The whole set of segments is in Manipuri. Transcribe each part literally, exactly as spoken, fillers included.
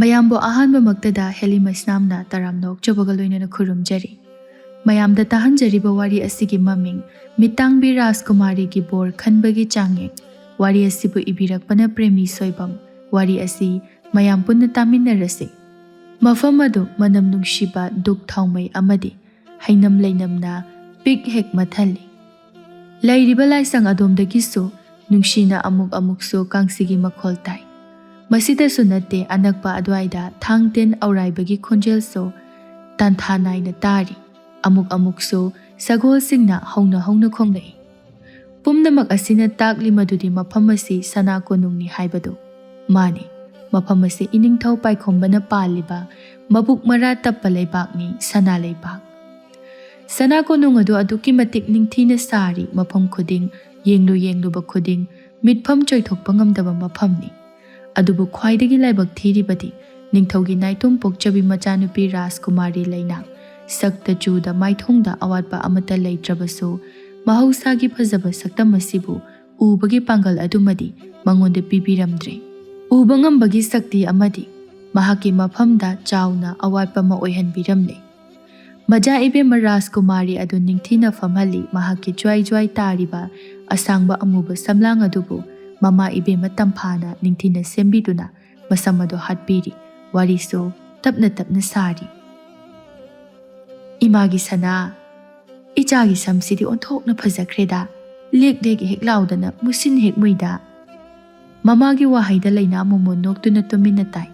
ꯃꯌꯥꯝꯕꯨ ꯑꯍꯥꯟꯕꯃꯛꯇꯗ ꯍꯦꯂꯤꯃꯩꯁꯅꯥꯝꯅ ꯇꯔꯥꯝꯅ ꯑꯣꯛꯆꯕꯒ ꯂꯣꯏꯅꯅ ꯈꯨꯔꯨꯝꯖꯔꯤ꯫ ꯃꯌꯥꯝꯗ ꯇꯥꯍꯟꯖꯔꯤꯕ ꯋꯥꯔꯤ ꯑꯁꯤꯒꯤ ꯃꯃꯤꯡ ꯃꯤꯇꯥꯡꯕꯤ ꯔꯥꯖꯀꯨꯃꯥꯔꯤꯒꯤ ꯕꯣꯔ ꯈꯟꯕꯒꯤ ꯆꯥꯡꯌꯦꯡ꯫ ꯋꯥꯔꯤ ꯑꯁꯤꯕꯨ ꯏꯕꯤꯔꯛꯄꯅ ꯄ꯭ꯔꯦꯃꯤ ꯁꯣꯏꯕꯝ꯫ ꯋꯥꯔꯤ ꯑꯁꯤ ꯃꯌꯥꯝ ꯄꯨꯟꯅ ꯇꯥꯃꯤꯟꯅꯔꯁꯤ꯫ ꯃꯐꯝ ꯑꯗꯨ ꯃꯅꯝ ꯅꯨꯡꯁꯤꯕ ꯗꯨꯛ ꯊꯥꯎꯃꯩ ꯑꯃꯗꯤ ꯍꯩꯅꯝ ꯂꯩꯅꯝꯅ ꯄꯤꯛ ꯍꯦꯛ ꯃꯊꯜꯂꯤ꯫ ꯂꯩꯔꯤꯕ ꯂꯥꯏꯁꯪ ꯑꯗꯣꯝꯗꯒꯤꯁꯨ ꯅꯨꯡꯁꯤꯅ ꯑꯃꯨꯛ ꯑꯃꯨꯛꯁꯨ ꯀꯥꯡꯁꯤꯒꯤ ꯃꯈꯣꯜ ꯇꯥꯏ꯫ ꯃꯁꯤꯗꯁꯨ ꯅꯠꯇꯦ, ꯑꯅꯛꯄ ꯑꯗꯨꯋꯥꯏꯗ ꯊꯥꯡ ꯇꯤꯟ ꯑꯧꯔꯥꯏꯕꯒꯤ ꯈꯣꯟꯖꯦꯜꯁꯨ ꯇꯥꯟꯊꯥ ꯅꯥꯏꯅ ꯇꯥꯔꯤ꯫ ꯑꯃꯨꯛ ꯑꯃꯨꯛꯁꯨ ꯁꯒꯣꯜꯁꯤꯡꯅ ꯍꯧꯅ ꯍꯧꯅ ꯈꯣꯡꯂꯛꯏ꯫ ꯄꯨꯝꯅꯃꯛ ꯑꯁꯤꯅ ꯇꯥꯛꯂꯤ ꯃꯗꯨꯗꯤ ꯃꯐꯝ ꯑꯁꯤ ꯁꯅꯥ ꯀꯣꯅꯨꯡꯅꯤ ꯍꯥꯏꯕꯗꯨ꯫ ꯃꯥꯅꯤ, ꯃꯐꯝ ꯑꯁꯤ ꯏꯅꯤꯡꯊꯧ ꯄꯥꯏꯈꯣꯝꯕꯅ ꯄꯥꯜꯂꯤꯕ ꯃꯕꯨꯛ ꯃꯔꯥ ꯇꯞꯄ ꯂꯩꯕꯥꯛꯅꯤ, ꯁꯅꯥ ꯂꯩꯕꯥꯛ꯫ ꯁꯅꯥ ꯀꯣꯅꯨꯡ ꯑꯗꯨ ꯑꯗꯨꯛꯀꯤ ꯃꯇꯤꯛ ꯅꯤꯡꯊꯤꯅ ꯁꯥꯔꯤ, ꯃꯐꯝ ꯈꯨꯗꯤꯡ, ꯌꯦꯡꯂꯨ ꯌꯦꯡꯂꯨꯕ ꯈꯨꯗꯤꯡ ꯃꯤꯠꯐꯝ ꯆꯣꯏꯊꯣꯛꯄ ꯉꯝꯗꯕ ꯃꯐꯝꯅꯤ꯫ ꯑꯗꯨꯕꯨ ꯈ꯭ꯋꯥꯏꯗꯒꯤ ꯂꯥꯏꯕꯛ ꯊꯤꯔꯤꯕꯗꯤ ꯅꯤꯡꯊꯧꯒꯤ ꯅꯥꯏꯇꯣꯝ ꯄꯣꯛꯆꯕꯤ ꯃꯆꯥꯅꯨꯄꯤ ꯔꯥꯖꯀꯨꯃꯥꯔꯤ ꯂꯩꯅꯥ꯫ ꯁꯛꯇ ꯆꯨꯗ ꯃꯥꯏꯊꯣꯡꯗ ꯑꯋꯥꯠꯄ ꯑꯃꯠꯇ ꯂꯩꯇ꯭ꯔꯕꯁꯨ, ꯃꯍꯧꯁꯥꯒꯤ ꯐꯖꯕ ꯁꯛꯇꯝ ꯑꯁꯤꯕꯨ ꯎꯕꯒꯤ ꯄꯥꯡꯒꯜ ꯑꯗꯨꯃꯗꯤ ꯃꯉꯣꯟꯗ ꯄꯤꯕꯤꯔꯝꯗ꯭ꯔꯦ꯫ ꯎꯕ ꯉꯝꯕꯒꯤ ꯁꯛꯇꯤ ꯑꯃꯗꯤ ꯃꯍꯥꯛꯀꯤ ꯃꯐꯝꯗ ꯆꯥꯎꯅ ꯑꯋꯥꯠꯄ ꯑꯃ ꯑꯣꯏꯍꯟꯕꯤꯔꯝꯂꯦ꯫ ꯃꯖꯥ ꯏꯕꯦꯝꯃ ꯔꯥꯖꯀꯨꯃꯥꯔꯤ ꯑꯗꯨ ꯅꯤꯡꯊꯤꯅ ꯐꯝꯍꯜꯂꯤ꯫ ꯃꯍꯥꯛꯀꯤ ꯖ꯭ꯋꯥꯏ ꯖ꯭ꯋꯥꯏ ꯇꯥꯔꯤꯕ ꯑꯁꯥꯡꯕ ꯑꯃꯨꯕ ꯁꯝꯂꯥꯡ ꯑꯗꯨꯕꯨ ꯃꯃꯥ ꯏꯕꯦꯝꯃ ꯇꯝꯐꯥꯅ ꯅꯤꯡꯊꯤꯅ ꯁꯦꯝꯕꯤꯗꯨꯅ ꯃꯁꯝ ꯑꯗꯨ ꯍꯥꯠꯄꯤꯔꯤ꯫ ꯋꯥꯔꯤꯁꯨ ꯇꯞꯅ ꯇꯞꯅ ꯁꯥꯔꯤ꯫ "ꯏꯃꯥꯒꯤ ꯁꯅꯥ, ꯏꯆꯥꯒꯤ ꯁꯝꯁꯤꯗꯤ ꯑꯣꯟꯊꯣꯛꯅ ꯐꯖꯈ꯭ꯔꯦꯗ꯫ ꯂꯦꯛ ꯂꯦꯛ ꯍꯦꯛ ꯂꯥꯎꯗꯅ ꯃꯨꯁꯤꯟ ꯍꯦꯛ ꯃꯨꯏꯗ꯫" ꯃꯃꯥꯒꯤ ꯋꯥꯍꯩꯗ ꯂꯩꯅꯥ ꯃꯣꯃꯣꯟ ꯅꯣꯛꯇꯨꯅ ꯇꯨꯃꯤꯟꯅ ꯇꯥꯏ꯫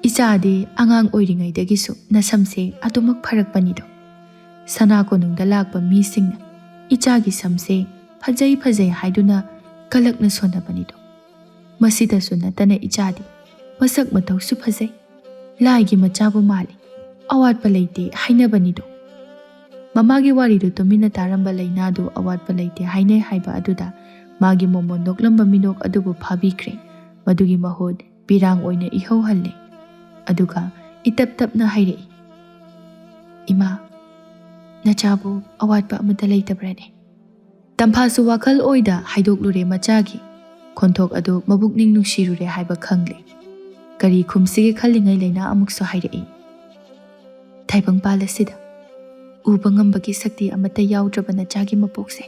"ꯏꯆꯥꯗꯤ ꯑꯉꯥꯡ ꯑꯣꯏꯔꯤꯉꯩꯗꯒꯤꯁꯨ ꯅꯁꯝꯁꯦ ꯑꯗꯨꯃꯛ ꯐꯔꯛꯄꯅꯤꯗꯣ꯫ ꯁꯅꯥ ꯀꯣꯅꯨꯡꯗ ꯂꯥꯛꯄ ꯃꯤꯁꯤꯡꯅ ꯏꯆꯥꯒꯤ ꯁꯝꯁꯦ ꯐꯖꯩ ꯐꯖꯩ ꯍꯥꯏꯗꯨꯅ ꯀꯂꯛꯅ ꯁꯣꯟꯅꯕꯅꯤꯗꯣ꯫ ꯃꯁꯤꯗꯁꯨ ꯅꯠꯇꯅ ꯏꯆꯥꯗꯤ ꯃꯁꯛ ꯃꯇꯧꯁꯨ ꯐꯖꯩ, ꯂꯥꯏꯒꯤ ꯃꯆꯥꯕꯨ ꯃꯥꯜꯂꯤ, ꯑꯋꯥꯠꯄ ꯂꯩꯇꯦ ꯍꯥꯏꯅꯕꯅꯤꯗꯣ꯫" ꯃꯃꯥꯒꯤ ꯋꯥꯔꯤꯗꯨ ꯇꯨꯃꯤꯟꯅ ꯇꯥꯔꯝꯕ ꯂꯩꯅꯥꯗꯨ ꯑꯋꯥꯠꯄ ꯂꯩꯇꯦ ꯍꯥꯏꯅꯩ ꯍꯥꯏꯕ ꯑꯗꯨꯗ ꯃꯥꯒꯤ ꯃꯣꯃꯣꯟ ꯅꯣꯛꯂꯝꯕ ꯃꯤꯅꯣꯛ ꯑꯗꯨꯕꯨ ꯐꯥꯕꯤꯈ꯭ꯔꯦ꯫ ꯃꯗꯨꯒꯤ ꯃꯍꯨꯠ ꯄꯤꯔꯥꯡ ꯑꯣꯏꯅ ꯏꯍꯧꯍꯜꯂꯦ꯫ ꯑꯗꯨꯒ ꯏꯇꯞ ꯇꯞꯅ ꯍꯥꯏꯔꯛꯏ, "ꯏꯃꯥ, ꯅꯆꯥꯕꯨ ꯑꯋꯥꯠꯄ ꯑꯃꯠꯇ ꯂꯩꯇꯕ꯭ꯔꯅꯦ?" ꯇꯝꯐꯥꯁꯨ ꯋꯥꯈꯜ ꯑꯣꯏꯗ ꯍꯥꯏꯗꯣꯛꯂꯨꯔꯦ ꯃꯆꯥꯒꯤ ꯈꯣꯟꯊꯣꯛ ꯑꯗꯨ ꯃꯕꯨꯛꯅꯤꯡ ꯅꯨꯡꯁꯤꯔꯨꯔꯦ ꯍꯥꯏꯕ ꯈꯪꯂꯦ꯫ ꯀꯔꯤ ꯈꯨꯝꯁꯤꯒꯦ ꯈꯜꯂꯤꯉꯩ ꯂꯩꯅꯥ ꯑꯃꯨꯛꯁꯨ ꯍꯥꯏꯔꯛꯏ, "ꯇꯥꯏꯕꯪꯄꯥꯜ ꯑꯁꯤꯗ ꯎꯕ ꯉꯝꯕꯒꯤ ꯁꯛꯇꯤ ꯑꯃꯠꯇ ꯌꯥꯎꯗ꯭ꯔꯕ ꯅꯆꯥꯒꯤ ꯃꯄꯣꯛꯁꯦ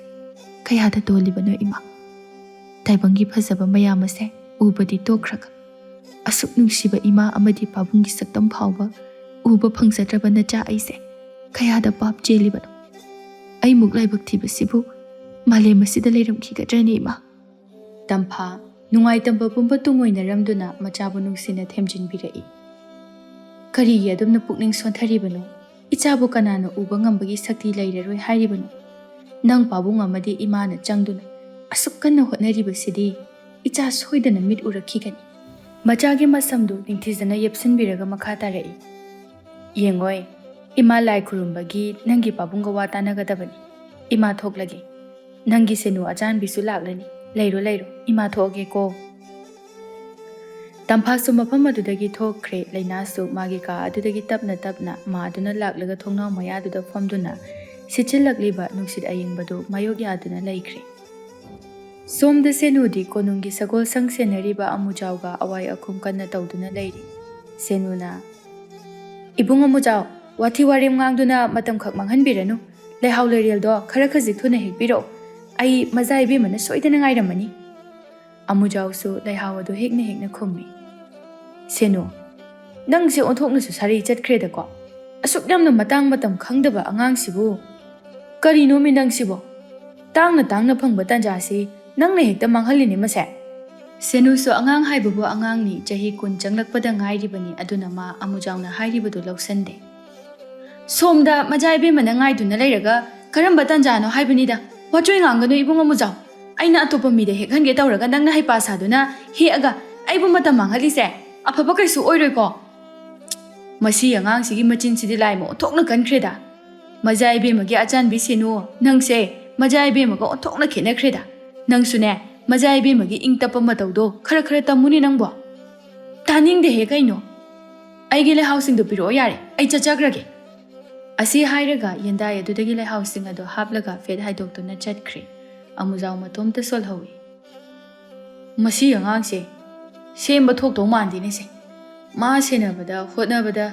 ꯀꯌꯥꯗ ꯇꯣꯜꯂꯤꯕꯅꯣ ꯏꯃꯥ꯫ ꯇꯥꯏꯕꯪꯒꯤ ꯐꯖꯕ ꯃꯌꯥꯝ ꯑꯁꯦ ꯎꯕꯗꯤ ꯇꯣꯛꯈ꯭ꯔꯒ, ꯑꯁꯨꯛ ꯅꯨꯡꯁꯤꯕ ꯏꯃꯥ ꯑꯃꯗꯤ ꯄꯥꯕꯨꯡꯒꯤ ꯁꯛꯇꯝ ꯐꯥꯎꯕ ꯎꯕ ꯐꯪꯖꯗ꯭ꯔꯕ ꯅꯆꯥ ꯑꯩꯁꯦ ꯀꯌꯥꯗ ꯄꯥꯞ ꯆꯦꯜꯂꯤꯕꯅꯣ꯫ ꯑꯩꯃꯨꯛ ꯂꯥꯏꯕꯛ ꯊꯤꯕꯁꯤꯕꯨ ꯃꯥꯂꯦꯝ ꯑꯁꯤꯗ ꯂꯩꯔꯝꯈꯤꯒꯗ꯭ꯔꯅꯦ ꯏꯃꯥ?" ꯇꯝꯐꯥ, ꯅꯨꯡꯉꯥꯏꯇꯝꯕ ꯄꯨꯝꯕ ꯇꯨꯡꯑꯣꯏꯅꯔꯝꯗꯨꯅ ꯃꯆꯥꯕꯨ ꯅꯨꯡꯁꯤꯅ ꯊꯦꯝꯖꯤꯟꯕꯤꯔꯛꯏ꯫ "ꯀꯔꯤꯒꯤ ꯑꯗꯨꯝꯅ ꯄꯨꯛꯅꯤꯡ ꯁꯣꯟꯊꯔꯤꯕꯅꯣ? ꯏꯆꯥꯕꯨ ꯀꯅꯥꯅ ꯎꯕ ꯉꯝꯕꯒꯤ ꯁꯛꯇꯤ ꯂꯩꯔꯔꯣꯏ ꯍꯥꯏꯔꯤꯕꯅꯣ? ꯅꯪ ꯄꯥꯕꯨꯡ ꯑꯃꯗꯤ ꯏꯃꯥꯅ ꯆꯪꯗꯨꯅ ꯑꯁꯨꯛ ꯀꯟꯅ ꯍꯣꯠꯅꯔꯤꯕꯁꯤꯗꯤ ꯏꯆꯥ ꯁꯣꯏꯗꯅ ꯃꯤꯠ ꯎꯔꯛꯈꯤꯒꯅꯤ꯫" ꯃꯆꯥꯒꯤ ꯃꯁꯝꯗꯨ ꯅꯤꯡꯊꯤꯖꯅ ꯌꯦꯞꯁꯤꯟꯕꯤꯔꯒ ꯃꯈꯥ ꯇꯥꯔꯛꯏ, "ꯌꯦꯡꯉꯣꯏ, ꯏꯃꯥ ꯂꯥꯏ ꯈꯨꯔꯨꯝꯕꯒꯤ ꯅꯪꯒꯤ ꯄꯥꯕꯨꯡꯒ ꯋꯥ ꯇꯥꯟꯅꯒꯗꯕꯅꯤ꯫ ꯏꯃꯥ ꯊꯣꯛꯂꯒꯦ꯫ ꯅꯪꯒꯤ ꯁꯦꯅꯨ ꯑꯆꯥꯟꯕꯤꯁꯨ ꯂꯥꯛꯂꯅꯤ꯫ ꯂꯩꯔꯣ, ꯂꯩꯔꯣ, ꯏꯃꯥ ꯊꯣꯛꯑꯒꯦꯀꯣ꯫" ꯇꯝꯐꯥꯁꯨ ꯃꯐꯝ ꯑꯗꯨꯗꯒꯤ ꯊꯣꯛꯈ꯭ꯔꯦ꯫ ꯂꯩꯅꯥꯁꯨ ꯃꯥꯒꯤ ꯀꯥ ꯑꯗꯨꯗꯒꯤ ꯇꯞꯅ ꯇꯞꯅ ꯃꯥꯗꯨꯅ ꯂꯥꯛꯂꯒ ꯊꯣꯡꯅꯥꯎ ꯃꯌꯥꯗꯨꯗ ꯐꯝꯗꯨꯅ ꯁꯤꯠꯆꯤꯜꯂꯛꯂꯤꯕ ꯅꯨꯡꯁꯤꯠ ꯑꯌꯤꯡꯕꯗꯨ ꯃꯥꯌꯣꯛ ꯌꯥꯗꯨꯅ ꯂꯩꯈ꯭ꯔꯦ꯫ ꯁꯣꯝꯗ ꯁꯦꯅꯨꯗꯤ ꯀꯣꯅꯨꯡꯒꯤ ꯁꯒꯣꯜꯁꯪ ꯁꯦꯟꯅꯔꯤꯕ ꯑꯃꯨꯖꯥꯎꯒ ꯑꯋꯥꯏ ꯑꯈꯨꯝ ꯀꯟꯅ ꯇꯧꯗꯨꯅ ꯂꯩꯔꯤ꯫ ꯁꯦꯅꯨꯅ, "ꯏꯕꯨꯡ ꯑꯃꯨꯖꯥꯎ, ꯋꯥꯊꯤ ꯋꯥꯔꯦꯝ ꯉꯥꯡꯗꯨꯅ ꯃꯇꯝ ꯈꯛ ꯃꯥꯡꯍꯟꯕꯤꯔꯅꯨ꯫ ꯂꯩꯍꯥꯎ ꯂꯩꯔꯦꯜꯗꯣ ꯈꯔ ꯈꯖꯤꯛ ꯊꯨꯅ ꯍꯦꯛꯄꯤꯔꯛꯑꯣ꯫ ꯑꯩ ꯃꯖꯥ ꯏꯕꯦꯝꯃꯅ ꯁꯣꯏꯗꯅ ꯉꯥꯏꯔꯝꯃꯅꯤ꯫" ꯑꯃꯨꯖꯥꯎꯁꯨ ꯂꯩꯍꯥꯎ ꯑꯗꯨ ꯍꯦꯛꯅ ꯍꯦꯛꯅ ꯈꯨꯝꯃꯤ꯫ "ꯁꯦꯅꯨ, ꯅꯪꯁꯦ ꯑꯣꯟꯊꯣꯛꯅꯁꯨ ꯁꯥꯔꯤ ꯆꯠꯈ꯭ꯔꯦꯗꯀꯣ꯫ ꯑꯁꯨꯛ ꯌꯥꯝꯅ ꯃꯇꯥꯡ ꯃꯇꯝ ꯈꯪꯗꯕ ꯑꯉꯥꯡꯁꯤꯕꯨ꯫ ꯀꯔꯤꯅꯣꯃꯤ ꯅꯪꯁꯤꯕꯣ? ꯇꯥꯡꯅ ꯇꯥꯡꯅ ꯐꯪꯕ ꯇꯥꯟꯖꯥꯁꯤ ꯅꯪꯅ ꯍꯦꯛꯇ ꯃꯥꯡꯍꯜꯂꯤꯅꯦ ꯃꯁꯦ꯫" ꯁꯦꯅꯨꯁꯨ ꯑꯉꯥꯡ ꯍꯥꯏꯕꯕꯨ ꯑꯉꯥꯡꯅꯤ, ꯆꯍꯤ ꯀꯨꯟ ꯆꯪꯂꯛꯄꯗ ꯉꯥꯏꯔꯤꯕꯅꯤ, ꯑꯗꯨꯅ ꯃꯥ ꯑꯃꯨꯖꯥꯎꯅ ꯍꯥꯏꯔꯤꯕꯗꯨ ꯂꯧꯁꯟꯗꯦ꯫ "ꯁꯣꯝꯗ ꯃꯖꯥ ꯏꯕꯦꯝꯃꯅ ꯉꯥꯏꯗꯨꯅ ꯂꯩꯔꯒ ꯀꯔꯝꯕ ꯇꯥꯟꯖꯥꯅꯣ ꯍꯥꯏꯕꯅꯤꯗ? ꯋꯥꯆꯣꯏ ꯉꯥꯡꯒꯅꯨ ꯏꯕꯨꯡ ꯑꯃꯨꯖꯥꯎ꯫ ꯑꯩꯅ ꯑꯇꯣꯞꯄ ꯃꯤꯗ ꯍꯦꯛꯍꯟꯒꯦ ꯇꯧꯔꯒ ꯅꯪꯅ ꯍꯩꯄꯥ ꯁꯥꯗꯨꯅ ꯍꯦꯛꯑꯒ ꯑꯩꯕꯨ ꯃꯇꯝ ꯃꯥꯡꯍꯜꯂꯤꯁꯦ꯫ ꯑꯐꯕ ꯀꯩꯁꯨ ꯑꯣꯏꯔꯣꯏꯀꯣ꯫" ꯃꯁꯤ ꯑꯉꯥꯡꯁꯤꯒꯤ ꯃꯆꯤꯟꯁꯤꯗꯤ ꯂꯥꯏꯃ ꯑꯣꯟꯊꯣꯛꯅ ꯀꯟꯈ꯭ꯔꯦꯗ꯫ ꯃꯖꯥ ꯏꯕꯦꯝꯃꯒꯤ ꯑꯆꯥꯟꯕꯤ ꯁꯦꯅꯨ, ꯅꯪꯁꯦ ꯃꯖꯥ ꯏꯕꯦꯝꯃꯒ ꯑꯣꯟꯊꯣꯛꯅ ꯈꯦꯠꯅꯈ꯭ꯔꯦꯗ꯫ ꯅꯪꯁꯨꯅꯦ, ꯃꯖꯥ ꯏꯕꯦꯝꯃꯒꯤ ꯏꯪ ꯇꯞꯄ ꯃꯇꯧꯗꯣ ꯈꯔ ꯈꯔ ꯇꯝꯃꯨꯅꯦ ꯅꯪꯕꯣ꯫ ꯇꯥꯅꯤꯡꯗꯦꯍꯦ ꯀꯩꯅꯣ꯫ "ꯑꯩꯒꯤ ꯂꯩꯍꯥꯎꯁꯤꯡꯗꯣ ꯄꯤꯔꯛꯑꯣ ꯌꯥꯔꯦ, ꯑꯩ ꯆꯠꯆꯈ꯭ꯔꯒꯦ꯫" ꯑꯁꯤ ꯍꯥꯏꯔꯒ ꯌꯦꯟꯗꯥꯏ ꯑꯗꯨꯗꯒꯤ ꯂꯩꯍꯥꯎꯁꯤꯡ ꯑꯗꯣ ꯍꯥꯞꯂꯒ ꯐꯦꯠ ꯍꯥꯏꯗꯣꯛꯇꯨꯅ ꯆꯠꯈ꯭ꯔꯦ꯫ ꯑꯃꯨꯖꯥꯎ ꯃꯇꯣꯝꯇ ꯁꯣꯜꯍꯧꯏ꯫ "ꯃꯁꯤ ꯑꯉꯥꯡꯁꯦ ꯁꯦꯝꯕ ꯊꯣꯛꯇꯧ ꯃꯥꯟꯗꯦꯅꯦꯁꯦ꯫ ꯃꯥ ꯁꯦꯟꯅꯕꯗ ꯍꯣꯠꯅꯕꯗ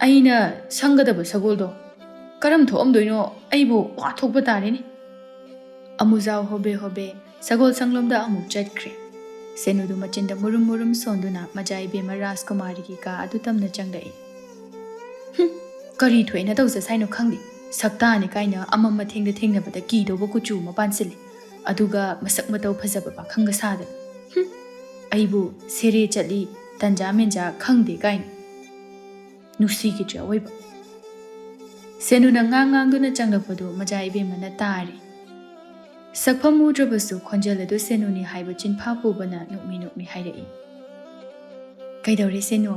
ꯑꯩꯅ ꯁꯪꯒꯗꯕ ꯁꯒꯣꯜꯗꯣ ꯀꯔꯝ ꯊꯣꯛꯑꯝꯗꯣꯏꯅꯣ? ꯑꯩꯕꯨ ꯋꯥꯊꯣꯛꯄ ꯇꯥꯔꯦꯅꯦ꯫ ꯑꯃꯨꯖꯥꯎ ꯍꯣꯕꯦ ꯍꯣꯕꯦ ꯁꯒꯣꯜ ꯁꯪꯂꯣꯝꯗ ꯑꯃꯨꯛ ꯆꯠꯈ꯭ꯔꯦ꯫ ꯁꯦꯅꯨꯗꯨ ꯃꯆꯤꯟꯗ ꯃꯨꯔꯨꯝ ꯃꯨꯔꯨꯝ ꯁꯣꯟꯗꯨꯅ ꯃꯆꯥ ꯏꯕꯦꯝꯃ ꯔꯥꯖꯀꯨꯃꯥꯔꯤꯒꯤ ꯀꯥ ꯑꯗꯨ ꯇꯝꯅ ꯆꯪꯂꯛꯏ꯫ "ꯍꯨꯝ, ꯀꯔꯤ ꯊꯣꯛꯑꯦꯅ ꯇꯧꯖ ꯁꯥꯏꯅꯣ ꯈꯪꯗꯦ꯫ ꯁꯛꯇꯥꯅꯤ ꯀꯥꯏꯅ ꯑꯃꯝ ꯑꯊꯦꯡꯗ ꯊꯦꯡꯅꯕꯗ ꯀꯤꯗꯧꯕ ꯀꯨꯆꯨ ꯑꯃ ꯄꯥꯟꯁꯤꯜꯂꯦ꯫ ꯑꯗꯨꯒ ꯃꯁꯛ ꯃꯇꯧ ꯐꯖꯕ ꯄꯥꯈꯪꯒ ꯁꯥꯗꯅ꯫ ꯍꯨꯝ, ꯑꯩꯕꯨ ꯁꯦꯔꯦ ꯆꯠꯂꯤ, ꯇꯟꯖꯥ ꯃꯦꯟꯖꯥ ꯈꯪꯗꯦ ꯀꯥꯏꯅ꯫ ꯅꯨꯡꯁꯤꯈꯤꯗ꯭ꯔꯦ ꯑꯑꯣꯏꯕ꯫" ꯁꯦꯅꯨꯅ ꯉꯥꯡ ꯉꯥꯡꯗꯨꯅ ꯆꯪꯂꯛꯄꯗꯨ ꯃꯆꯥ ꯏꯕꯦꯝꯃꯅ ꯇꯥꯔꯤ꯫ ꯁꯛꯐꯝ ꯎꯗ꯭ꯔꯕꯁꯨ ꯈꯣꯟꯖꯦꯜ ꯑꯗꯨ ꯁꯦꯅꯨꯅꯤ ꯍꯥꯏꯕ ꯆꯤꯟꯐꯥ ꯄꯨꯕꯅ ꯅꯣꯛꯃꯤ ꯅꯣꯛꯃꯤ ꯍꯥꯏꯔꯛꯏ꯫ "ꯀꯩꯗꯧꯔꯦ ꯁꯦꯅꯨ?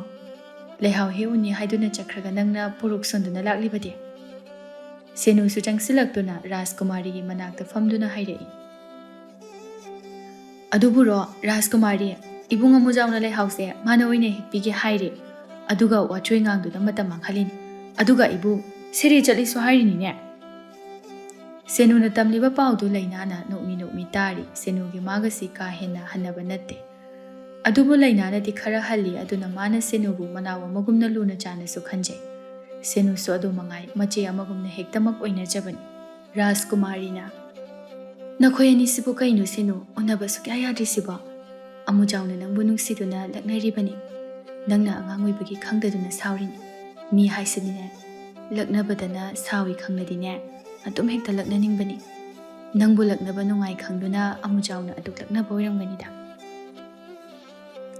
ꯂꯩꯍꯥꯎ ꯍꯦꯛ ꯎꯅꯤ ꯍꯥꯏꯗꯨꯅ ꯆꯠꯈ꯭ꯔꯒ ꯅꯪꯅ ꯄꯨꯔꯨꯛ ꯁꯣꯟꯗꯨꯅ ꯂꯥꯛꯂꯤꯕꯗꯤ?" ꯁꯦꯅꯨꯁꯨ ꯆꯪꯁꯤꯜꯂꯛꯇꯨꯅ ꯔꯥꯖꯀꯨꯃꯥꯔꯤꯒꯤ ꯃꯅꯥꯛꯇ ꯐꯝꯗꯨꯅ ꯍꯥꯏꯔꯛꯏ꯫ "ꯑꯗꯨꯕꯨꯔꯣ ꯔꯥꯖꯀꯨꯃꯥꯔꯤ, ꯏꯕꯨꯡ ꯑꯃꯨꯖꯥꯎꯅ ꯂꯩꯍꯥꯎꯁꯦ ꯃꯥꯅ ꯑꯣꯏꯅ ꯍꯦꯛꯄꯤꯒꯦ ꯍꯥꯏꯔꯦ, ꯑꯗꯨꯒ ꯋꯥꯆꯣꯏ ꯉꯥꯡꯗꯨꯅ ꯃꯇꯝ ꯃꯥꯡꯍꯜꯂꯤꯅꯤ꯫ ꯑꯗꯨꯒ ꯑꯩꯕꯨ ꯁꯦꯔꯦ ꯆꯠꯂꯤꯁꯨ ꯍꯥꯏꯔꯤꯅꯤꯅꯦ꯫" ꯁꯦꯅꯨꯅ ꯇꯝꯂꯤꯕ ꯄꯥꯎꯗꯨ ꯂꯩꯅꯥꯅ ꯅꯣꯛꯃꯤ ꯅꯣꯛꯃꯤ ꯇꯥꯔꯤ꯫ ꯁꯦꯅꯨꯒꯤ ꯃꯥꯒꯁꯤ ꯀꯥ ꯍꯦꯟꯅ ꯍꯟꯅꯕ ꯅꯠꯇꯦ꯫ ꯑꯗꯨꯕꯨ ꯂꯩꯅꯥꯅꯗꯤ ꯈꯔ ꯍꯜꯂꯤ, ꯑꯗꯨꯅ ꯃꯥꯅ ꯁꯦꯅꯨꯕꯨ ꯃꯅꯥꯎ ꯑꯃꯒꯨꯝꯅ ꯂꯨꯅ ꯆꯥꯟꯅꯁꯨ ꯈꯟꯖꯩ꯫ ꯁꯦꯅꯨꯁꯨ ꯑꯗꯨ ꯃꯉꯥꯏ, ꯃꯆꯦ ꯑꯃꯒꯨꯝꯅ ꯍꯦꯛꯇꯃꯛ ꯑꯣꯏꯅꯖꯕꯅꯤ꯫ ꯔꯥꯖꯀꯨꯃꯥꯔꯤꯅ, "ꯅꯈꯣꯏ ꯑꯅꯤꯁꯤꯕꯨ ꯀꯩꯅꯣ ꯁꯦꯅꯨ, ꯎꯅꯕ ꯁꯨꯛꯌꯥ ꯌꯥꯗ꯭ꯔꯤꯁꯤꯕꯣ? ꯑꯃꯨꯖꯥꯎꯅ ꯅꯪꯕꯨ ꯅꯨꯡꯁꯤꯗꯨꯅ ꯂꯛꯅꯔꯤꯕꯅꯤ꯫ ꯅꯪꯅ ꯑꯉꯥꯡ ꯑꯣꯏꯕꯒꯤ ꯈꯪꯗꯗꯨꯅ ꯁꯥꯎꯔꯤꯅꯤ꯫ ꯃꯤ ꯍꯥꯏꯁꯤꯗꯤꯅꯦ, ꯂꯛꯅꯕꯗꯅ ꯁꯥꯎꯏ ꯈꯪꯂꯗꯤꯅꯦ, ꯑꯗꯨꯝ ꯍꯦꯛꯇ ꯂꯛꯅꯅꯤꯡꯕꯅꯤ꯫ ꯅꯪꯕꯨ ꯂꯛꯅꯕ ꯅꯨꯡꯉꯥꯏ ꯈꯪꯗꯨꯅ ꯑꯃꯨꯖꯥꯎꯅ ꯑꯗꯨꯛ ꯂꯛꯅꯕ ꯑꯣꯏꯔꯝꯒꯅꯤꯗ꯫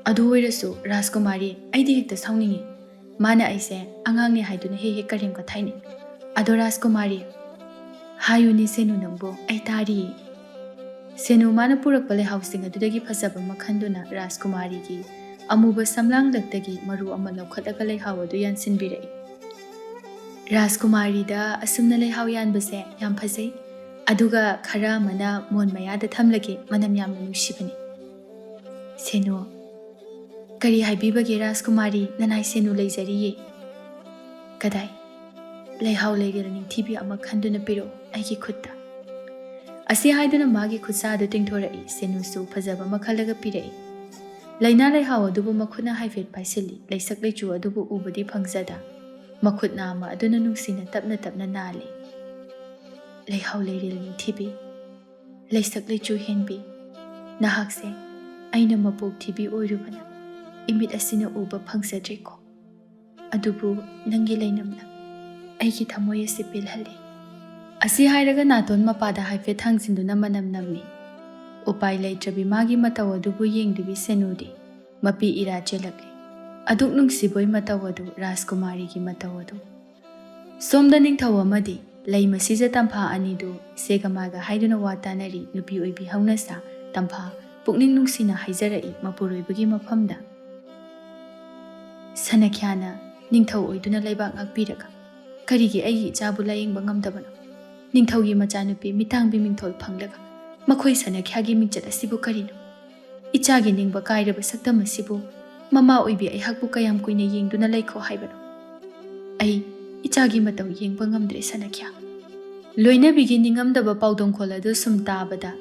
ꯑꯗꯨ ꯑꯣꯏꯔꯁꯨ ꯔꯥꯖꯀꯨꯃꯥꯔꯤ, ꯑꯩꯗꯤ ꯍꯦꯛꯇ ꯁꯥꯎꯅꯤꯡꯉꯤ꯫ ꯃꯥꯅ ꯑꯩꯁꯦ ꯑꯉꯥꯡꯅꯦ ꯍꯥꯏꯗꯨꯅ ꯍꯦꯛ ꯍꯦꯛ ꯀꯔꯦꯝ ꯀꯊꯥꯏꯅꯤ꯫ ꯑꯗꯣ ꯔꯥꯖꯀꯨꯃꯥꯔꯤ, ꯍꯥꯏꯌꯨꯅꯦ ꯁꯦꯅꯨ ꯅꯪꯕꯨ, ꯑꯩ ꯇꯥꯔꯤꯌꯦ꯫" ꯁꯦꯅꯨ ꯃꯥꯅ ꯄꯨꯔꯛꯄ ꯂꯩꯍꯥꯎꯁꯤꯡ ꯑꯗꯨꯗꯒꯤ ꯐꯖꯕ ꯑꯃ ꯈꯟꯗꯨꯅ ꯔꯥꯖꯀꯨꯃꯥꯔꯤꯒꯤ ꯑꯃꯨꯕ ꯁꯝꯂꯥꯡꯂꯛꯇꯒꯤ ꯃꯔꯨ ꯑꯃ ꯂꯧꯈꯠꯂꯒ ꯂꯩꯍꯥꯎ ꯑꯗꯨ ꯌꯥꯟꯁꯤꯟꯕꯤꯔꯛꯏ꯫ ꯔꯥꯖꯀꯨꯃꯥꯔꯤꯗ ꯑꯁꯨꯝꯅ ꯂꯩꯍꯥꯎ ꯌꯥꯟꯕꯁꯦ ꯌꯥꯝ ꯐꯖꯩ꯫ ꯑꯗꯨꯒ ꯈꯔ ꯑꯃꯅ ꯃꯣꯟ ꯃꯌꯥꯗ ꯊꯝꯂꯒꯦ, ꯃꯅꯝ ꯌꯥꯝꯅ ꯅꯨꯡꯁꯤꯕꯅꯤ꯫ ꯁꯦꯅꯨ, ꯀꯔꯤ ꯍꯥꯏꯕꯤꯕꯒꯦ ꯔꯥꯖꯀꯨꯃꯥꯔꯤ, ꯅꯅꯥꯏ ꯁꯦꯅꯨ ꯂꯩꯖꯔꯤꯌꯦ꯫ ꯀꯗꯥꯏ? ꯂꯩꯍꯥꯎ ꯂꯩꯔꯦꯜ ꯅꯤꯡꯊꯤꯕꯤ ꯑꯃ ꯈꯟꯗꯨꯅ ꯄꯤꯔꯛꯎ ꯑꯩꯒꯤ ꯈꯨꯠꯇ꯫ ꯑꯁꯤ ꯍꯥꯏꯗꯨꯅ ꯃꯥꯒꯤ ꯈꯨꯠꯁꯥ ꯑꯗꯨ ꯇꯤꯡꯊꯣꯔꯛꯏ꯫ ꯁꯦꯅꯨꯁꯨ ꯐꯖꯕ ꯑꯃ ꯈꯜꯂꯒ ꯄꯤꯔꯛꯏ꯫ ꯂꯩꯅꯥ ꯂꯩꯍꯥꯎ ꯑꯗꯨꯕꯨ ꯃꯈꯨꯠꯅ ꯍꯥꯏꯐꯦꯠ ꯄꯥꯏꯁꯤꯜꯂꯤ꯫ ꯂꯩꯁꯛ ꯂꯩꯆꯨ ꯑꯗꯨꯕꯨ ꯎꯕꯗꯤ ꯐꯪꯖꯗ꯫ ꯃꯈꯨꯠ ꯅꯥꯝꯃ ꯑꯗꯨꯅ ꯅꯨꯡꯁꯤꯅ ꯇꯞꯅ ꯇꯞꯅ ꯅꯥꯜꯂꯤ꯫ "ꯂꯩꯍꯥꯎ ꯂꯩꯔꯦꯜ ꯅꯤꯡꯊꯤꯕꯤ, ꯂꯩꯁꯛ ꯂꯩꯆꯨ ꯍꯦꯟꯕꯤ, ꯅꯍꯥꯛꯁꯦ ꯑꯩꯅ ꯃꯄꯣꯛ ꯊꯤꯕꯤ ꯑꯣꯏꯔꯨꯕꯅ ꯏꯃꯤꯠ ꯑꯁꯤꯅ ꯎꯕ ꯐꯪꯖꯗ꯭ꯔꯦꯀꯣ꯫ ꯑꯗꯨꯕꯨ ꯅꯪꯒꯤ ꯂꯩꯅꯝꯅ ꯑꯩꯒꯤ ꯊꯃꯣꯏ ꯑꯁꯤ ꯄꯦꯜꯍꯜꯂꯤ"꯫ ꯑꯁꯤ ꯍꯥꯏꯔꯒ ꯅꯥꯇꯣꯟ ꯃꯄꯥꯗ ꯍꯥꯏꯐꯦꯠ ꯊꯥꯡꯖꯤꯟꯗꯨꯅ ꯃꯅꯝ ꯅꯝꯃꯤ꯫ ꯎꯄꯥꯏ ꯂꯩꯇ꯭ꯔꯕꯤ ꯃꯥꯒꯤ ꯃꯇꯧ ꯑꯗꯨꯕꯨ ꯌꯦꯡꯂꯤꯕꯤ ꯁꯦꯅꯨꯗꯤ ꯃꯄꯤ ꯏꯔꯥ ꯆꯦꯜꯂꯛꯂꯤ꯫ ꯑꯗꯨꯛ ꯅꯨꯡꯁꯤꯕꯣꯏ ꯃꯇꯧ ꯑꯗꯨ, ꯔꯥꯖꯀꯨꯃꯥꯔꯤꯒꯤ ꯃꯇꯧ ꯑꯗꯨ꯫ ꯁꯣꯝꯗ ꯅꯤꯡꯊꯧ ꯑꯃꯗꯤ ꯂꯩꯃ ꯁꯤꯖ ꯇꯝꯐꯥ ꯑꯅꯤꯗꯨ ꯁꯦꯒ ꯃꯥꯒ ꯍꯥꯏꯗꯨꯅ ꯋꯥ ꯇꯥꯅꯔꯤ꯫ ꯅꯨꯄꯤ ꯑꯣꯏꯕꯤ ꯍꯧꯅꯁꯥ ꯇꯝꯐꯥ ꯄꯨꯛꯅꯤꯡ ꯅꯨꯡꯁꯤꯅ ꯍꯥꯏꯖꯔꯛꯏ ꯃꯄꯨꯔꯣꯏꯕꯒꯤ ꯃꯐꯝꯗ꯫ "ꯁꯅꯈ꯭ꯌꯥꯅ ꯅꯤꯡꯊꯧ ꯑꯣꯏꯗꯨꯅ ꯂꯩꯕꯥꯛ ꯉꯥꯛꯄꯤꯔꯒ ꯀꯔꯤꯒꯤ ꯑꯩꯒꯤ ꯏꯆꯥꯕꯨ ꯂꯥꯌꯦꯡꯕ ꯉꯝꯗꯕꯅꯣ? ꯅꯤꯡꯊꯧꯒꯤ ꯃꯆꯥꯅꯨꯄꯤ ꯃꯤꯇꯥꯡꯕꯤ ꯃꯤꯡꯊꯣꯜ ꯐꯪꯂꯒ ꯃꯈꯣꯏ ꯁꯅꯈ꯭ꯌꯥꯒꯤ ꯃꯤꯡꯆꯠ ꯑꯁꯤꯕꯨ ꯀꯔꯤꯅꯣ? ꯏꯆꯥꯒꯤ ꯅꯤꯡꯕ ꯀꯥꯏꯔꯕ ꯁꯛꯇꯝ ꯑꯁꯤꯕꯨ ꯃꯃꯥ ꯑꯣꯏꯕꯤ ꯑꯩꯍꯥꯛꯄꯨ ꯀꯌꯥꯝ ꯀꯨꯏꯅ ꯌꯦꯡꯗꯨꯅ ꯂꯩꯈꯣ ꯍꯥꯏꯕꯅꯣ? ꯑꯩ ꯏꯆꯥꯒꯤ ꯃꯇꯧ ꯌꯦꯡꯕ ꯉꯝꯗ꯭ꯔꯦ ꯁꯅꯈ꯭ꯌꯥ"꯫ ꯂꯣꯏꯅꯕꯤꯒꯤ ꯅꯤꯡꯉꯝꯗꯕ ꯄꯥꯎꯗꯣꯡꯈꯣꯜ ꯑꯗꯨ ꯁꯨꯝ ꯇꯥꯕꯗ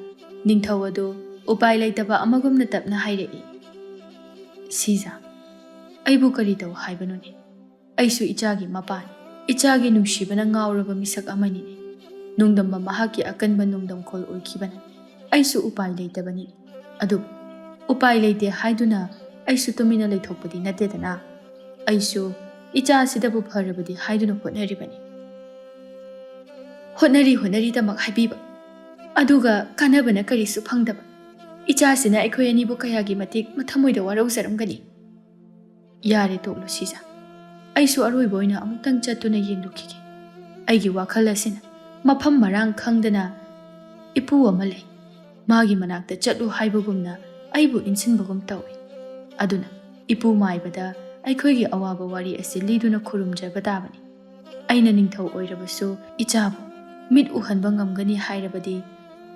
ꯅꯤꯡꯊꯧ ꯑꯗꯨ ꯎꯄꯥꯏ ꯂꯩꯇꯕ ꯑꯃꯒꯨꯝꯅ ꯇꯞꯅ ꯍꯥꯏꯔꯛꯏ, "ꯁꯤꯖ, ꯑꯩꯕꯨ ꯀꯔꯤ ꯇꯧ ꯍꯥꯏꯕꯅꯣꯅꯦ? ꯑꯩꯁꯨ ꯏꯆꯥꯒꯤ ꯃꯄꯥꯅꯤ꯫ ꯏꯆꯥꯒꯤ ꯅꯨꯡꯁꯤꯕꯅ ꯉꯥꯎꯔꯕ ꯃꯤꯁꯛ ꯑꯃꯅꯤꯅꯦ꯫ ꯅꯣꯡꯗꯝꯕ ꯃꯍꯥꯛꯀꯤ ꯑꯀꯟꯕ ꯅꯣꯡꯗꯝꯈꯣꯜ ꯑꯣꯏꯈꯤꯕꯅ ꯑꯩꯁꯨ ꯎꯄꯥꯏ ꯂꯩꯇꯕꯅꯤ꯫ ꯑꯗꯨꯕꯨ ꯎꯄꯥꯏ ꯂꯩꯇꯦ ꯍꯥꯏꯗꯨꯅ ꯑꯩꯁꯨ ꯇꯨꯃꯤꯟꯅ ꯂꯩꯊꯣꯛꯄꯗꯤ ꯅꯠꯇꯦꯗꯅ꯫ ꯑꯩꯁꯨ ꯏꯆꯥ ꯑꯁꯤꯗꯕꯨ ꯐꯔꯕꯗꯤ ꯍꯥꯏꯗꯨꯅ ꯍꯣꯠꯅꯔꯤꯕꯅꯤ"꯫ "ꯍꯣꯠꯅꯔꯤ ꯍꯣꯠꯅꯔꯤꯗꯃꯛ ꯍꯥꯏꯕꯤꯕ, ꯑꯗꯨꯒ ꯀꯥꯟꯅꯕꯅ ꯀꯔꯤꯁꯨ ꯐꯪꯗꯕ꯫ ꯏꯆꯥꯁꯤꯅ ꯑꯩꯈꯣꯏ ꯑꯅꯤꯕꯨ ꯀꯌꯥꯒꯤ ꯃꯇꯤꯛ ꯃꯊꯃꯣꯏꯗ ꯋꯥꯔꯧꯖꯔꯝꯒꯅꯤ"꯫ "ꯌꯥꯔꯦ, ꯇꯣꯛꯂꯣ ꯁꯤꯖ꯫ ꯑꯩꯁꯨ ꯑꯔꯣꯏꯕ ꯑꯣꯏꯅ ꯑꯃꯨꯛꯇꯪ ꯆꯠꯇꯨꯅ ꯌꯦꯡꯂꯨꯈꯤꯒꯦ꯫ ꯑꯩꯒꯤ ꯋꯥꯈꯜ ꯑꯁꯤꯅ ꯃꯐꯝ ꯃꯔꯥꯡ ꯈꯪꯗꯅ ꯏꯄꯨ ꯑꯃ ꯂꯩ, ꯃꯥꯒꯤ ꯃꯅꯥꯛꯇ ꯆꯠꯂꯨ ꯍꯥꯏꯕꯒꯨꯝꯅ ꯑꯩꯕꯨ ꯏꯟꯁꯤꯟꯕꯒꯨꯝ ꯇꯧꯏ꯫ ꯑꯗꯨꯅ ꯏꯄꯨ ꯃꯥꯏꯕꯗ ꯑꯩꯈꯣꯏꯒꯤ ꯑꯋꯥꯕ ꯋꯥꯔꯤ ꯑꯁꯤ ꯂꯤꯗꯨꯅ ꯈꯨꯔꯨꯝꯖꯕ ꯇꯥꯕꯅꯤ꯫ ꯑꯩꯅ ꯅꯤꯡꯊꯧ ꯑꯣꯏꯔꯕꯁꯨ ꯏꯆꯥꯕꯨ ꯃꯤꯠ ꯎꯍꯟꯕ ꯉꯝꯒꯅꯤ ꯍꯥꯏꯔꯕꯗꯤ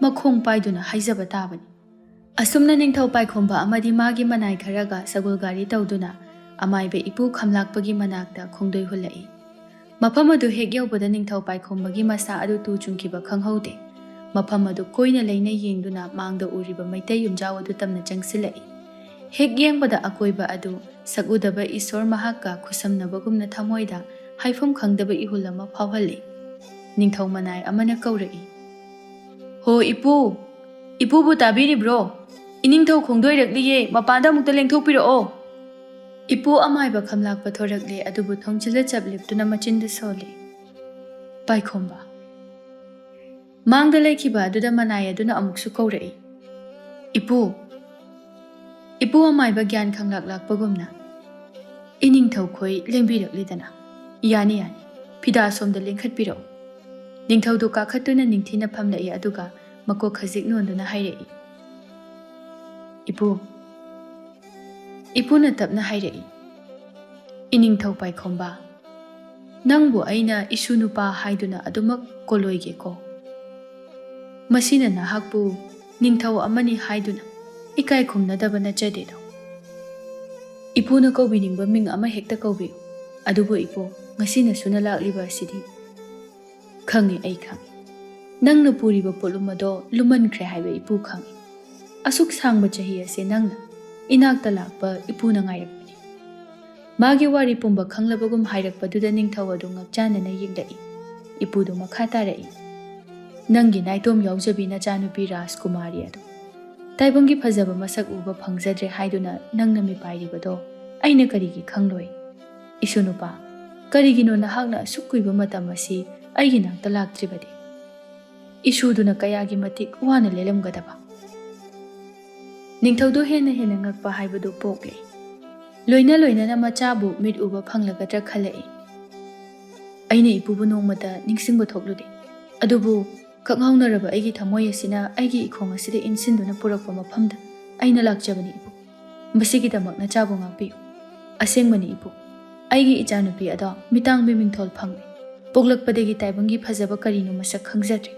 ꯃꯈꯣꯡ ꯄꯥꯏꯗꯨꯅ ꯍꯥꯏꯖꯕ ꯇꯥꯕꯅꯤ"꯫ ꯑꯁꯨꯝꯅ ꯅꯤꯡꯊꯧ ꯄꯥꯏꯈꯣꯝꯕ ꯑꯃꯗꯤ ꯃꯥꯒꯤ ꯃꯅꯥꯏ ꯈꯔꯒ ꯁꯒꯣꯜ ꯒꯥꯔꯤ ꯇꯧꯗꯨꯅ ꯑꯃꯥꯏꯕ ꯏꯄꯨ ꯈꯝꯂꯥꯛꯄꯒꯤ ꯃꯅꯥꯛꯇ ꯈꯣꯡꯗꯣꯏ ꯍꯨꯜꯂꯛꯏ꯫ ꯃꯐꯝ ꯑꯗꯨ ꯍꯦꯛ ꯌꯧꯕꯗ ꯅꯤꯡꯊꯧ ꯄꯥꯏꯈꯣꯝꯕꯒꯤ ꯃꯁꯥ ꯑꯗꯨ ꯇꯨ ꯆꯨꯡꯈꯤꯕ ꯈꯪꯍꯧꯗꯦ꯫ ꯃꯐꯝ ꯑꯗꯨ ꯀꯣꯏꯅ ꯂꯩꯅ ꯌꯦꯡꯗꯨꯅ ꯃꯥꯡꯗ ꯎꯔꯤꯕ ꯃꯩꯇꯩ ꯌꯨꯝꯖꯥꯎ ꯑꯗꯨ ꯇꯝꯅ ꯆꯪꯁꯤꯜꯂꯛꯏ꯫ ꯍꯦꯛ ꯌꯦꯡꯕꯗ ꯑꯀꯣꯏꯕ ꯑꯗꯨ ꯁꯛꯎꯗꯕ ꯏꯁꯣꯔ ꯃꯍꯥꯛꯀ ꯈꯨꯠꯁꯝꯅꯕꯒꯨꯝꯅ ꯊꯃꯣꯏꯗ ꯍꯥꯏꯐꯝ ꯈꯪꯗꯕ ꯏꯍꯨꯜ ꯑꯃ ꯐꯥꯎꯍꯜꯂꯤ꯫ ꯅꯤꯡꯊꯧ ꯃꯅꯥꯏ ꯑꯃꯅ ꯀꯧꯔꯛꯏ, "ꯍꯣ ꯏꯄꯨ! ꯏꯄꯨꯕꯨ ꯇꯥꯕꯤꯔꯤꯕ꯭ꯔꯣ? ꯏꯅꯤꯡꯊꯧ ꯈꯣꯡꯗꯣꯏꯔꯛꯂꯤꯌꯦ, ꯃꯄꯥꯟꯗ ꯑꯃꯨꯛꯇ ꯂꯦꯡꯊꯣꯛꯄꯤꯔꯛꯑꯣ!" ꯏꯄꯨ ꯑꯃꯥꯏꯕ ꯈꯝꯂꯥꯛꯄ ꯊꯣꯔꯛꯂꯦ, ꯑꯗꯨꯕꯨ ꯊꯣꯡꯖꯤꯜꯗ ꯆꯞ ꯂꯦꯞꯇꯨꯅ ꯃꯆꯤꯟꯗ ꯁꯣꯜꯂꯤ꯫ ꯄꯥꯏꯈꯣꯝꯕ꯫ ꯃꯥꯡꯗ ꯂꯩꯈꯤꯕ ꯑꯗꯨꯗ ꯃꯅꯥꯏ ꯑꯗꯨꯅ ꯑꯃꯨꯛꯁꯨ ꯀꯧꯔꯛꯏ, "ꯏꯄꯨ!" ꯏꯄꯨ ꯑꯃꯥꯏꯕ ꯒ꯭ꯌꯥꯟ ꯈꯪꯂꯥꯛ ꯂꯥꯛꯄꯒꯨꯝꯅ, "ꯏꯅꯤꯡꯊꯧ ꯈꯣꯏ ꯂꯦꯡꯕꯤꯔꯛꯂꯤꯗꯅ꯫ ꯌꯥꯅꯤ, ꯌꯥꯅꯤ꯫ ꯐꯤꯗꯥ ꯁꯣꯝꯗ ꯂꯦꯡꯈꯠꯄꯤꯔꯛꯎ꯫" ꯅꯤꯡꯊꯧꯗꯨ ꯀꯥꯈꯠꯇꯨꯅ ꯅꯤꯡꯊꯤꯅ ꯐꯝꯂꯛꯏ, ꯑꯗꯨꯒ ꯃꯀꯣꯛ ꯈꯖꯤꯛ ꯅꯣꯟꯗꯨꯅ ꯍꯥꯏꯔꯛꯏ, "ꯏꯄꯨ!" ꯏꯄꯨꯅ ꯇꯞꯅ ꯍꯥꯏꯔꯛꯏ, "ꯏꯅꯤꯡꯊꯧ ꯄꯥꯏꯈꯣꯝꯕ, ꯅꯪꯕꯨ ꯑꯩꯅ ꯏꯁꯨ ꯅꯨꯄꯥ ꯍꯥꯏꯗꯨꯅ ꯑꯗꯨꯃꯛ ꯀꯣꯂꯣꯏꯒꯦꯀꯣ? ꯃꯁꯤꯅ ꯅꯍꯥꯛꯄꯨ ꯅꯤꯡꯊꯧ ꯑꯃꯅꯤ ꯍꯥꯏꯗꯨꯅ ꯏꯀꯥꯏ ꯈꯨꯝꯅꯗꯕ ꯅꯠꯆꯗꯦꯗꯣ꯫ ꯏꯄꯨꯅ ꯀꯧꯕꯤꯅꯤꯡꯕ ꯃꯤꯡ ꯑꯃ ꯍꯦꯛꯇ ꯀꯧꯕꯤꯌꯨ꯫ ꯑꯗꯨꯕꯨ ꯏꯄꯨ, ꯉꯁꯤ ꯅꯁꯨꯅ ꯂꯥꯛꯂꯤꯕ ꯑꯁꯤꯗꯤ" "ꯈꯪꯉꯤ, ꯑꯩ ꯈꯪꯉꯤ꯫ ꯅꯪꯅ ꯄꯨꯔꯤꯕ ꯄꯣꯠꯂꯨꯝ ꯑꯗꯣ ꯂꯨꯝꯃꯟꯈ꯭ꯔꯦ ꯍꯥꯏꯕ ꯏꯄꯨ ꯈꯪꯉꯤ꯫ ꯑꯁꯨꯛ ꯁꯥꯡꯕ ꯆꯍꯤ ꯑꯁꯦ ꯅꯪꯅ ꯏꯅꯥꯛꯇ ꯂꯥꯛꯄ ꯏꯄꯨꯅ ꯉꯥꯏꯔꯛꯄꯅꯤ꯫" ꯃꯥꯒꯤ ꯋꯥꯔꯤ ꯄꯨꯝꯕ ꯈꯪꯂꯕꯒꯨꯝ ꯍꯥꯏꯔꯛꯄꯗꯨꯗ ꯅꯤꯡꯊꯧ ꯑꯗꯨ ꯉꯛꯆꯥꯟꯅꯅ ꯌꯦꯡꯂꯛꯏ꯫ ꯏꯄꯨꯗꯨ ꯃꯈꯥ ꯇꯥꯔꯛꯏ, "ꯅꯪꯒꯤ ꯅꯥꯏꯇꯣꯝ ꯌꯥꯎꯖꯕꯤ ꯅꯆꯥꯅꯨꯄꯤ ꯔꯥꯖꯀꯨꯃꯥꯔꯤ ꯑꯗꯨ ꯇꯥꯏꯕꯪꯒꯤ ꯐꯖꯕ ꯃꯁꯛ ꯎꯕ ꯐꯪꯖꯗ꯭ꯔꯦ ꯍꯥꯏꯗꯨꯅ ꯅꯪꯅ ꯃꯤꯄꯥꯏꯔꯤꯕꯗꯣ ꯑꯩꯅ ꯀꯔꯤꯒꯤ ꯈꯪꯂꯣꯏ? ꯏꯁꯨ ꯅꯨꯄꯥ, ꯀꯔꯤꯒꯤꯅꯣ ꯅꯍꯥꯛꯅ ꯑꯁꯨꯛ ꯀꯨꯏꯕ ꯃꯇꯝ ꯑꯁꯤ ꯑꯩꯒꯤ ꯅꯥꯛꯇ ꯂꯥꯛꯇ꯭ꯔꯤꯕꯗꯤ? ꯏꯁꯨꯗꯨꯅ ꯀꯌꯥꯒꯤ ꯃꯇꯤꯛ ꯋꯥꯅ ꯂꯦꯜꯂꯝꯒꯗꯕ?" ꯅꯤꯡꯊꯧꯗꯨ ꯍꯦꯟꯅ ꯍꯦꯟꯅ ꯉꯛꯄ ꯍꯥꯏꯕꯗꯨ ꯄꯣꯛꯂꯦ꯫ ꯂꯣꯏꯅ ꯂꯣꯏꯅꯅ ꯃꯆꯥꯕꯨ ꯃꯤꯠ ꯎꯕ ꯐꯪꯂꯒꯗ꯭ꯔꯥ ꯈꯜꯂꯛꯏ꯫ "ꯑꯩꯅ ꯏꯄꯨꯕꯨ ꯅꯣꯡꯃꯇ ꯅꯤꯡꯁꯤꯡꯕ ꯊꯣꯛꯂꯨꯗꯦ꯫ ꯑꯗꯨꯕꯨ ꯀꯛꯉꯥꯎꯅꯔꯕ ꯑꯩꯒꯤ ꯊꯃꯣꯏ ꯑꯁꯤꯅ ꯑꯩꯒꯤ ꯏꯈꯣꯡ ꯑꯁꯤꯗ ꯏꯟꯁꯤꯟꯗꯨꯅ ꯄꯨꯔꯛꯄ ꯃꯐꯝꯗ ꯑꯩꯅ ꯂꯥꯛꯆꯕꯅꯤ ꯏꯄꯨ꯫ ꯃꯁꯤꯒꯤꯗꯃꯛ ꯅꯆꯥꯕꯨ ꯉꯥꯛꯄꯤꯌꯨ꯫" "ꯑꯁꯦꯡꯕꯅꯤ ꯏꯄꯨ, ꯑꯩꯒꯤ ꯏꯆꯥꯅꯨꯄꯤ ꯑꯗꯣ ꯃꯤꯇꯥꯡꯕꯤ ꯃꯤꯡꯊꯣꯜ ꯐꯪꯂꯦ꯫ ꯄꯣꯛꯂꯛꯄꯗꯒꯤ ꯇꯥꯏꯕꯪꯒꯤ ꯐꯖꯕ ꯀꯔꯤꯅꯣ ꯃꯁꯛ ꯈꯪꯖꯗ꯭ꯔꯤ꯫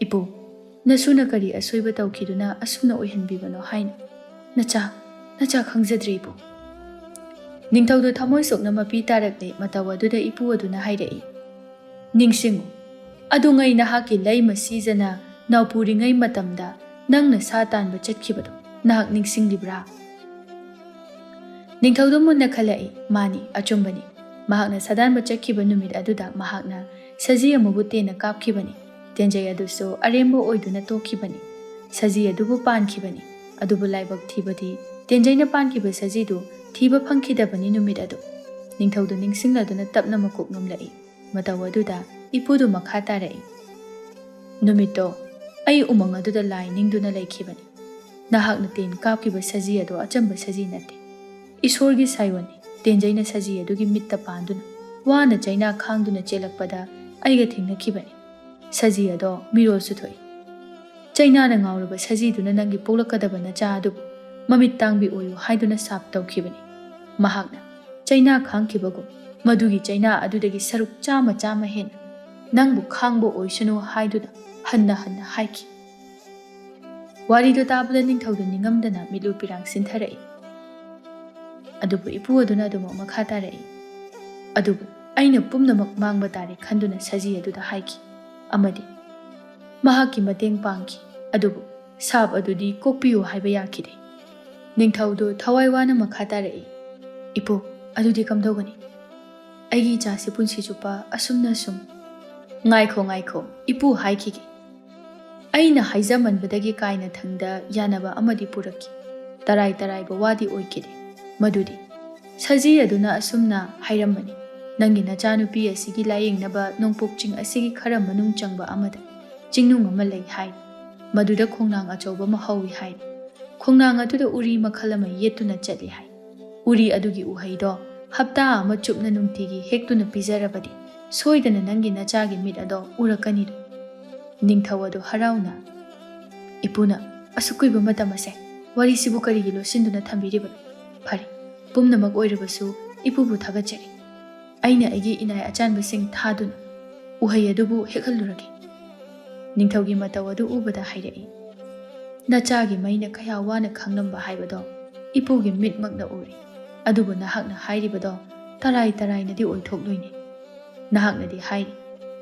ꯏꯄꯨ, ꯅꯁꯨꯅ ꯀꯔꯤ ꯑꯁꯣꯏꯕ ꯇꯧꯈꯤꯗꯨꯅ ꯑꯁꯨꯝꯅ ꯑꯣꯏꯍꯟꯕꯤꯕꯅꯣ ꯍꯥꯏꯅ ꯅꯆꯥ, ꯅꯆꯥ ꯈꯪꯖꯗ꯭ꯔꯤ ꯏꯄꯨ꯫" ꯅꯤꯡꯊꯧꯗꯨ ꯊꯃꯣꯏ ꯁꯣꯛꯅ ꯃꯄꯤ ꯇꯥꯔꯛꯂꯦ꯫ ꯃꯇꯧ ꯑꯗꯨꯗ ꯏꯄꯨ ꯑꯗꯨꯅ ꯍꯥꯏꯔꯛꯏ, "ꯅꯤꯡꯁꯤꯡꯉꯨ, ꯑꯗꯨꯉꯩ ꯅꯍꯥꯛꯀꯤ ꯂꯩꯃ ꯁꯤꯖꯅ ꯅꯥꯎꯄꯨꯔꯤꯉꯩ ꯃꯇꯝꯗ ꯅꯪꯅ ꯁꯥ ꯇꯥꯟꯕ ꯆꯠꯈꯤꯕꯗꯣ ꯅꯍꯥꯛ ꯅꯤꯡꯁꯤꯡꯂꯤꯕ꯭ꯔꯥ?" ꯅꯤꯡꯊꯧꯗꯨ ꯃꯨꯟꯅ ꯈꯜꯂꯛꯏ꯫ ꯃꯥꯅꯤ, ꯑꯆꯨꯝꯕꯅꯤ꯫ ꯃꯍꯥꯛꯅ ꯁꯥꯗꯥꯟꯕ ꯆꯠꯈꯤꯕ ꯅꯨꯃꯤꯠ ꯑꯗꯨꯗ ꯃꯍꯥꯛꯅ ꯁꯖꯤ ꯑꯃꯕꯨ ꯇꯦꯟꯅ ꯀꯥꯞꯈꯤꯕꯅꯤ꯫ ꯇꯦꯟꯖꯩ ꯑꯗꯨꯁꯨ ꯑꯔꯦꯝꯕ ꯑꯣꯏꯗꯨꯅ ꯇꯣꯛꯈꯤꯕꯅꯤ꯫ ꯁꯖꯤ ꯑꯗꯨꯕꯨ ꯄꯥꯟꯈꯤꯕꯅꯤ꯫ ꯑꯗꯨꯕꯨ ꯂꯥꯏꯕꯛ ꯊꯤꯕꯗꯤ, ꯇꯦꯟꯖꯩꯅ ꯄꯥꯟꯈꯤꯕ ꯁꯖꯤꯗꯨ ꯊꯤꯕ ꯐꯪꯈꯤꯗꯕꯅꯤ ꯅꯨꯃꯤꯠ ꯑꯗꯨ꯫ ꯅꯤꯡꯊꯧꯗꯨ ꯅꯤꯡꯁꯤꯡꯂꯗꯨꯅ ꯇꯞꯅ ꯃꯀꯣꯛ ꯅꯣꯝꯂꯛꯏ꯫ ꯃꯇꯧ ꯑꯗꯨꯗ ꯏꯄꯨꯗꯨ ꯃꯈꯥ ꯇꯥꯔꯛꯏ꯫ ꯅꯨꯃꯤꯠꯇꯣ ꯑꯩ ꯎꯃꯪ ꯑꯗꯨꯗ ꯂꯥꯏ ꯅꯤꯡꯗꯨꯅ ꯂꯩꯈꯤꯕꯅꯤ꯫ ꯅꯍꯥꯛꯅ ꯇꯦꯟ ꯀꯥꯞꯈꯤꯕ ꯁꯖꯤ ꯑꯗꯣ ꯑꯆꯝꯕ ꯁꯖꯤ ꯅꯠꯇꯦ꯫ ꯏꯁꯣꯔꯒꯤ ꯁꯥꯏꯑꯣꯟꯅꯤ꯫ ꯇꯦꯟꯖꯩꯅ ꯁꯖꯤ ꯑꯗꯨꯒꯤ ꯃꯤꯠꯇ ꯄꯥꯟꯗꯨꯅ ꯋꯥꯅ ꯆꯩꯅꯥ ꯈꯥꯡꯗꯨꯅ ꯆꯦꯜꯂꯛꯄꯗ ꯑꯩꯒ ꯊꯦꯡꯅꯈꯤꯕꯅꯤ꯫ ꯁꯖꯤ ꯑꯗꯣ ꯃꯤꯔꯣꯜꯁꯨ ꯊꯣꯛꯏ꯫ ꯆꯩꯅꯥꯅ ꯉꯥꯎꯔꯕ ꯁꯖꯤꯗꯨꯅ ꯅꯪꯒꯤ ꯄꯣꯛꯂꯛꯀꯗꯕ ꯅꯆꯥ ꯑꯗꯨꯕꯨ ꯃꯃꯤꯠ ꯇꯥꯡꯕꯤ ꯑꯣꯏꯌꯨ ꯍꯥꯏꯗꯨꯅ ꯁꯥꯞ ꯇꯧꯈꯤꯕꯅꯤ꯫ ꯃꯍꯥꯛꯅ ꯆꯩꯅꯥ ꯈꯥꯡꯈꯤꯕꯒꯨꯝ ꯃꯗꯨꯒꯤ ꯆꯩꯅꯥ ꯑꯗꯨꯗꯒꯤ ꯁꯔꯨꯛ ꯆꯥꯝꯃ ꯆꯥꯝꯃ ꯍꯦꯟꯅ ꯅꯪꯕꯨ ꯈꯥꯡꯕ ꯑꯣꯏꯁꯅꯨ ꯍꯥꯏꯗꯨꯅ ꯍꯟꯅ ꯍꯟꯅ ꯍꯥꯏꯈꯤ꯫ ꯋꯥꯔꯤꯗꯨ ꯇꯥꯕꯗ ꯅꯤꯡꯊꯧꯗꯨ ꯅꯤꯡꯉꯝꯗꯅ ꯃꯤꯠꯂꯨ ꯄꯤꯔꯥꯡ ꯁꯤꯟꯊꯔꯛꯏ꯫ ꯑꯗꯨꯕꯨ ꯏꯄꯨ ꯑꯗꯨꯅ ꯑꯗꯨꯃꯛ ꯃꯈꯥ ꯇꯥꯔꯛꯏ꯫ ꯑꯗꯨꯕꯨ ꯑꯩꯅ ꯄꯨꯝꯅꯃꯛ ꯃꯥꯡꯕ ꯇꯥꯔꯦ ꯈꯟꯗꯨꯅ ꯁꯖꯤ ꯑꯗꯨꯗ ꯍꯥꯏꯈꯤ ꯑꯃꯗꯤ ꯃꯍꯥꯛꯀꯤ ꯃꯇꯦꯡ ꯄꯥꯡꯈꯤ꯫ ꯑꯗꯨꯕꯨ ꯁꯥꯞ ꯑꯗꯨꯗꯤ ꯀꯣꯛꯄꯤꯌꯨ ꯍꯥꯏꯕ ꯌꯥꯈꯤꯗꯦ꯫ ꯅꯤꯡꯊꯧꯗꯨ ꯊꯋꯥꯏ ꯋꯥꯅ ꯃꯈꯥ ꯇꯥꯔꯛꯏ꯫ ꯏꯄꯨ, ꯑꯗꯨꯗꯤ ꯀꯝꯗꯧꯒꯅꯤ? ꯑꯩꯒꯤ ꯏꯆꯥꯁꯤ ꯄꯨꯟꯁꯤ ꯆꯨꯞꯄ ꯑꯁꯨꯝꯅ ꯁꯨꯝ꯫ ꯉꯥꯏꯈꯣ, ꯉꯥꯏꯈꯣ, ꯏꯄꯨ ꯍꯥꯏꯈꯤꯒꯦ꯫ ꯑꯩꯅ ꯍꯥꯏꯖꯃꯟꯕꯗꯒꯤ ꯀꯥꯏꯅ ꯊꯪꯗ ꯌꯥꯅꯕ ꯑꯃꯗꯤ ꯄꯨꯔꯛꯈꯤ꯫ ꯇꯔꯥꯏ ꯇꯔꯥꯏꯕ ꯋꯥꯗꯤ ꯑꯣꯏꯈꯤꯗꯦ꯫ ꯃꯗꯨꯗꯤ ꯁꯖꯤ ꯑꯗꯨꯅ ꯑꯁꯨꯝꯅ ꯍꯥꯏꯔꯝꯕꯅꯤ, "ꯅꯪꯒꯤ ꯅꯆꯥꯅꯨꯄꯤ ꯑꯁꯤꯒꯤ ꯂꯥꯌꯦꯡꯅꯕ ꯅꯣꯡꯄꯣꯛ ꯆꯤꯡ ꯑꯁꯤꯒꯤ ꯈꯔ ꯃꯅꯨꯡ ꯆꯪꯕ ꯑꯃꯗ ꯆꯤꯡꯅꯨꯡ ꯑꯃ ꯂꯩ" ꯍꯥꯏ꯫ "ꯃꯗꯨꯗ ꯈꯣꯡꯅꯥꯡ ꯑꯆꯧꯕ ꯑꯃ ꯍꯧꯏ" ꯍꯥꯏ꯫ "ꯈꯣꯡꯅꯥꯡ ꯑꯗꯨꯗ ꯎꯔꯤ ꯃꯈꯜ ꯑꯃ ꯌꯦꯠꯇꯨꯅ ꯆꯠꯂꯤ" ꯍꯥꯏ꯫ "ꯎꯔꯤ ꯑꯗꯨꯒꯤ ꯎꯍꯩꯗꯣ ꯍꯞꯇꯥ ꯑꯃ ꯆꯨꯞꯅ ꯅꯨꯡꯇꯤꯒꯤ ꯍꯦꯛꯇꯨꯅ ꯄꯤꯖꯔꯕꯗꯤ ꯁꯣꯏꯗꯅ ꯅꯪꯒꯤ ꯅꯆꯥꯒꯤ ꯃꯤꯠ ꯑꯗꯣ ꯎꯔꯛꯀꯅꯤꯗꯣ"꯫ ꯅꯤꯡꯊꯧ ꯑꯗꯨ ꯍꯔꯥꯎꯅ, "ꯏꯄꯨꯅ ꯑꯁꯨꯛ ꯀꯨꯏꯕ ꯃꯇꯝ ꯑꯁꯦ ꯋꯥꯔꯤꯁꯤꯕꯨ ꯀꯔꯤꯒꯤ ꯂꯣꯠꯁꯤꯟꯗꯨꯅ ꯊꯝꯕꯤꯔꯤꯕꯅꯣ? ꯐꯔꯦ, ꯄꯨꯝꯅꯃꯛ ꯑꯣꯏꯔꯕꯁꯨ ꯏꯄꯨꯕꯨ ꯊꯥꯒꯠꯆꯔꯤ꯫ ꯑꯩꯅ ꯑꯩꯒꯤ ꯏꯅꯥꯏ ꯑꯆꯥꯟꯕꯁꯤꯡ ꯊꯥꯗꯨꯅ ꯎꯍꯩ ꯑꯗꯨꯕꯨ ꯍꯦꯛꯍꯜꯂꯨꯔꯒꯦ"꯫ ꯅꯤꯡꯊꯧꯒꯤ ꯃꯇꯧ ꯑꯗꯨ ꯎꯕꯗ ꯍꯥꯏꯔꯛꯏ, "ꯅꯆꯥꯒꯤ ꯃꯩꯅ ꯀꯌꯥ ꯋꯥꯅ ꯈꯥꯡꯂꯝꯕ ꯍꯥꯏꯕꯗꯣ ꯏꯄꯨꯒꯤ ꯃꯤꯠꯃꯛꯅ ꯎꯔꯦ꯫ ꯑꯗꯨꯕꯨ ꯅꯍꯥꯛꯅ ꯍꯥꯏꯔꯤꯕꯗꯣ ꯇꯔꯥꯏ ꯇꯔꯥꯏꯅꯗꯤ ꯑꯣꯏꯊꯣꯛꯂꯣꯏꯅꯦ꯫ ꯅꯍꯥꯛꯅꯗꯤ ꯍꯥꯏꯔꯤ,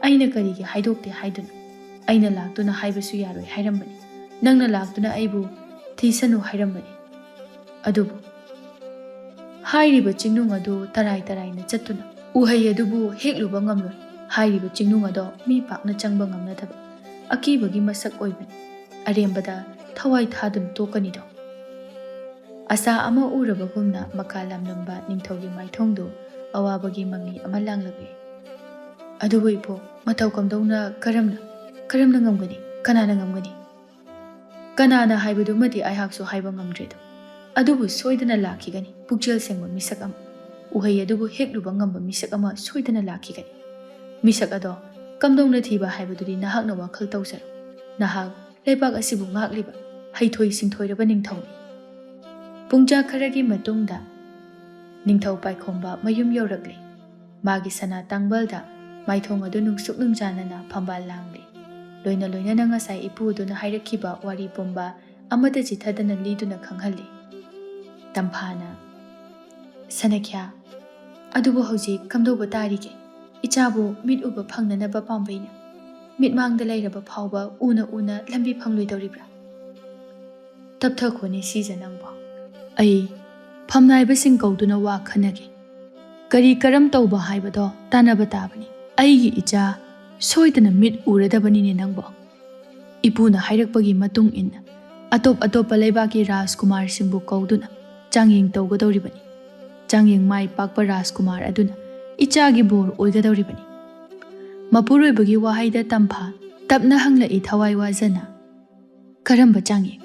ꯑꯩꯅ ꯀꯔꯤꯒꯤ ꯍꯥꯏꯗꯣꯛꯇꯦ ꯍꯥꯏꯗꯨꯅ? ꯑꯩꯅ ꯂꯥꯛꯇꯨꯅ ꯍꯥꯏꯕꯁꯨ ꯌꯥꯔꯣꯏ ꯍꯥꯏꯔꯝꯕꯅꯤ꯫ ꯅꯪꯅ ꯂꯥꯛꯇꯨꯅ ꯑꯩꯕꯨ ꯊꯤꯁꯅꯨ ꯍꯥꯏꯔꯝꯕꯅꯤ꯫ ꯑꯗꯨꯕꯨ" ꯍꯥꯏꯔꯤꯕ ꯆꯤꯡꯅꯨꯡ ꯑꯗꯨ ꯇꯔꯥꯏ ꯇꯔꯥꯏꯅ ꯆꯠꯇꯨꯅ ꯎꯍꯩ ꯑꯗꯨꯕꯨ ꯍꯦꯛꯂꯨꯕ ꯉꯝꯂꯣꯏ꯫ ꯍꯥꯏꯔꯤꯕ ꯆꯤꯡꯅꯨꯡ ꯑꯗꯣ ꯃꯤ ꯄꯥꯛꯅ ꯆꯪꯕ ꯉꯝꯅꯗꯕ ꯑꯀꯤꯕꯒꯤ ꯃꯁꯛ ꯑꯣꯏꯕꯅꯤ꯫ ꯑꯔꯦꯝꯕꯗ ꯊꯋꯥꯏ ꯊꯥꯗꯨꯅ ꯇꯣꯛꯀꯅꯤꯗꯣ꯫ ꯑꯁꯥ ꯑꯃ ꯎꯔꯕꯒꯨꯝꯅ ꯃꯀꯥ ꯂꯥꯝꯂꯝꯕ ꯅꯤꯡꯊꯧꯒꯤ ꯃꯥꯏꯊꯣꯡꯗꯨ ꯑꯋꯥꯕꯒꯤ ꯃꯃꯤ ꯑꯃ ꯂꯥꯡꯂꯛꯂꯤ꯫ "ꯑꯗꯨꯕꯨ ꯏꯄꯨ, ꯃꯇꯧ ꯀꯝꯗꯧꯅ, ꯀꯔꯝꯅ, ꯀꯔꯝꯅ ꯉꯝꯒꯅꯤ? ꯀꯅꯥꯅ ꯉꯝꯒꯅꯤ?" "ꯀꯅꯥꯅ ꯍꯥꯏꯕꯗꯨꯃꯗꯤ ꯑꯩꯍꯥꯛꯁꯨ ꯍꯥꯏꯕ ꯉꯝꯗ꯭ꯔꯦꯗꯣ꯫ ꯑꯗꯨꯕꯨ ꯁꯣꯏꯗꯅ ꯂꯥꯛꯈꯤꯒꯅꯤ, ꯄꯨꯛꯆꯦꯜ ꯁꯦꯡꯕ ꯃꯤꯁꯛ ꯑꯃ꯫ ꯎꯍꯩ ꯑꯗꯨꯕꯨ ꯍꯦꯛꯂꯨꯕ ꯉꯝꯕ ꯃꯤꯁꯛ ꯑꯃ ꯁꯣꯏꯗꯅ ꯂꯥꯛꯈꯤꯒꯅꯤ꯫ ꯃꯤꯁꯛ ꯑꯗꯣ ꯀꯝꯗꯧꯅ ꯊꯤꯕ ꯍꯥꯏꯕꯗꯨꯗꯤ ꯅꯍꯥꯛꯅ ꯋꯥꯈꯜ ꯇꯧꯖꯔꯣ꯫ ꯅꯍꯥꯛ ꯂꯩꯕꯥꯛ ꯑꯁꯤꯕꯨ ꯉꯥꯛꯂꯤꯕ ꯍꯩꯊꯣꯏ ꯁꯤꯡꯊꯣꯏꯔꯕ ꯅꯤꯡꯊꯧꯅꯤ꯫" ꯄꯨꯡꯖꯥ ꯈꯔꯒꯤ ꯃꯇꯨꯡꯗ ꯅꯤꯡꯊꯧ ꯄꯥꯏꯈꯣꯝꯕ ꯃꯌꯨꯝ ꯌꯧꯔꯛꯂꯦ꯫ ꯃꯥꯒꯤ ꯁꯅꯥ ꯇꯥꯡꯕꯜꯗ ꯃꯥꯏꯊꯣꯡ ꯑꯗꯨ ꯅꯨꯡꯁꯨꯛ ꯅꯨꯡꯖꯥꯅꯅ ꯐꯝꯕꯥꯜ ꯂꯥꯡꯂꯤ꯫ ꯂꯣꯏꯅ ꯂꯣꯏꯅꯅ ꯉꯁꯥꯏ ꯏꯄꯨ ꯑꯗꯨꯅ ꯍꯥꯏꯔꯛꯈꯤꯕ ꯋꯥꯔꯤ ꯄꯨꯝꯕ ꯑꯃꯠꯇ ꯆꯤꯊꯗꯅ ꯂꯤꯗꯨꯅ ꯈꯪꯍꯜꯂꯤ꯫ ꯇꯝꯐꯥꯅ, "ꯁꯅꯈ꯭ꯌꯥ, ꯑꯗꯨꯕꯨ ꯍꯧꯖꯤꯛ ꯀꯝꯗꯧꯕ ꯇꯥꯔꯤꯒꯦ? ꯏꯆꯥꯕꯨ ꯃꯤꯠ ꯎꯕ ꯐꯪꯅꯅꯕ ꯄꯥꯝꯕꯩꯅ ꯃꯤꯠꯃꯥꯡꯗ ꯂꯩꯔꯕ ꯐꯥꯎꯕ ꯎꯅ ꯎꯅ ꯂꯝꯕꯤ ꯐꯪꯂꯣꯏꯗꯧꯔꯤꯕ꯭ꯔꯥ?" "ꯇꯞꯊꯈꯣꯅꯦ ꯁꯤꯖ ꯅꯪꯕꯣ꯫ ꯑꯩ ꯐꯝꯅꯥꯏꯕꯁꯤꯡ ꯀꯧꯗꯨꯅ ꯋꯥ ꯈꯟꯅꯒꯦ꯫ ꯀꯔꯤ ꯀꯔꯝ ꯇꯧꯕ ꯍꯥꯏꯕꯗꯣ ꯇꯥꯟꯅꯕ ꯇꯥꯕꯅꯤ꯫ ꯑꯩꯒꯤ ꯏꯆꯥ ꯁꯣꯏꯗꯅ ꯃꯤꯠ ꯎꯔꯗꯕꯅꯤꯅꯦ ꯅꯪꯕꯣ꯫ ꯏꯄꯨꯅ ꯍꯥꯏꯔꯛꯄꯒꯤ ꯃꯇꯨꯡ ꯏꯟꯅ ꯑꯇꯣꯞ ꯑꯇꯣꯞꯄ ꯂꯩꯕꯥꯛꯀꯤ ꯔꯥꯖꯀꯨꯃꯥꯔꯁꯤꯡꯕꯨ ꯀꯧꯗꯨꯅ ꯆꯥꯡꯌꯦꯡ ꯇꯧꯒꯗꯧꯔꯤꯕꯅꯤ꯫ ꯆꯥꯡꯌꯦꯡ ꯃꯥꯏ ꯄꯥꯛꯄ ꯔꯥꯖꯀꯨꯃꯥꯔ ꯑꯗꯨꯅ ꯏꯆꯥꯒꯤ ꯕꯣꯔ ꯑꯣꯏꯒꯗꯧꯔꯤꯕꯅꯤ꯫" ꯃꯄꯨꯔꯣꯏꯕꯒꯤ ꯋꯥꯍꯩꯗ ꯇꯝꯐꯥ ꯇꯞꯅ ꯍꯪꯂꯛꯏ ꯊꯋꯥꯏ ꯋꯥꯖꯅ, "ꯀꯔꯝꯕ ꯆꯥꯡꯌꯦꯡ?"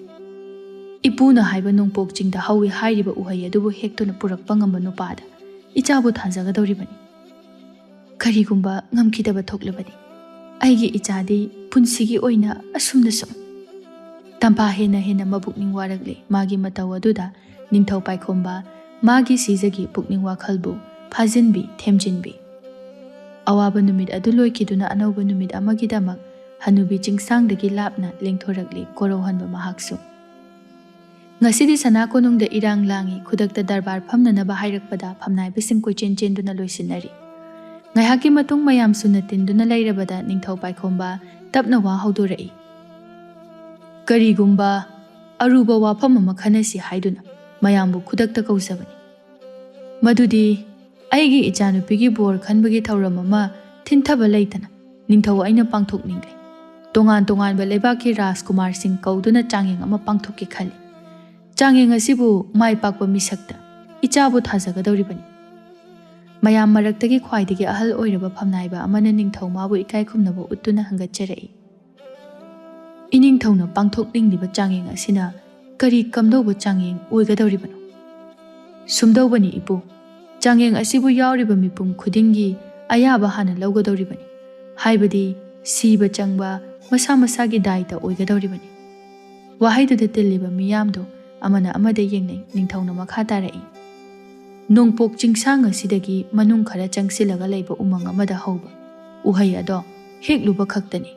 "ꯏꯄꯨꯅ ꯍꯥꯏꯕ ꯅꯣꯡꯄꯣꯛ ꯆꯤꯡꯗ ꯍꯧꯏ ꯍꯥꯏꯔꯤꯕ ꯎꯍꯩ ꯑꯗꯨꯕꯨ ꯍꯦꯛꯇꯨꯅ ꯄꯨꯔꯛꯄ ꯉꯝꯕ ꯅꯨꯄꯥꯗ ꯏꯆꯥꯕꯨ ꯊꯥꯖꯒꯗꯧꯔꯤꯕꯅꯤ꯫ ꯀꯔꯤꯒꯨꯝꯕ ꯉꯝꯈꯤꯗꯕ ꯊꯣꯛꯂꯕꯗꯤ ꯑꯩꯒꯤ ꯏꯆꯥꯗꯤ ꯄꯨꯟꯁꯤꯒꯤ ꯑꯣꯏꯅ ꯑꯁꯨꯝꯅ ꯁꯨꯝ꯫" ꯇꯝꯐꯥ ꯍꯦꯟꯅ ꯍꯦꯟꯅ ꯃꯕꯨꯛꯅꯤꯡ ꯋꯥꯔꯛꯂꯦ꯫ ꯃꯥꯒꯤ ꯃꯇꯧ ꯑꯗꯨꯗ ꯅꯤꯡꯊꯧ ꯄꯥꯏꯈꯣꯝꯕ ꯃꯥꯒꯤ ꯁꯤꯖꯒꯤ ꯄꯨꯛꯅꯤꯡ ꯋꯥꯈꯜꯕꯨ ꯐꯥꯖꯤꯟꯕꯤ, ꯊꯦꯝꯖꯤꯟꯕꯤ꯫ ꯑꯋꯥꯕ ꯅꯨꯃꯤꯠ ꯑꯗꯨ ꯂꯣꯏꯈꯤꯗꯨꯅ ꯑꯅꯧꯕ ꯅꯨꯃꯤꯠ ꯑꯃꯒꯤꯗꯃꯛ ꯍꯅꯨꯕꯤ ꯆꯤꯡꯁꯥꯡꯗꯒꯤ ꯂꯥꯞꯅ ꯂꯦꯡꯊꯣꯔꯛꯂꯤ ꯀꯣꯔꯧꯍꯟꯕ ꯃꯍꯥꯛꯁꯨ꯫ ꯉꯁꯤꯗꯤ ꯁꯅꯥ ꯀꯣꯅꯨꯡꯗ ꯏꯔꯥꯡ ꯂꯥꯡꯏ꯫ ꯈꯨꯗꯛꯇ ꯗꯔꯕꯥꯔ ꯐꯝꯅꯅꯕ ꯍꯥꯏꯔꯛꯄꯗ ꯐꯝꯅꯥꯏꯕꯁꯤꯡ ꯀꯣꯏꯆꯦꯟ ꯆꯦꯟꯗꯨꯅ ꯂꯣꯏꯁꯤꯟꯅꯔꯤ꯫ ꯉꯥꯏꯍꯥꯛꯀꯤ ꯃꯇꯨꯡ ꯃꯌꯥꯝ ꯁꯨꯅ ꯇꯤꯟꯗꯨꯅ ꯂꯩꯔꯕꯗ ꯅꯤꯡꯊꯧ ꯄꯥꯏꯈꯣꯝꯕ ꯇꯞꯅ ꯋꯥ ꯍꯧꯗꯣꯔꯛꯏ꯫ "ꯀꯔꯤꯒꯨꯝꯕ ꯑꯔꯨꯕ ꯋꯥꯐꯝ ꯑꯃ ꯈꯟꯅꯁꯤ ꯍꯥꯏꯗꯨꯅ ꯃꯌꯥꯝꯕꯨ ꯈꯨꯗꯛꯇ ꯀꯧꯖꯕꯅꯤ꯫ "ꯃꯗꯨꯗꯤ ꯑꯩꯒꯤ ꯏꯆꯥꯅꯨꯄꯤꯒꯤ ꯕꯣꯔ ꯈꯟꯕꯒꯤ ꯊꯧꯔꯝ ꯑꯃ ꯊꯤꯟꯊꯕ ꯂꯩꯇꯅ ꯅꯤꯡꯊꯧ ꯑꯩꯅ ꯄꯥꯡꯊꯣꯛꯅꯤꯡꯂꯦ꯫ ꯇꯣꯉꯥꯟ ꯇꯣꯉꯥꯟꯕ ꯂꯩꯕꯥꯛꯀꯤ ꯔꯥꯖꯀꯨꯃꯥꯔꯁꯤꯡ ꯀꯧꯗꯨꯅ ꯆꯥꯡꯌꯦꯡ ꯑꯃ ꯄꯥꯡꯊꯣꯛꯀꯦ ꯈꯜꯂꯤ꯫ ꯆꯥꯡꯌꯦꯡ ꯑꯁꯤꯕꯨ ꯃꯥꯏ ꯄꯥꯛꯄ ꯃꯤꯁꯛꯇ ꯏꯆꯥꯕꯨ ꯊꯥꯖꯒꯗꯧꯔꯤꯕꯅꯤ꯫ ꯃꯌꯥꯝ ꯃꯔꯛꯇꯒꯤ ꯈ꯭ꯋꯥꯏꯗꯒꯤ ꯑꯍꯜ ꯑꯣꯏꯔꯕ ꯐꯝꯅꯥꯏꯕ ꯑꯃꯅ ꯅꯤꯡꯊꯧ ꯃꯥꯕꯨ ꯏꯀꯥꯏ ꯈꯨꯝꯅꯕ ꯎꯠꯇꯨꯅ ꯍꯪꯒꯠꯆꯔꯛꯏ꯫ ꯏꯅꯤꯡꯊꯧꯅ ꯄꯥꯡꯊꯣꯛꯅꯤꯡꯂꯤꯕ ꯆꯥꯡꯌꯦꯡ ꯑꯁꯤꯅ ꯀꯔꯤ ꯀꯝꯗꯧꯕ ꯆꯥꯡꯌꯦꯡ ꯑꯣꯏꯒꯗꯧꯔꯤꯕꯅꯣ?" "ꯁꯨꯝꯗꯧꯕꯅꯤ ꯏꯄꯨ, ꯆꯥꯡꯌꯦꯡ ꯑꯁꯤꯕꯨ ꯌꯥꯎꯔꯤꯕ ꯃꯤꯄꯨꯝ ꯈꯨꯗꯤꯡꯒꯤ ꯑꯌꯥꯕ ꯍꯥꯟꯅ ꯂꯧꯒꯗꯧꯔꯤꯕꯅꯤ, ꯍꯥꯏꯕꯗꯤ ꯁꯤꯕ ꯆꯪꯕ ꯃꯁꯥ ꯃꯁꯥꯒꯤ ꯗꯥꯏꯇ ꯑꯣꯏꯒꯗꯧꯔꯤꯕꯅꯤ꯫" ꯋꯥꯍꯩꯗꯨꯗ ꯇꯤꯜꯂꯤꯕ ꯃꯤꯌꯥꯝꯗꯨ ꯑꯃꯅ ꯑꯃꯗ ꯌꯦꯡꯅꯩ꯫ ꯅꯤꯡꯊꯧꯅ ꯃꯈꯥ ꯇꯥꯔꯛꯏ, "ꯅꯣꯡꯄꯣꯛ ꯆꯤꯡꯁꯥꯡ ꯑꯁꯤꯗꯒꯤ ꯃꯅꯨꯡ ꯈꯔ ꯆꯪꯁꯤꯜꯂꯒ ꯂꯩꯕ ꯎꯃꯪ ꯑꯃꯗ ꯍꯧꯕ ꯎꯍꯩ ꯑꯗꯣ ꯍꯦꯛꯂꯨꯕ ꯈꯛꯇꯅꯤ꯫"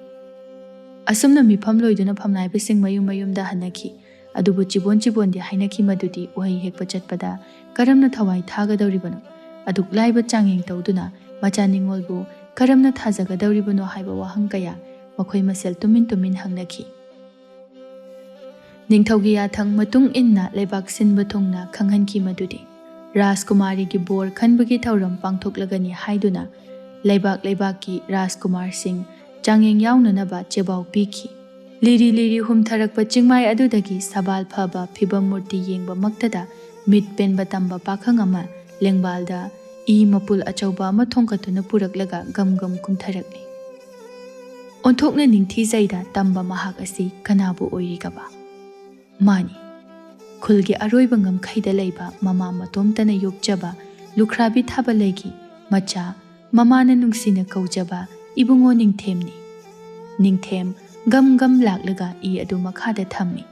ꯑꯁꯨꯝꯅ ꯃꯤꯐꯝ ꯂꯣꯏꯗꯨꯅ ꯐꯝꯅꯥꯏꯕꯁꯤꯡ ꯃꯌꯨꯝ ꯃꯌꯨꯝꯗ ꯍꯟꯅꯈꯤ꯫ ꯑꯗꯨꯕꯨ ꯆꯤꯕꯣꯟ ꯆꯤꯕꯣꯟꯗꯤ ꯍꯥꯏꯅꯈꯤ ꯃꯗꯨꯗꯤ ꯎꯍꯩ ꯍꯦꯛꯄ ꯆꯠꯄꯗ ꯀꯔꯝꯅ ꯊꯋꯥꯏ ꯊꯥꯒꯗꯧꯔꯤꯕꯅꯣ, ꯑꯗꯨꯛ ꯂꯥꯏꯕ ꯆꯥꯡꯌꯦꯡ ꯇꯧꯗꯨꯅ ꯃꯆꯥ ꯅꯤꯉꯣꯜꯕꯨ ꯀꯔꯝꯅ ꯊꯥꯖꯒꯗꯧꯔꯤꯕꯅꯣ ꯍꯥꯏꯕ ꯋꯥꯍꯪ ꯀꯌꯥ ꯃꯈꯣꯏ ꯃꯁꯦꯜ ꯇꯨꯃꯤꯟ ꯇꯨꯃꯤꯟ ꯍꯪꯅꯈꯤ꯫ ꯅꯤꯡꯊꯧꯒꯤ ꯌꯥꯊꯪ ꯃꯇꯨꯡ ꯏꯟꯅ ꯂꯩꯕꯥꯛ ꯁꯤꯟꯕ ꯊꯨꯡꯅ ꯈꯪꯍꯟꯈꯤ ꯃꯗꯨꯗꯤ ꯔꯥꯖꯀꯨꯃꯥꯔꯤꯒꯤ ꯕꯣꯔ ꯈꯟꯕꯒꯤ ꯊꯧꯔꯝ ꯄꯥꯡꯊꯣꯛꯂꯒꯅꯤ ꯍꯥꯏꯗꯨꯅ ꯂꯩꯕꯥꯛ ꯂꯩꯕꯥꯛꯀꯤ ꯔꯥꯖꯀꯨꯃꯥꯔꯁꯤꯡ ꯆꯥꯡꯌꯦꯡ ꯌꯥꯎꯅꯅꯕ ꯆꯦꯕꯥꯎ ꯄꯤꯈꯤ꯫ ꯂꯤꯔꯤ ꯂꯤꯔꯤ ꯍꯨꯝꯊꯔꯛꯄ ꯆꯤꯡꯃꯥꯏ ꯑꯗꯨꯗꯒꯤ ꯁꯕꯥꯜ ꯐꯕ ꯐꯤꯕꯝ ꯃꯨꯔꯇꯤ ꯌꯦꯡꯕꯃꯛꯇꯗ ꯃꯤꯠ ꯄꯦꯟꯕ ꯇꯝꯕ ꯄꯥꯈꯪ ꯑꯃ ꯂꯦꯡꯕꯥꯜꯗ ꯏ ꯃꯄꯨꯜ ꯑꯆꯧꯕ ꯑꯃ ꯊꯣꯡꯒꯠꯇꯨꯅ ꯄꯨꯔꯛꯂꯒ ꯒꯝ ꯒꯝ ꯀꯨꯝꯊꯔꯛꯂꯤ꯫ ꯑꯣꯟꯊꯣꯛꯅ ꯅꯤꯡꯊꯤꯖꯩꯗ ꯇꯝꯕ ꯃꯍꯥꯛ ꯑꯁꯤ ꯀꯅꯥꯕꯨ ꯑꯣꯏꯔꯤꯒꯕ? ꯃꯥꯅꯤ, ꯈꯨꯜꯒꯤ ꯑꯔꯣꯏꯕ ꯉꯝꯈꯩꯗ ꯂꯩꯕ ꯃꯃꯥ ꯃꯇꯣꯝꯇꯅ ꯌꯣꯛꯆꯕ ꯂꯨꯈ꯭ꯔꯥꯕꯤ ꯊꯥꯕꯂꯩꯒꯤ ꯃꯆꯥ, ꯃꯃꯥꯅ ꯅꯨꯡꯁꯤꯅ ꯀꯧꯖꯕ ꯏꯕꯨꯡꯉꯣ ꯅꯤꯡꯊꯦꯝꯅꯤ꯫ ꯅꯤꯡꯊꯦꯝ ꯒꯝ ꯒꯝ ꯂꯥꯛꯂꯒ ꯏ ꯑꯗꯨ ꯃꯈꯥꯗ ꯊꯝꯃꯤ꯫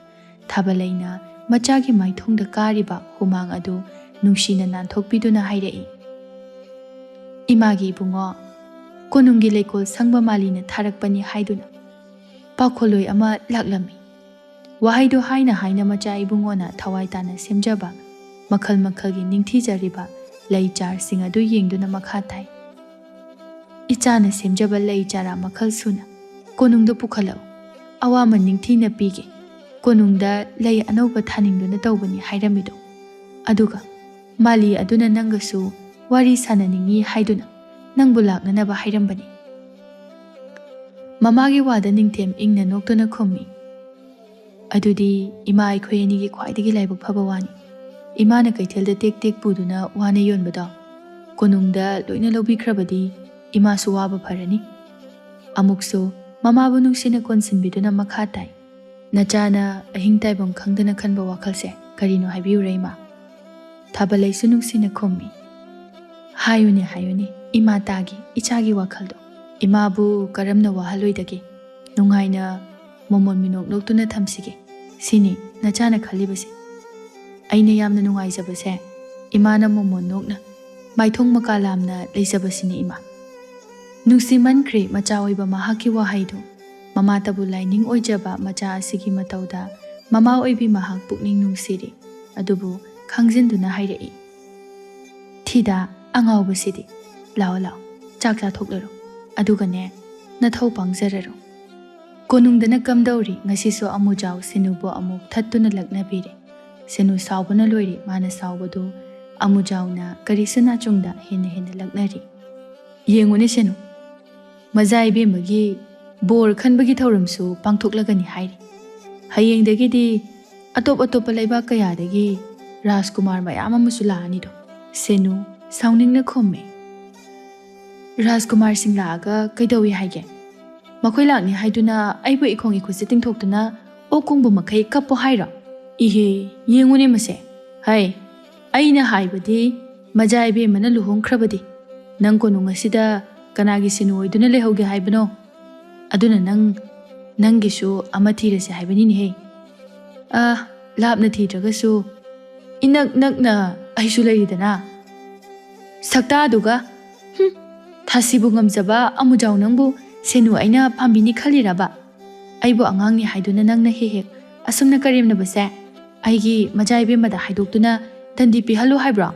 ꯊꯥꯕꯂꯩꯅ ꯃꯆꯥꯒꯤ ꯃꯥꯏꯊꯣꯡꯗ ꯀꯥꯔꯤꯕ ꯍꯨꯃꯥꯡ ꯑꯗꯨ ꯅꯨꯡꯁꯤꯅ ꯅꯥꯟꯊꯣꯛꯄꯤꯗꯨꯅ ꯍꯥꯏꯔꯛꯏ, "ꯏꯃꯥꯒꯤ ꯏꯕꯨꯡꯉꯣ, ꯀꯣꯅꯨꯡꯒꯤ ꯂꯩꯀꯣꯜ ꯁꯪꯕ ꯃꯥꯂꯤꯅ ꯊꯥꯔꯛꯄꯅꯤ ꯍꯥꯏꯗꯨꯅ ꯄꯥꯈꯣꯜꯂꯣꯏ ꯑꯃ ꯂꯥꯛꯂꯝꯃꯤ꯫" ꯋꯥꯍꯩꯗꯨ ꯍꯥꯏꯅ ꯍꯥꯏꯅ ꯃꯆꯥ ꯏꯕꯨꯡꯉꯣꯅ ꯊꯋꯥꯏ ꯇꯥꯅ ꯁꯦꯝꯖꯕ ꯃꯈꯜ ꯃꯈꯜꯒꯤ ꯅꯤꯡꯊꯤꯖꯔꯤꯕ ꯂꯩ ꯆꯥꯔꯁꯤꯡ ꯑꯗꯨ ꯌꯦꯡꯗꯨꯅ ꯃꯈꯥ ꯇꯥꯏ꯫ "ꯏꯆꯥꯅ ꯁꯦꯝꯖꯕ ꯂꯩ ꯆꯥꯔꯥ ꯃꯈꯜ ꯁꯨꯅ ꯀꯣꯅꯨꯡꯗ ꯄꯨꯈꯠꯂꯛꯎ꯫ ꯑꯋꯥꯃꯟ ꯅꯤꯡꯊꯤꯅ ꯄꯤꯒꯦ꯫ ꯀꯣꯅꯨꯡꯗ ꯂꯩ ꯑꯅꯧꯕ ꯊꯥꯅꯤꯡꯗꯨꯅ ꯇꯧꯕꯅꯤ ꯍꯥꯏꯔꯝꯃꯤꯗꯣ꯫ ꯑꯗꯨꯒ ꯃꯥꯂꯤ ꯑꯗꯨꯅ ꯅꯪꯒꯁꯨ ꯋꯥꯔꯤ ꯁꯥꯟꯅꯅꯤꯡꯏ ꯍꯥꯏꯗꯨꯅ ꯅꯪꯕꯨ ꯂꯥꯛꯅꯅꯕ ꯍꯥꯏꯔꯝꯕꯅꯤ꯫ ꯃꯃꯥꯒꯤ ꯋꯥꯗ ꯅꯤꯡꯊꯦꯝ ꯏꯪꯅ ꯅꯣꯛꯇꯨꯅ ꯈꯨꯝꯃꯤ꯫ ꯑꯗꯨꯗꯤ ꯏꯃꯥ ꯑꯩꯈꯣꯏ ꯑꯅꯤꯒꯤ ꯈ꯭ꯋꯥꯏꯗꯒꯤ ꯂꯥꯏꯕꯛ ꯐꯕ ꯋꯥꯅꯤ꯫ ꯏꯃꯥꯅ ꯀꯩꯊꯦꯜꯗ ꯇꯦꯛ ꯇꯦꯛ ꯄꯨꯗꯨꯅ ꯋꯥꯅ ꯌꯣꯟꯕꯗꯣ ꯀꯣꯅꯨꯡꯗ ꯂꯣꯏꯅ ꯂꯧꯕꯤꯈ꯭ꯔꯕꯗꯤ ꯏꯃꯥꯁꯨ ꯋꯥꯕ ꯐꯔꯅꯤ꯫ ꯑꯃꯨꯛꯁꯨ ꯃꯃꯥꯕꯨ ꯅꯨꯡꯁꯤꯅ ꯀꯣꯟꯁꯤꯟꯕꯤꯗꯨꯅ ꯃꯈꯥ ꯇꯥꯏ꯫ ꯅꯆꯥꯅ ꯑꯍꯤꯡ ꯇꯥꯏꯕꯝ ꯈꯪꯗꯅ ꯈꯟꯕ ꯋꯥꯈꯜꯁꯦ ꯀꯔꯤꯅꯣ ꯍꯥꯏꯕꯤꯌꯨꯔꯦ ꯏꯃꯥ? ꯊꯥꯕꯂꯩꯁꯨ ꯅꯨꯡꯁꯤꯅ ꯈꯨꯝꯃꯤ꯫ ꯍꯥꯏꯌꯨꯅꯦ, ꯍꯥꯏꯌꯨꯅꯦ, ꯏꯃꯥ ꯇꯥꯒꯦ, ꯏꯆꯥꯒꯤ ꯋꯥꯈꯜꯗꯣ꯫ ꯏꯃꯥꯕꯨ ꯀꯔꯝꯅ ꯋꯥꯍꯜꯂꯣꯏꯗꯒꯦ? ꯅꯨꯡꯉꯥꯏꯅ ꯃꯣꯃꯣꯟ ꯃꯤꯅꯣꯛ ꯅꯣꯛꯇꯨꯅ ꯊꯝꯁꯤꯒꯦ꯫ ꯁꯤꯅꯤ ꯅꯆꯥꯅ ꯈꯜꯂꯤꯕꯁꯦ꯫ ꯑꯩꯅ ꯌꯥꯝꯅ ꯅꯨꯡꯉꯥꯏꯖꯕꯁꯦ, ꯏꯃꯥꯅ ꯃꯣꯃꯣꯟ ꯅꯣꯛꯅ ꯃꯥꯏꯊꯣꯡ ꯃꯀꯥ ꯂꯥꯝꯅ ꯂꯩꯖꯕꯁꯤꯅꯤ ꯏꯃꯥ꯫ ꯅꯨꯡꯁꯤꯃꯟꯈ꯭ꯔꯦ ꯃꯆꯥ ꯑꯣꯏꯕ ꯃꯍꯥꯛꯀꯤ ꯋꯥꯍꯩꯗꯨ꯫ ꯃꯃꯥꯇꯕꯨ ꯂꯥꯏꯅꯤꯡ ꯑꯣꯏꯖꯕ ꯃꯆꯥ ꯑꯁꯤꯒꯤ ꯃꯇꯧꯗ ꯃꯃꯥ ꯑꯣꯏꯕꯤ ꯃꯍꯥꯛ ꯄꯨꯛꯅꯤꯡ ꯅꯨꯡꯁꯤꯔꯤ꯫ ꯑꯗꯨꯕꯨ ꯈꯪꯖꯤꯟꯗꯨꯅ ꯍꯥꯏꯔꯛꯏ꯫ ꯊꯤꯗ ꯑꯉꯥꯎꯕꯁꯤꯗꯤ꯫ ꯂꯥꯛꯑꯣ, ꯂꯥꯛꯑꯣ, ꯆꯥꯛ ꯆꯥꯊꯣꯛꯂꯔꯣ꯫ ꯑꯗꯨꯒꯅꯦ, ꯅꯊꯧ ꯄꯥꯡꯖꯔꯔꯣ꯫ ꯀꯣꯅꯨꯡꯗꯅ ꯀꯝꯗꯧꯔꯤ? ꯉꯁꯤꯁꯨ ꯑꯃꯨꯖꯥꯎ ꯁꯦꯅꯨꯕꯨ ꯑꯃꯨꯛ ꯊꯠꯇꯨꯅ ꯂꯛꯅꯕꯤꯔꯦ꯫ ꯁꯦꯅꯨ ꯁꯥꯎꯕꯅ ꯂꯣꯏꯔꯦ꯫ ꯃꯥꯅ ꯁꯥꯎꯕꯗꯨ ꯑꯃꯨꯖꯥꯎꯅ ꯀꯔꯤꯁꯨ ꯅꯥꯆꯨꯡꯗ ꯍꯦꯟꯅ ꯍꯦꯟꯅ ꯂꯛꯅꯔꯤ꯫ ꯌꯦꯡꯉꯨꯅꯦ ꯁꯦꯅꯨ, ꯃꯖꯥ ꯏꯕꯦꯝꯃꯒꯤ ꯕꯣꯔ ꯈꯟꯕꯒꯤ ꯊꯧꯔꯝꯁꯨ ꯄꯥꯡꯊꯣꯛꯂꯒꯅꯤ ꯍꯥꯏꯔꯤ꯫ ꯍꯌꯦꯡꯗꯒꯤꯗꯤ ꯑꯇꯣꯞ ꯑꯇꯣꯞꯄ ꯂꯩꯕꯥꯛ ꯀꯌꯥꯗꯒꯤ ꯔꯥꯖꯀꯨꯃꯥꯔ ꯃꯌꯥꯝ ꯑꯃꯁꯨ ꯂꯥꯛꯑꯅꯤꯗꯣ꯫ ꯁꯦꯅꯨ ꯁꯥꯎꯅꯤꯡꯅ ꯈꯨꯝꯃꯤ꯫ ꯔꯥꯖꯀꯨꯃꯥꯔꯁꯤꯡ ꯂꯥꯛꯑꯒ ꯀꯩꯗꯧꯏ ꯍꯥꯏꯒꯦ? ꯃꯈꯣꯏ ꯂꯥꯛꯅꯤ ꯍꯥꯏꯗꯨꯅ ꯑꯩꯕꯨ ꯏꯈꯣꯡ ꯏꯈꯨꯠꯁꯦ ꯇꯤꯡꯊꯣꯛꯇꯨꯅ ꯑꯣꯛ ꯀꯣꯡꯕ ꯃꯈꯩ ꯀꯞꯄꯣ ꯍꯥꯏꯔꯣ? ꯏꯍꯦ, ꯌꯦꯡꯉꯨꯅꯦ ꯃꯁꯦ꯫ ꯍꯩ, ꯑꯩꯅ ꯍꯥꯏꯕꯗꯤ ꯃꯖꯥ ꯏꯕꯦꯝꯃꯅ ꯂꯨꯍꯣꯡꯈ꯭ꯔꯕꯗꯤ ꯅꯪ ꯀꯣꯅꯨꯡ ꯑꯁꯤꯗ ꯀꯅꯥꯒꯤ ꯁꯦꯅꯨ ꯑꯣꯏꯗꯨꯅ ꯂꯩꯍꯧꯒꯦ ꯍꯥꯏꯕꯅꯣ? ꯑꯗꯨꯅ ꯅꯪ, ꯅꯪꯒꯤꯁꯨ ꯑꯃ ꯊꯤꯔꯁꯦ ꯍꯥꯏꯕꯅꯤꯅꯦꯍꯦ꯫ ꯑ, ꯂꯥꯞꯅ ꯊꯤꯗ꯭ꯔꯒꯁꯨ ꯏꯅꯛ ꯅꯛꯅ ꯑꯩꯁꯨ ꯂꯩꯔꯤꯗꯅ꯫ ꯁꯛꯇꯥꯗꯨꯒ, ꯍꯨꯝ, ꯊꯥꯁꯤꯕꯨ ꯉꯝꯖꯕ ꯑꯃꯨꯖꯥꯎ ꯅꯪꯕꯨ ꯁꯦꯅꯨ ꯑꯩꯅ ꯄꯥꯝꯕꯤꯅꯤ ꯈꯜꯂꯤꯔꯕ? ꯑꯩꯕꯨ ꯑꯉꯥꯡꯅꯤ ꯍꯥꯏꯗꯨꯅ ꯅꯪꯅ ꯍꯦꯛ ꯍꯦꯛ ꯑꯁꯨꯝꯅ ꯀꯔꯦꯝꯅꯕꯁꯦ ꯑꯩꯒꯤ ꯃꯆꯥ ꯏꯕꯦꯝꯃꯗ ꯍꯥꯏꯗꯣꯛꯇꯨꯅ ꯗꯟꯗꯤ ꯄꯤꯍꯜꯂꯨ ꯍꯥꯏꯕ꯭ꯔꯣ?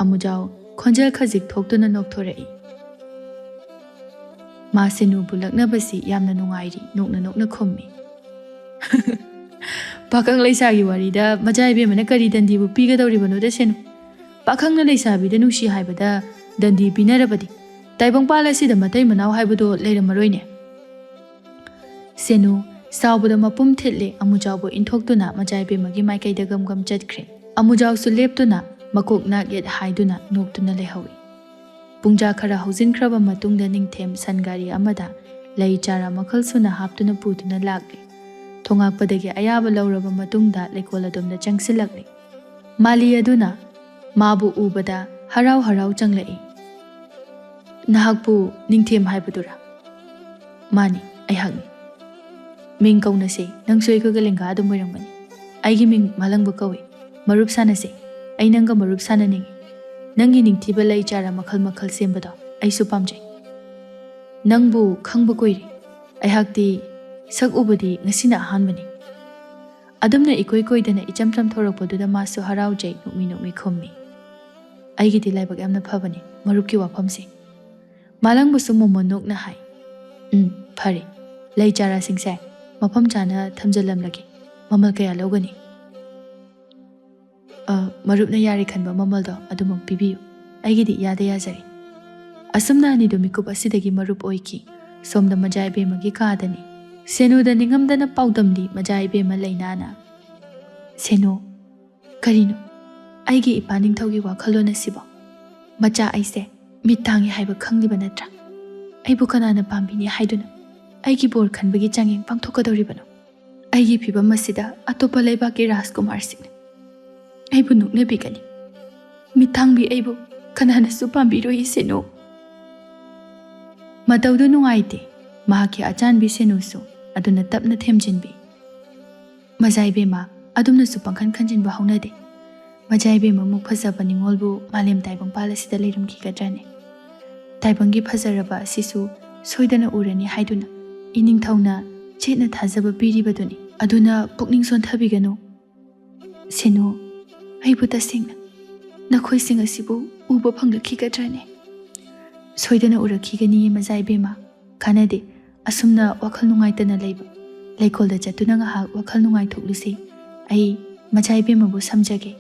ꯑꯃꯨꯖꯥꯎ ꯈꯣꯟꯖꯦꯜ ꯈꯖꯤꯛ ꯊꯣꯛꯇꯨꯅ ꯅꯣꯛꯊꯣꯔꯛꯏ꯫ ꯃꯥ ꯁꯦꯅꯨꯕꯨ ꯂꯛꯅꯕꯁꯤ ꯌꯥꯝꯅ ꯅꯨꯡꯉꯥꯏꯔꯤ, ꯅꯣꯛꯅ ꯅꯣꯛꯅ ꯈꯨꯝꯃꯤ꯫ ꯄꯥꯈꯪ ꯂꯩꯁꯥꯒꯤ ꯋꯥꯔꯤꯗ ꯃꯆꯥ ꯏꯕꯦꯝꯃꯅ ꯀꯔꯤ ꯗꯟꯗꯤꯕꯨ ꯄꯤꯒꯗꯧꯔꯤꯕꯅꯣꯗ ꯁꯦꯅꯨ? ꯄꯥꯈꯪꯅ ꯂꯩꯁꯥꯕꯤꯗ ꯅꯨꯡꯁꯤ ꯍꯥꯏꯕꯗ ꯗꯟꯗꯤ ꯄꯤꯅꯔꯕꯗꯤ ꯇꯥꯏꯕꯪꯄꯥꯜ ꯑꯁꯤꯗ ꯃꯇꯩ ꯃꯅꯥꯎ ꯍꯥꯏꯕꯗꯣ ꯂꯩꯔꯝꯃꯔꯣꯏꯅꯦ꯫ ꯁꯦꯅꯨ ꯁꯥꯎꯕꯗ ꯃꯄꯨꯝ ꯊꯤꯠꯂꯦ꯫ ꯑꯃꯨꯖꯥꯎꯕꯨ ꯏꯟꯊꯣꯛꯇꯨꯅ ꯃꯆꯥ ꯏꯕꯦꯝꯃꯒꯤ ꯃꯥꯏꯀꯩꯗ ꯒꯝ ꯒꯝ ꯆꯠꯈ꯭ꯔꯦ꯫ ꯑꯃꯨꯖꯥꯎꯁꯨ ꯂꯦꯞꯇꯨꯅ ꯃꯀꯣꯛ ꯅꯥꯛ ꯌꯦꯠ ꯍꯥꯏꯗꯨꯅ ꯅꯣꯛꯇꯨꯅ ꯂꯩꯍꯧꯏ꯫ ꯄꯨꯡꯖꯥ ꯈꯔ ꯍꯧꯖꯤꯟꯈ꯭ꯔꯕ ꯃꯇꯨꯡꯗ ꯅꯤꯡꯊꯦꯝ ꯁꯟ ꯒꯥꯔꯤ ꯑꯃꯗ ꯂꯩ ꯆꯥꯔꯥ ꯃꯈꯜ ꯁꯨꯅ ꯍꯥꯞꯇꯨꯅ ꯄꯨꯗꯨꯅ ꯂꯥꯛꯂꯦ꯫ ꯊꯣꯉꯥꯛꯄꯗꯒꯤ ꯑꯌꯥꯕ ꯂꯧꯔꯕ ꯃꯇꯨꯡꯗ ꯂꯩꯀꯣꯜ ꯑꯗꯣꯝꯗ ꯆꯪꯁꯤꯜꯂꯛꯂꯦ꯫ ꯃꯥꯂꯤ ꯑꯗꯨꯅ ꯃꯥꯕꯨ ꯎꯕꯗ ꯍꯔꯥꯎ ꯍꯔꯥꯎ ꯆꯪꯂꯛꯏ꯫ "ꯅꯍꯥꯛꯄꯨ ꯅꯤꯡꯊꯦꯝ ꯍꯥꯏꯕꯗꯨꯔꯥ?" "ꯃꯥꯅꯤ, ꯑꯩꯍꯥꯛꯅꯤ꯫ ꯃꯤꯡ ꯀꯧꯅꯁꯦ, ꯅꯪꯁꯨ ꯑꯩꯈꯣꯏꯒ ꯂꯦꯡꯒꯥ ꯑꯗꯨꯝ ꯑꯣꯏꯔꯝꯒꯅꯤ꯫ ꯑꯩꯒꯤ ꯃꯤꯡ ꯃꯥꯂꯪꯕ ꯀꯧꯏ꯫ ꯃꯔꯨꯞ ꯁꯥꯟꯅꯁꯦ, ꯑꯩ ꯅꯪꯒ ꯃꯔꯨꯞ ꯁꯥꯟꯅꯅꯤꯡꯏ꯫ ꯅꯪꯒꯤ ꯅꯤꯡꯊꯤꯕ ꯂꯩ ꯆꯥꯔꯥ ꯃꯈꯜ ꯃꯈꯜ ꯁꯦꯝꯕꯗꯣ ꯑꯩꯁꯨ ꯄꯥꯝꯖꯩ꯫ ꯅꯪꯕꯨ ꯈꯪꯕ ꯀꯨꯏꯔꯦ꯫ ꯑꯩꯍꯥꯛꯇꯤ ꯁꯛ ꯎꯕꯗꯤ ꯉꯁꯤꯅ ꯑꯍꯥꯟꯕꯅꯤ꯫" ꯑꯗꯨꯝꯅ ꯏꯀꯣꯏ ꯀꯣꯏꯗꯅ ꯏꯆꯝ ꯆꯝꯊꯣꯔꯛꯄꯗꯨꯗ ꯃꯥꯁꯨ ꯍꯔꯥꯎꯖꯩ, ꯅꯣꯛꯃꯤ ꯅꯣꯛꯃꯤ ꯈꯨꯝꯃꯤ꯫ "ꯑꯩꯒꯤꯗꯤ ꯂꯥꯏꯕꯛ ꯌꯥꯝꯅ ꯐꯕꯅꯤ ꯃꯔꯨꯞꯀꯤ ꯋꯥꯐꯝꯁꯦ꯫" ꯃꯥꯂꯪꯕꯁꯨ ꯃꯣꯃꯣꯟ ꯅꯣꯛꯅ ꯍꯥꯏ꯫ "ꯎꯝ, ꯐꯔꯦ꯫ ꯂꯩ ꯆꯥꯔꯥꯁꯤꯡꯁꯦ ꯃꯐꯝ ꯆꯥꯅ ꯊꯝꯖꯤꯜꯂꯝꯂꯒꯦ꯫ ꯃꯃꯜ ꯀꯌꯥ ꯂꯧꯒꯅꯤ?" "ꯑ, ꯃꯔꯨꯞꯅ ꯌꯥꯔꯦ ꯈꯟꯕ ꯃꯃꯜꯗꯣ ꯑꯗꯨꯃꯛ ꯄꯤꯕꯤꯌꯨ꯫ ꯑꯩꯒꯤꯗꯤ ꯏꯌꯥꯗ ꯌꯥꯖꯔꯦ꯫" ꯑꯁꯨꯝꯅ ꯑꯅꯤꯗꯨ ꯃꯤꯀꯨꯞ ꯑꯁꯤꯗꯒꯤ ꯃꯔꯨꯞ ꯑꯣꯏꯈꯤ꯫ ꯁꯣꯝꯗ ꯃꯖꯥ ꯏꯕꯦꯝꯃꯒꯤ ꯀꯥꯗꯅꯤ꯫ ꯁꯦꯅꯨꯗ ꯅꯤꯡꯉꯝꯗꯅ ꯄꯥꯎꯗꯝꯂꯤ ꯃꯖꯥ ꯏꯕꯦꯝꯃ ꯂꯩꯅꯥꯅ꯫ "ꯁꯦꯅꯨ, ꯀꯔꯤꯅꯣ ꯑꯩꯒꯤ ꯏꯄꯥ ꯅꯤꯡꯊꯧꯒꯤ ꯋꯥꯈꯜꯂꯣꯟ ꯑꯁꯤꯕꯣ? ꯃꯆꯥ ꯑꯩꯁꯦ ꯃꯤꯠ ꯇꯥꯡꯉꯤ ꯍꯥꯏꯕ ꯈꯪꯂꯤꯕ ꯅꯠꯇ꯭ꯔꯥ? ꯑꯩꯕꯨ ꯀꯅꯥꯅ ꯄꯥꯝꯕꯤꯅꯤ ꯍꯥꯏꯗꯨꯅ ꯑꯩꯒꯤ ꯕꯣꯔ ꯈꯟꯕꯒꯤ ꯆꯥꯡꯌꯦꯡ ꯄꯥꯡꯊꯣꯛꯀꯗꯧꯔꯤꯕꯅꯣ? ꯑꯩꯒꯤ ꯐꯤꯕꯝ ꯑꯁꯤꯗ ꯑꯇꯣꯞꯄ ꯂꯩꯕꯥꯛꯀꯤ ꯔꯥꯖꯀꯨꯃꯥꯔꯁꯤꯡꯅ ꯑꯩꯕꯨ ꯅꯣꯛꯅꯕꯤꯒꯅꯤ꯫ ꯃꯤꯠꯇꯥꯡꯕꯤ ꯑꯩꯕꯨ ꯀꯅꯥꯅꯁꯨ ꯄꯥꯝꯕꯤꯔꯣꯏ ꯁꯦꯅꯨ꯫" ꯃꯇꯧꯗꯨ ꯅꯨꯡꯉꯥꯏꯇꯦ꯫ ꯃꯍꯥꯛꯀꯤ ꯑꯆꯥꯟꯕꯤ ꯁꯦꯅꯨꯁꯨ ꯑꯗꯨꯅ ꯇꯞꯅ ꯊꯦꯝꯖꯤꯟꯕꯤ꯫ "ꯃꯖꯥ ꯏꯕꯦꯝꯃ, ꯑꯗꯨꯝꯅꯁꯨ ꯄꯪꯈꯟ ꯈꯟꯖꯤꯟꯕ ꯍꯧꯅꯗꯦ꯫ ꯃꯖꯥ ꯏꯕꯦꯝꯃ ꯃꯨꯛ ꯐꯖꯕ ꯅꯤꯉꯣꯜꯕꯨ ꯃꯥꯂꯦꯝ ꯇꯥꯏꯕꯪꯄꯥꯜ ꯑꯁꯤꯗ ꯂꯩꯔꯝꯈꯤꯒꯗ꯭ꯔꯅꯦ? ꯇꯥꯏꯕꯪꯒꯤ ꯐꯖꯔꯕ ꯑꯁꯤꯁꯨ ꯁꯣꯏꯗꯅ ꯎꯔꯅꯤ ꯍꯥꯏꯗꯨꯅ ꯏꯅꯤꯡꯊꯧꯅ ꯆꯦꯠꯅ ꯊꯥꯖꯕ ꯄꯤꯔꯤꯕꯗꯨꯅꯤ꯫ ꯑꯗꯨꯅ ꯄꯨꯛꯅꯤꯡ ꯁꯣꯟꯊꯕꯤꯒꯅꯨ꯫ ꯁꯦꯅꯨ, ꯑꯩꯕꯨ ꯇꯁꯦꯡꯅ ꯅꯈꯣꯏꯁꯤꯡ ꯑꯁꯤꯕꯨ ꯎꯕ ꯐꯪꯂꯛꯈꯤꯒꯗ꯭ꯔꯅꯦ?" "ꯁꯣꯏꯗꯅ ꯎꯔꯛꯈꯤꯒꯅꯤꯌꯦ ꯃꯖꯥ ꯏꯕꯦꯝꯃ꯫ ꯀꯥꯟꯅꯗꯦ ꯑꯁꯨꯝꯅ ꯋꯥꯈꯜ ꯅꯨꯡꯉꯥꯏꯇꯅ ꯂꯩꯕ꯫ ꯂꯩꯀꯣꯜꯗ ꯆꯠꯇꯨꯅ ꯉꯥꯏꯍꯥꯛ ꯋꯥꯈꯜ ꯅꯨꯡꯉꯥꯏꯊꯣꯛꯂꯨꯁꯤ꯫ ꯑꯩ ꯃꯆꯥ ꯏꯕꯦꯝꯃꯕꯨ ꯁꯝꯖꯒꯦ꯫"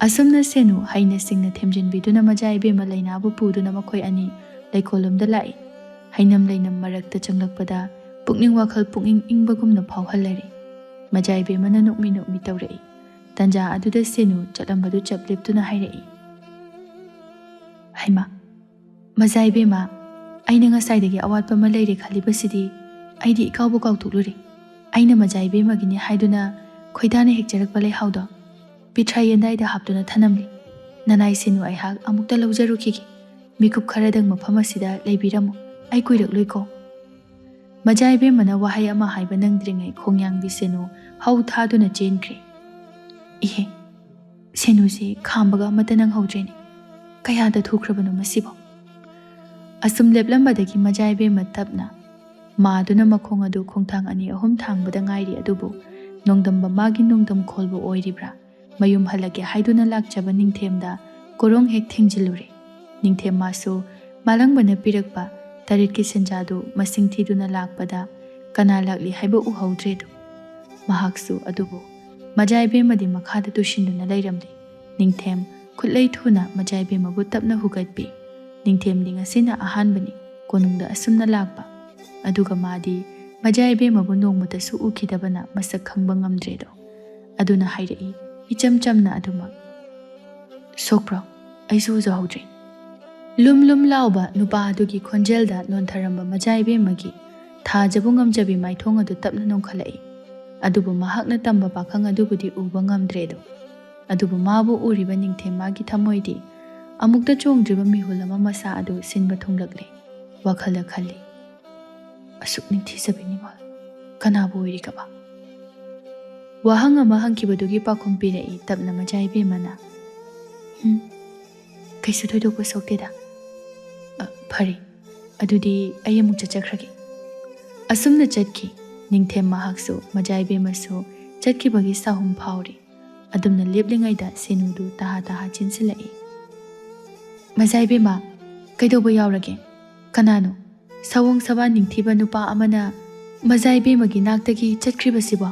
ꯑꯁꯨꯝꯅ ꯁꯦꯅꯨ ꯍꯩꯅ ꯁꯤꯡꯅ ꯊꯦꯝꯖꯤꯟꯕꯤꯗꯨꯅ ꯃꯆꯥ ꯏꯕꯦꯝꯃ ꯂꯩꯅꯥꯕꯨ ꯄꯨꯗꯨꯅ ꯃꯈꯣꯏ ꯑꯅꯤ ꯂꯩꯀꯣꯜꯂꯣꯝꯗ ꯂꯥꯛꯏ꯫ ꯍꯩꯅꯝ ꯂꯩꯅꯝ ꯃꯔꯛꯇ ꯆꯪꯂꯛꯄꯗ ꯄꯨꯛꯅꯤꯡ ꯋꯥꯈꯜ ꯄꯨꯛꯅꯤꯡ ꯏꯪꯕꯒꯨꯝꯅ ꯐꯥꯎꯍꯜꯂꯔꯤ꯫ ꯃꯆꯥ ꯏꯕꯦꯝꯃꯅ ꯅꯣꯛꯃꯤ ꯅꯣꯛꯃꯤ ꯇꯧꯔꯛꯏ꯫ ꯇꯟꯖꯥ ꯑꯗꯨꯗ ꯁꯦꯅꯨ ꯆꯠꯂꯝꯕꯗꯨ ꯆꯞ ꯂꯦꯞꯇꯨꯅ ꯍꯥꯏꯔꯛꯏ, "ꯍꯩꯃꯥ, ꯃꯆꯥ ꯏꯕꯦꯝꯃ, ꯑꯩꯅ ꯉꯁꯥꯏꯗꯒꯤ ꯑꯋꯥꯠꯄ ꯑꯃ ꯂꯩꯔꯦ ꯈꯜꯂꯤꯕꯁꯤꯗꯤ ꯑꯩꯗꯤ ꯏꯀꯥꯎꯕꯨ ꯀꯥꯎꯊꯣꯛꯂꯨꯔꯦ꯫ ꯑꯩꯅ ꯃꯆꯥ ꯏꯕꯦꯝꯃꯒꯤꯅꯤ ꯍꯥꯏꯗꯨꯅ ꯈꯣꯏꯗꯥꯅ ꯍꯦꯛꯆꯔꯛꯄ ꯂꯩꯍꯥꯎꯗꯣ ꯄꯤꯊ꯭ꯔꯥꯏ ꯌꯦꯟꯗꯥꯏꯗ ꯍꯥꯞꯇꯨꯅ ꯊꯅꯝꯂꯤ꯫ ꯅꯅꯥꯏ ꯁꯦꯅꯨ ꯑꯩꯍꯥꯛ ꯑꯃꯨꯛꯇ ꯂꯧꯖꯔꯨꯈꯤꯒꯦ꯫ ꯃꯤꯀꯨꯞ ꯈꯔꯗꯪ ꯃꯐꯝ ꯑꯁꯤꯗ ꯂꯩꯕꯤꯔꯝꯃꯨ꯫ ꯑꯩ ꯀꯨꯏꯔꯛꯂꯣꯏꯀꯣ꯫" ꯃꯆꯥ ꯏꯕꯦꯝꯃꯅ ꯋꯥꯍꯩ ꯑꯃ ꯍꯥꯏꯕ ꯅꯪꯗ꯭ꯔꯤꯉꯩ ꯈꯣꯡꯌꯥꯡꯕꯤ ꯁꯦꯅꯨ ꯍꯧ ꯊꯥꯗꯨꯅ ꯆꯦꯟꯈ꯭ꯔꯦ꯫ ꯏꯍꯦ, ꯁꯦꯅꯨꯁꯤ ꯈꯥꯝꯕꯒ ꯑꯃꯠꯇ ꯅꯪꯍꯧꯗ꯭ꯔꯦꯅꯦ꯫ ꯀꯌꯥꯗ ꯊꯨꯈ꯭ꯔꯕꯅꯣ ꯃꯁꯤꯕꯣ? ꯑꯁꯨꯝ ꯂꯦꯞꯂꯝꯕꯗꯒꯤ ꯃꯆꯥ ꯏꯕꯦꯝꯃ ꯇꯞꯅ ꯃꯥꯗꯨꯅ ꯃꯈꯣꯡ ꯑꯗꯨ ꯈꯣꯡꯊꯥꯡ ꯑꯅꯤ ꯑꯍꯨꯝ ꯊꯥꯡꯕꯗ ꯉꯥꯏꯔꯤ, ꯑꯗꯨꯕꯨ ꯅꯣꯡꯗꯝꯕ ꯃꯥꯒꯤ ꯅꯣꯡꯗꯝ ꯈꯣꯜꯕꯨ ꯑꯣꯏꯔꯤꯕ꯭ꯔꯥ, ꯃꯌꯨꯝ ꯍꯜꯂꯒꯦ ꯍꯥꯏꯗꯨꯅ ꯂꯥꯛꯆꯕ ꯅꯤꯡꯊꯦꯝꯗ ꯀꯣꯔꯣꯡ ꯍꯦꯛ ꯊꯤꯡꯖꯤꯜꯂꯨꯔꯦ꯫ ꯅꯤꯡꯊꯦꯝ ꯃꯥꯁꯨ ꯃꯥꯂꯪꯕꯅ ꯄꯤꯔꯛꯄ ꯇꯔꯦꯠꯀꯤ ꯁꯦꯟꯖꯥꯗꯨ ꯃꯁꯤꯡ ꯊꯤꯗꯨꯅ ꯂꯥꯛꯄꯗ ꯀꯅꯥ ꯂꯥꯛꯂꯤ ꯍꯥꯏꯕ ꯎꯍꯧꯗ꯭ꯔꯦꯗꯣ꯫ ꯃꯍꯥꯛꯁꯨ ꯑꯗꯨꯕꯨ ꯃꯖꯥ ꯏꯕꯦꯝꯃꯗꯤ ꯃꯈꯥꯗ ꯇꯨꯁꯤꯟꯗꯨꯅ ꯂꯩꯔꯝꯂꯦ꯫ ꯅꯤꯡꯊꯦꯝ ꯈꯨꯠꯂꯩ ꯊꯨꯅ ꯃꯖꯥ ꯏꯕꯦꯝꯃꯕꯨ ꯇꯞꯅ ꯍꯨꯒꯠꯄꯤ꯫ ꯅꯤꯡꯊꯦꯝꯗꯤ ꯉꯁꯤꯅ ꯑꯍꯥꯟꯕꯅꯤ ꯀꯣꯅꯨꯡꯗ ꯑꯁꯨꯝꯅ ꯂꯥꯛꯄ꯫ ꯑꯗꯨꯒ ꯃꯥꯗꯤ ꯃꯖꯥ ꯏꯕꯦꯝꯃꯕꯨ ꯅꯣꯡꯃꯇꯁꯨ ꯎꯈꯤꯗꯕꯅ ꯃꯁꯛ ꯈꯪꯕ ꯉꯝꯗ꯭ꯔꯦꯗꯣ꯫ ꯑꯗꯨꯅ ꯍꯥꯏꯔꯛꯏ ꯏꯆꯝ ꯆꯝꯅ ꯑꯗꯨꯃꯛ, "ꯁꯣꯛꯄ꯭ꯔꯣ? ꯑꯩꯁꯨ ꯎꯖꯍꯧꯗ꯭ꯔꯦ꯫" ꯂꯨꯝ ꯂꯨꯝ ꯂꯥꯎꯕ ꯅꯨꯄꯥ ꯑꯗꯨꯒꯤ ꯈꯣꯟꯖꯦꯜꯗ ꯅꯣꯟꯊꯔꯝꯕ ꯃꯖꯥ ꯏꯕꯦꯝꯃꯒꯤ ꯊꯥꯖꯕꯨ ꯉꯝꯖꯕꯤ ꯃꯥꯏꯊꯣꯡ ꯑꯗꯨ ꯇꯞꯅ ꯅꯣꯡꯈꯠꯂꯛꯏ꯫ ꯑꯗꯨꯕꯨ ꯃꯍꯥꯛꯅ ꯇꯝꯕ ꯄꯥꯈꯪ ꯑꯗꯨꯕꯨꯗꯤ ꯎꯕ ꯉꯝꯗ꯭ꯔꯦꯗꯣ꯫ ꯑꯗꯨꯕꯨ ꯃꯥꯕꯨ ꯎꯔꯤꯕ ꯅꯤꯡꯊꯦꯝ ꯃꯥꯒꯤ ꯊꯃꯣꯏꯗꯤ ꯑꯃꯨꯛꯇ ꯆꯣꯡꯗ꯭ꯔꯤꯕ ꯃꯤꯍꯨꯜ ꯑꯃ ꯃꯁꯥ ꯑꯗꯨ ꯁꯤꯟꯕ ꯊꯨꯡꯂꯛꯂꯦ꯫ ꯋꯥꯈꯜꯗ ꯈꯜꯂꯤ, "ꯑꯁꯨꯛ ꯅꯤꯡꯊꯤꯖꯕꯤ ꯅꯤꯡꯉꯣꯜ ꯀꯅꯥꯕꯨ ꯑꯣꯏꯔꯤꯒꯕ?" ꯋꯥꯍꯪ ꯑꯃ ꯍꯪꯈꯤꯕꯗꯨꯒꯤ ꯄꯥꯎꯈꯨꯝ ꯄꯤꯔꯛꯏ ꯇꯞꯅ ꯃꯖꯥ ꯏꯕꯦꯝꯃꯅ, "ꯎꯝ, ꯀꯩꯁꯨ ꯊꯣꯏꯗꯣꯛꯄ ꯁꯣꯛꯇꯦꯗ꯫ ꯑ, ꯐꯔꯦ, ꯑꯗꯨꯗꯤ ꯑꯩ ꯑꯃꯨꯛ ꯆꯠꯆꯈ꯭ꯔꯒꯦ꯫" ꯑꯁꯨꯝꯅ ꯆꯠꯈꯤ꯫ ꯅꯤꯡꯊꯦꯝ ꯃꯍꯥꯛꯁꯨ ꯃꯖꯥ ꯏꯕꯦꯝꯃꯁꯨ ꯆꯠꯈꯤꯕꯒꯤ ꯁꯥꯍꯨꯝ ꯐꯥꯎꯔꯤ꯫ ꯑꯗꯨꯝꯅ ꯂꯦꯞꯂꯤꯉꯩꯗ ꯁꯦꯅꯨꯗꯨ ꯇꯍꯥ ꯇꯍꯥ ꯆꯦꯟꯁꯤꯜꯂꯛꯏ꯫ "ꯃꯖꯥ ꯏꯕꯦꯝꯃ, ꯀꯩꯗꯧꯕ ꯌꯥꯎꯔꯒꯦ? ꯀꯅꯥꯅꯣ? ꯁꯑꯣꯡ ꯁꯕꯥꯟ ꯅꯤꯡꯊꯤꯕ ꯅꯨꯄꯥ ꯑꯃꯅ ꯃꯖꯥ ꯏꯕꯦꯝꯃꯒꯤ ꯅꯥꯛꯇꯒꯤ ꯆꯠꯈ꯭ꯔꯤꯕꯁꯤꯕꯣ?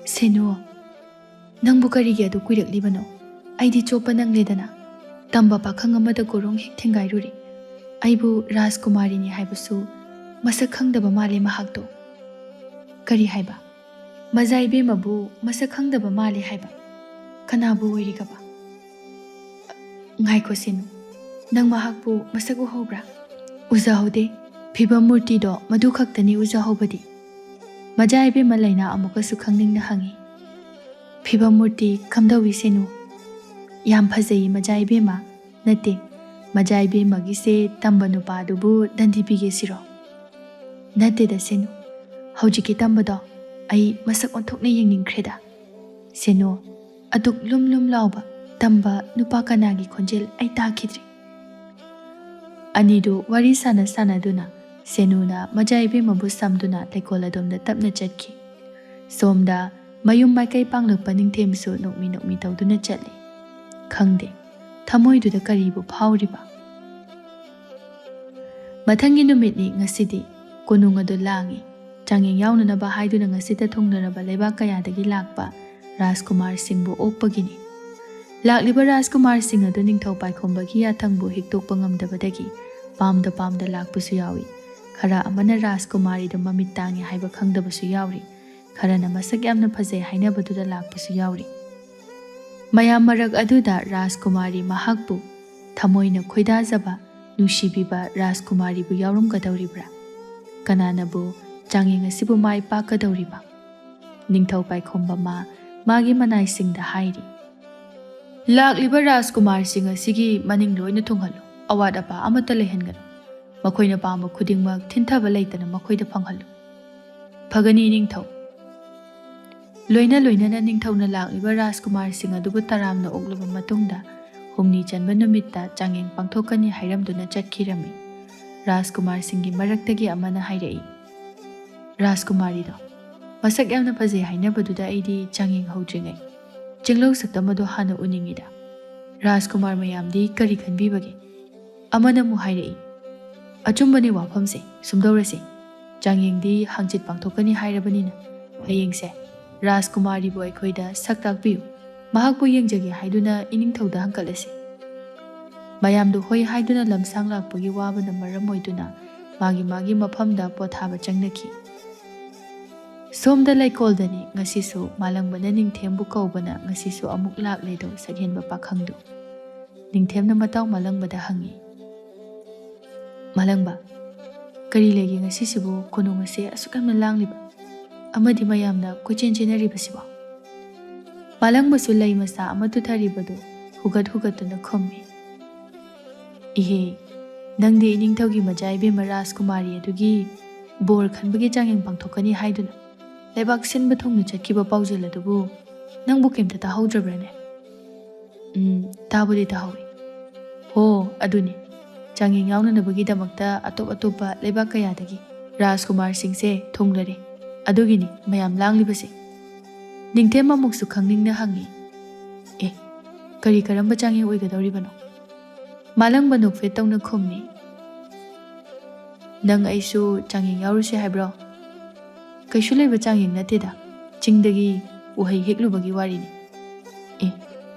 ꯁꯦꯅꯨ, ꯅꯪꯕꯨ ꯀꯔꯤꯒꯤ ꯑꯗꯨ ꯀꯨꯏꯔꯛꯂꯤꯕꯅꯣ? ꯑꯩꯗꯤ ꯆꯣꯞꯄ ꯅꯪꯂꯦꯗꯅ꯫ ꯇꯝꯕ ꯄꯥꯈꯪ ꯑꯃꯗ ꯒꯣꯔꯣꯡ ꯍꯦꯛ ꯊꯦꯡꯒꯥꯏꯔꯨꯔꯦ꯫ ꯑꯩꯕꯨ ꯔꯥꯖꯀꯨꯃꯥꯔꯤꯅꯤ ꯍꯥꯏꯕꯁꯨ ꯃꯁꯛ ꯈꯪꯗꯕ ꯃꯥꯜꯂꯦ ꯃꯍꯥꯛꯇꯣ꯫ ꯀꯔꯤ ꯍꯥꯏꯕ? ꯃꯖꯥ ꯏꯕꯦꯝꯃꯕꯨ ꯃꯁꯛ ꯈꯪꯗꯕ ꯃꯥꯜꯂꯦ ꯍꯥꯏꯕ? ꯀꯅꯥꯕꯨ ꯑꯣꯏꯔꯤꯒꯕ? ꯉꯥꯏꯈꯣ ꯁꯦꯅꯨ, ꯅꯪ ꯃꯍꯥꯛꯄꯨ ꯃꯁꯛ ꯎꯍꯧꯕ꯭ꯔꯥ? ꯎꯖꯍꯧꯗꯦ꯫ ꯐꯤꯕꯝ ꯃꯨꯔꯇꯤꯗꯣ ꯃꯗꯨ ꯈꯛꯇꯅꯤ ꯎꯖꯍꯧꯕꯗꯤ꯫ ꯃꯖꯥ ꯏꯕꯦꯝꯃ ꯂꯩꯅꯥ ꯑꯃꯨꯛꯀꯁꯨ ꯈꯪꯅꯤꯡꯅ ꯍꯪꯉꯤ꯫ ꯐꯤꯕꯝ ꯃꯨꯔꯇꯤ ꯀꯝꯗꯧꯏ ꯁꯦꯅꯨ? ꯌꯥꯝ ꯐꯖꯩ ꯃꯖꯥ ꯏꯕꯦꯝꯃ꯫ ꯅꯠꯇꯦ, ꯃꯖꯥ ꯏꯕꯦꯝꯃꯒꯤꯁꯦ ꯇꯝꯕ ꯅꯨꯄꯥꯗꯨꯕꯨ ꯗꯟꯗꯤ ꯄꯤꯒꯦ ꯁꯤꯔꯣ? ꯅꯠꯇꯦꯗ ꯁꯦꯅꯨ, ꯍꯧꯖꯤꯛꯀꯤ ꯇꯝꯕꯗꯣ ꯑꯩ ꯃꯁꯛ ꯑꯣꯟꯊꯣꯛꯅ ꯌꯦꯡꯅꯤꯡꯈ꯭ꯔꯦꯗ꯫ ꯁꯦꯅꯨ, ꯑꯗꯨꯛ ꯂꯨꯝ ꯂꯨꯝ ꯂꯥꯎꯕ ꯇꯝꯕ ꯅꯨꯄꯥ ꯀꯅꯥꯒꯤ ꯈꯣꯟꯖꯦꯜ ꯑꯩ ꯇꯥꯈꯤꯗ꯭ꯔꯤ꯫ ꯑꯅꯤꯗꯨ ꯋꯥꯔꯤ ꯁꯥꯟꯅ ꯁꯥꯟꯅꯗꯨꯅ ꯁꯦꯅꯨꯅ ꯃꯖꯥ ꯏꯕꯦꯝꯃꯕꯨ ꯁꯝꯗꯨꯅ ꯂꯩꯀꯣꯜ ꯑꯗꯣꯝꯗ ꯇꯞꯅ ꯆꯠꯈꯤ꯫ ꯁꯣꯝꯗ ꯃꯌꯨꯝ ꯃꯥꯏꯀꯩ ꯄꯥꯡꯂꯛꯄ ꯅꯤꯡꯊꯦꯝꯁꯨ ꯅꯣꯛꯃꯤ ꯅꯣꯛꯃꯤ ꯇꯧꯗꯨꯅ ꯆꯠꯂꯤ꯫ ꯈꯪꯗꯦ, ꯊꯃꯣꯏꯗꯨꯗ ꯀꯔꯤꯕꯨ ꯐꯥꯎꯔꯤꯕ? ꯃꯊꯪꯒꯤ ꯅꯨꯃꯤꯠꯅꯤ ꯉꯁꯤꯗꯤ꯫ ꯀꯣꯅꯨꯡ ꯑꯗꯨ ꯂꯥꯡꯏ꯫ ꯆꯥꯡꯌꯦꯡ ꯌꯥꯎꯅꯅꯕ ꯍꯥꯏꯗꯨꯅ ꯉꯁꯤꯇ ꯊꯨꯡꯅꯔꯕ ꯂꯩꯕꯥꯛ ꯀꯌꯥꯗꯒꯤ ꯂꯥꯛꯄ ꯔꯥꯖꯀꯨꯃꯥꯔ ꯁꯤꯡꯕꯨ ꯑꯣꯛꯄꯒꯤꯅꯤ꯫ ꯂꯥꯛꯂꯤꯕ ꯔꯥꯖꯀꯨꯃꯥꯔꯁꯤꯡ ꯑꯗꯨ ꯅꯤꯡꯊꯧ ꯄꯥꯏꯈꯣꯝꯕꯒꯤ ꯌꯥꯊꯪꯕꯨ ꯍꯤꯛꯇꯣꯛꯄ ꯉꯝꯗꯕꯗꯒꯤ ꯄꯥꯝꯗ ꯄꯥꯝꯗ ꯂꯥꯛꯄꯁꯨ ꯌꯥꯎꯏ꯫ ꯈꯔ ꯑꯃꯅ ꯔꯥꯖꯀꯨꯃꯥꯔꯤꯗꯨ ꯃꯃꯤꯠ ꯇꯥꯡꯉꯤ ꯍꯥꯏꯕ ꯈꯪꯗꯕꯁꯨ ꯌꯥꯎꯔꯤ꯫ ꯈꯔꯅ ꯃꯁꯛ ꯌꯥꯝꯅ ꯐꯖꯩ ꯍꯥꯏꯅꯕꯗꯨꯗ ꯂꯥꯛꯄꯁꯨ ꯌꯥꯎꯔꯤ꯫ ꯃꯌꯥꯝ ꯃꯔꯛ ꯑꯗꯨꯗ ꯔꯥꯖꯀꯨꯃꯥꯔꯤ ꯃꯍꯥꯛꯄꯨ ꯊꯃꯣꯏꯅ ꯈꯣꯏꯗꯥꯖꯕ, ꯅꯨꯡꯁꯤꯕꯤꯕ ꯔꯥꯖꯀꯨꯃꯥꯔꯤꯕꯨ ꯌꯥꯎꯔꯝꯒꯗꯧꯔꯤꯕ꯭ꯔꯥ? ꯀꯅꯥꯅꯕꯨ ꯆꯥꯡꯌꯦꯡ ꯑꯁꯤꯕꯨ ꯃꯥꯏ ꯄꯥꯛꯀꯗꯧꯔꯤꯕ? ꯅꯤꯡꯊꯧ ꯄꯥꯏꯈꯣꯝꯕ ꯃꯥ ꯃꯥꯒꯤ ꯃꯅꯥꯏꯁꯤꯡꯗ ꯍꯥꯏꯔꯤ, ꯂꯥꯛꯂꯤꯕ ꯔꯥꯖꯀꯨꯃꯥꯔꯁꯤꯡ ꯑꯁꯤꯒꯤ ꯃꯅꯤꯡ ꯂꯣꯏꯅ ꯊꯨꯡꯍꯜꯂꯨ, ꯑꯋꯥꯠ ꯑꯄꯥ ꯑꯃꯠꯇ ꯂꯩꯍꯟꯒꯅꯨ꯫ ꯃꯈꯣꯏꯅ ꯄꯥꯝꯕ ꯈꯨꯗꯤꯡꯃꯛ ꯊꯤꯟꯊꯕ ꯂꯩꯇꯅ ꯃꯈꯣꯏꯗ ꯐꯪꯍꯜꯂꯨ꯫ ꯐꯒꯅꯤ ꯅꯤꯡꯊꯧ꯫ ꯂꯣꯏꯅ ꯂꯣꯏꯅꯅ ꯅꯤꯡꯊꯧꯅ ꯂꯥꯛꯂꯤꯕ ꯔꯥꯖꯀꯨꯃꯥꯔꯁꯤꯡ ꯑꯗꯨꯕꯨ ꯇꯔꯥꯝꯅ ꯑꯣꯛꯂꯕ ꯃꯇꯨꯡꯗ ꯍꯨꯝꯅꯤ ꯆꯟꯕ ꯅꯨꯃꯤꯠꯇ ꯆꯥꯡꯌꯦꯡ ꯄꯥꯡꯊꯣꯛꯀꯅꯤ ꯍꯥꯏꯔꯝꯗꯨꯅ ꯆꯠꯈꯤꯔꯝꯃꯤ꯫ ꯔꯥꯖꯀꯨꯃꯥꯔꯁꯤꯡꯒꯤ ꯃꯔꯛꯇꯒꯤ ꯑꯃꯅ ꯍꯥꯏꯔꯛꯏ, ꯔꯥꯖꯀꯨꯃꯥꯔꯤꯗꯣ ꯃꯁꯛ ꯌꯥꯝꯅ ꯐꯖꯩ ꯍꯥꯏꯅꯕꯗꯨꯗ ꯑꯩꯗꯤ ꯆꯥꯡꯌꯦꯡ ꯍꯧꯗ꯭ꯔꯤꯉꯩ ꯆꯦꯡꯂꯧ ꯁꯛꯇꯝ ꯑꯗꯨ ꯍꯥꯟꯅ ꯎꯅꯤꯡꯉꯤꯗ꯫ ꯔꯥꯖꯀꯨꯃꯥꯔ ꯃꯌꯥꯝꯗꯤ ꯀꯔꯤ ꯈꯟꯕꯤꯕꯒꯦ? ꯑꯃꯅ ꯑꯃꯨꯛ ꯍꯥꯏꯔꯛꯏ, ꯑꯆꯨꯝꯕꯅꯤ ꯋꯥꯐꯝꯁꯦ, ꯁꯨꯝꯗꯧꯔꯁꯤ꯫ ꯆꯥꯡꯌꯦꯡꯗꯤ ꯍꯪꯆꯤꯠ ꯄꯥꯡꯊꯣꯛꯀꯅꯤ ꯍꯥꯏꯔꯕꯅꯤꯅ, ꯍꯌꯦꯡꯁꯦ ꯔꯥꯖꯀꯨꯃꯥꯔꯤꯕꯨ ꯑꯩꯈꯣꯏꯗ ꯁꯛ ꯇꯥꯛꯄꯤꯌꯨ, ꯃꯍꯥꯛꯄꯨ ꯌꯦꯡꯖꯒꯦ ꯍꯥꯏꯗꯨꯅ ꯏꯅꯤꯡꯊꯧꯗ ꯍꯪꯀꯠꯂꯁꯤ꯫ ꯃꯌꯥꯝꯗꯨ ꯍꯣꯏ ꯍꯥꯏꯗꯨꯅ ꯂꯝꯁꯥꯡ ꯂꯥꯛꯄꯒꯤ ꯋꯥꯕꯅ ꯃꯔꯝ ꯑꯣꯏꯗꯨꯅ ꯃꯥꯒꯤ ꯃꯥꯒꯤ ꯃꯐꯝꯗ ꯄꯣꯊꯥꯕ ꯆꯪꯅꯈꯤ꯫ ꯁꯣꯝꯗ ꯂꯩꯀꯣꯜꯗꯅꯤ ꯉꯁꯤꯁꯨ ꯃꯥꯂꯪꯕꯅ ꯅꯤꯡꯊꯦꯝꯕꯨ ꯀꯧꯕꯅ ꯉꯁꯤꯁꯨ ꯑꯃꯨꯛ ꯂꯥꯛꯂꯦꯗꯣ ꯁꯛꯍꯦꯟꯕ ꯄꯥꯈꯪꯗꯨ꯫ ꯅꯤꯡꯊꯦꯝꯅ ꯃꯇꯥꯎ ꯃꯥꯂꯪꯕꯗ ꯍꯪꯉꯤ, "ꯃꯥꯂꯪꯕ, ꯀꯔꯤ ꯂꯩꯒꯦ ꯉꯁꯤꯁꯤꯕꯨ ꯈꯨꯅꯨꯡ ꯑꯁꯦ ꯑꯁꯨꯛ ꯌꯥꯝꯅ ꯂꯥꯡꯂꯤꯕ? ꯑꯃꯗꯤ ꯃꯌꯥꯝꯅ ꯀꯣꯏꯆꯦꯟ ꯆꯦꯟꯅꯔꯤꯕꯁꯤꯕꯣ?" ꯃꯥꯂꯪꯕꯁꯨ ꯂꯩ ꯃꯆꯥ ꯑꯃ ꯇꯨꯊꯔꯤꯕꯗꯨ ꯍꯨꯒꯠ ꯍꯨꯒꯠꯇꯨꯅ ꯈꯨꯝꯃꯤ, "ꯏꯍꯦ, ꯅꯪꯗꯤ ꯏꯅꯤꯡꯊꯧꯒꯤ ꯃꯆꯥ ꯏꯕꯦꯝꯃ ꯔꯥꯖꯀꯨꯃꯥꯔꯤ ꯑꯗꯨꯒꯤ ꯕꯣꯔ ꯈꯟꯕꯒꯤ ꯆꯥꯡꯌꯦꯡ ꯄꯥꯡꯊꯣꯛꯀꯅꯤ ꯍꯥꯏꯗꯨꯅ ꯂꯩꯕꯥꯛ ꯁꯤꯟꯕ ꯊꯨꯡꯅ ꯆꯠꯈꯤꯕ ꯄꯥꯎꯖꯦꯜ ꯑꯗꯨꯕꯨ ꯅꯪꯕꯨ ꯀꯩꯝꯇ ꯇꯥꯍꯧꯗ꯭ꯔꯕ꯭ꯔꯅꯦ?" "ꯎꯝ, ꯇꯥꯕꯨꯗꯤ ꯇꯥꯍꯧꯏ꯫ ꯍꯣ, ꯑꯗꯨꯅꯤ꯫ ꯆꯥꯡꯌꯦꯡ ꯌꯥꯎꯅꯅꯕꯒꯤꯗꯃꯛꯇ ꯑꯇꯣꯞ ꯑꯇꯣꯞꯄ ꯂꯩꯕꯥꯛ ꯀꯌꯥꯗꯒꯤ ꯔꯥꯖꯀꯨꯃꯥꯔꯁꯤꯡꯁꯦ ꯊꯨꯡꯂꯔꯦ꯫ ꯑꯗꯨꯒꯤꯅꯤ ꯃꯌꯥꯝ ꯂꯥꯡꯂꯤꯕꯁꯦ꯫" ꯅꯤꯡꯊꯦꯝ ꯑꯃꯨꯛꯁꯨ ꯈꯪꯅꯤꯡꯅ ꯍꯪꯉꯤ, "ꯑꯦ, ꯀꯔꯤ ꯀꯔꯝꯕ ꯆꯥꯡꯌꯦꯡ ꯑꯣꯏꯒꯗꯧꯔꯤꯕꯅꯣ?" ꯃꯥꯂꯪꯕ ꯅꯣꯛꯐꯦꯠ ꯇꯧꯅ ꯈꯨꯝꯃꯤ, "ꯅꯪ ꯑꯩꯁꯨ ꯆꯥꯡꯌꯦꯡ ꯌꯥꯎꯔꯨꯁꯤ ꯍꯥꯏꯕ꯭ꯔꯣ? ꯀꯩꯁꯨ ꯂꯩꯕ ꯆꯥꯡꯌꯦꯡ ꯅꯠꯇꯦꯗ, ꯆꯤꯡꯗꯒꯤ ꯎꯍꯩ ꯍꯦꯛꯂꯨꯕꯒꯤ ꯋꯥꯔꯤꯅꯤ꯫" "ꯑꯦ,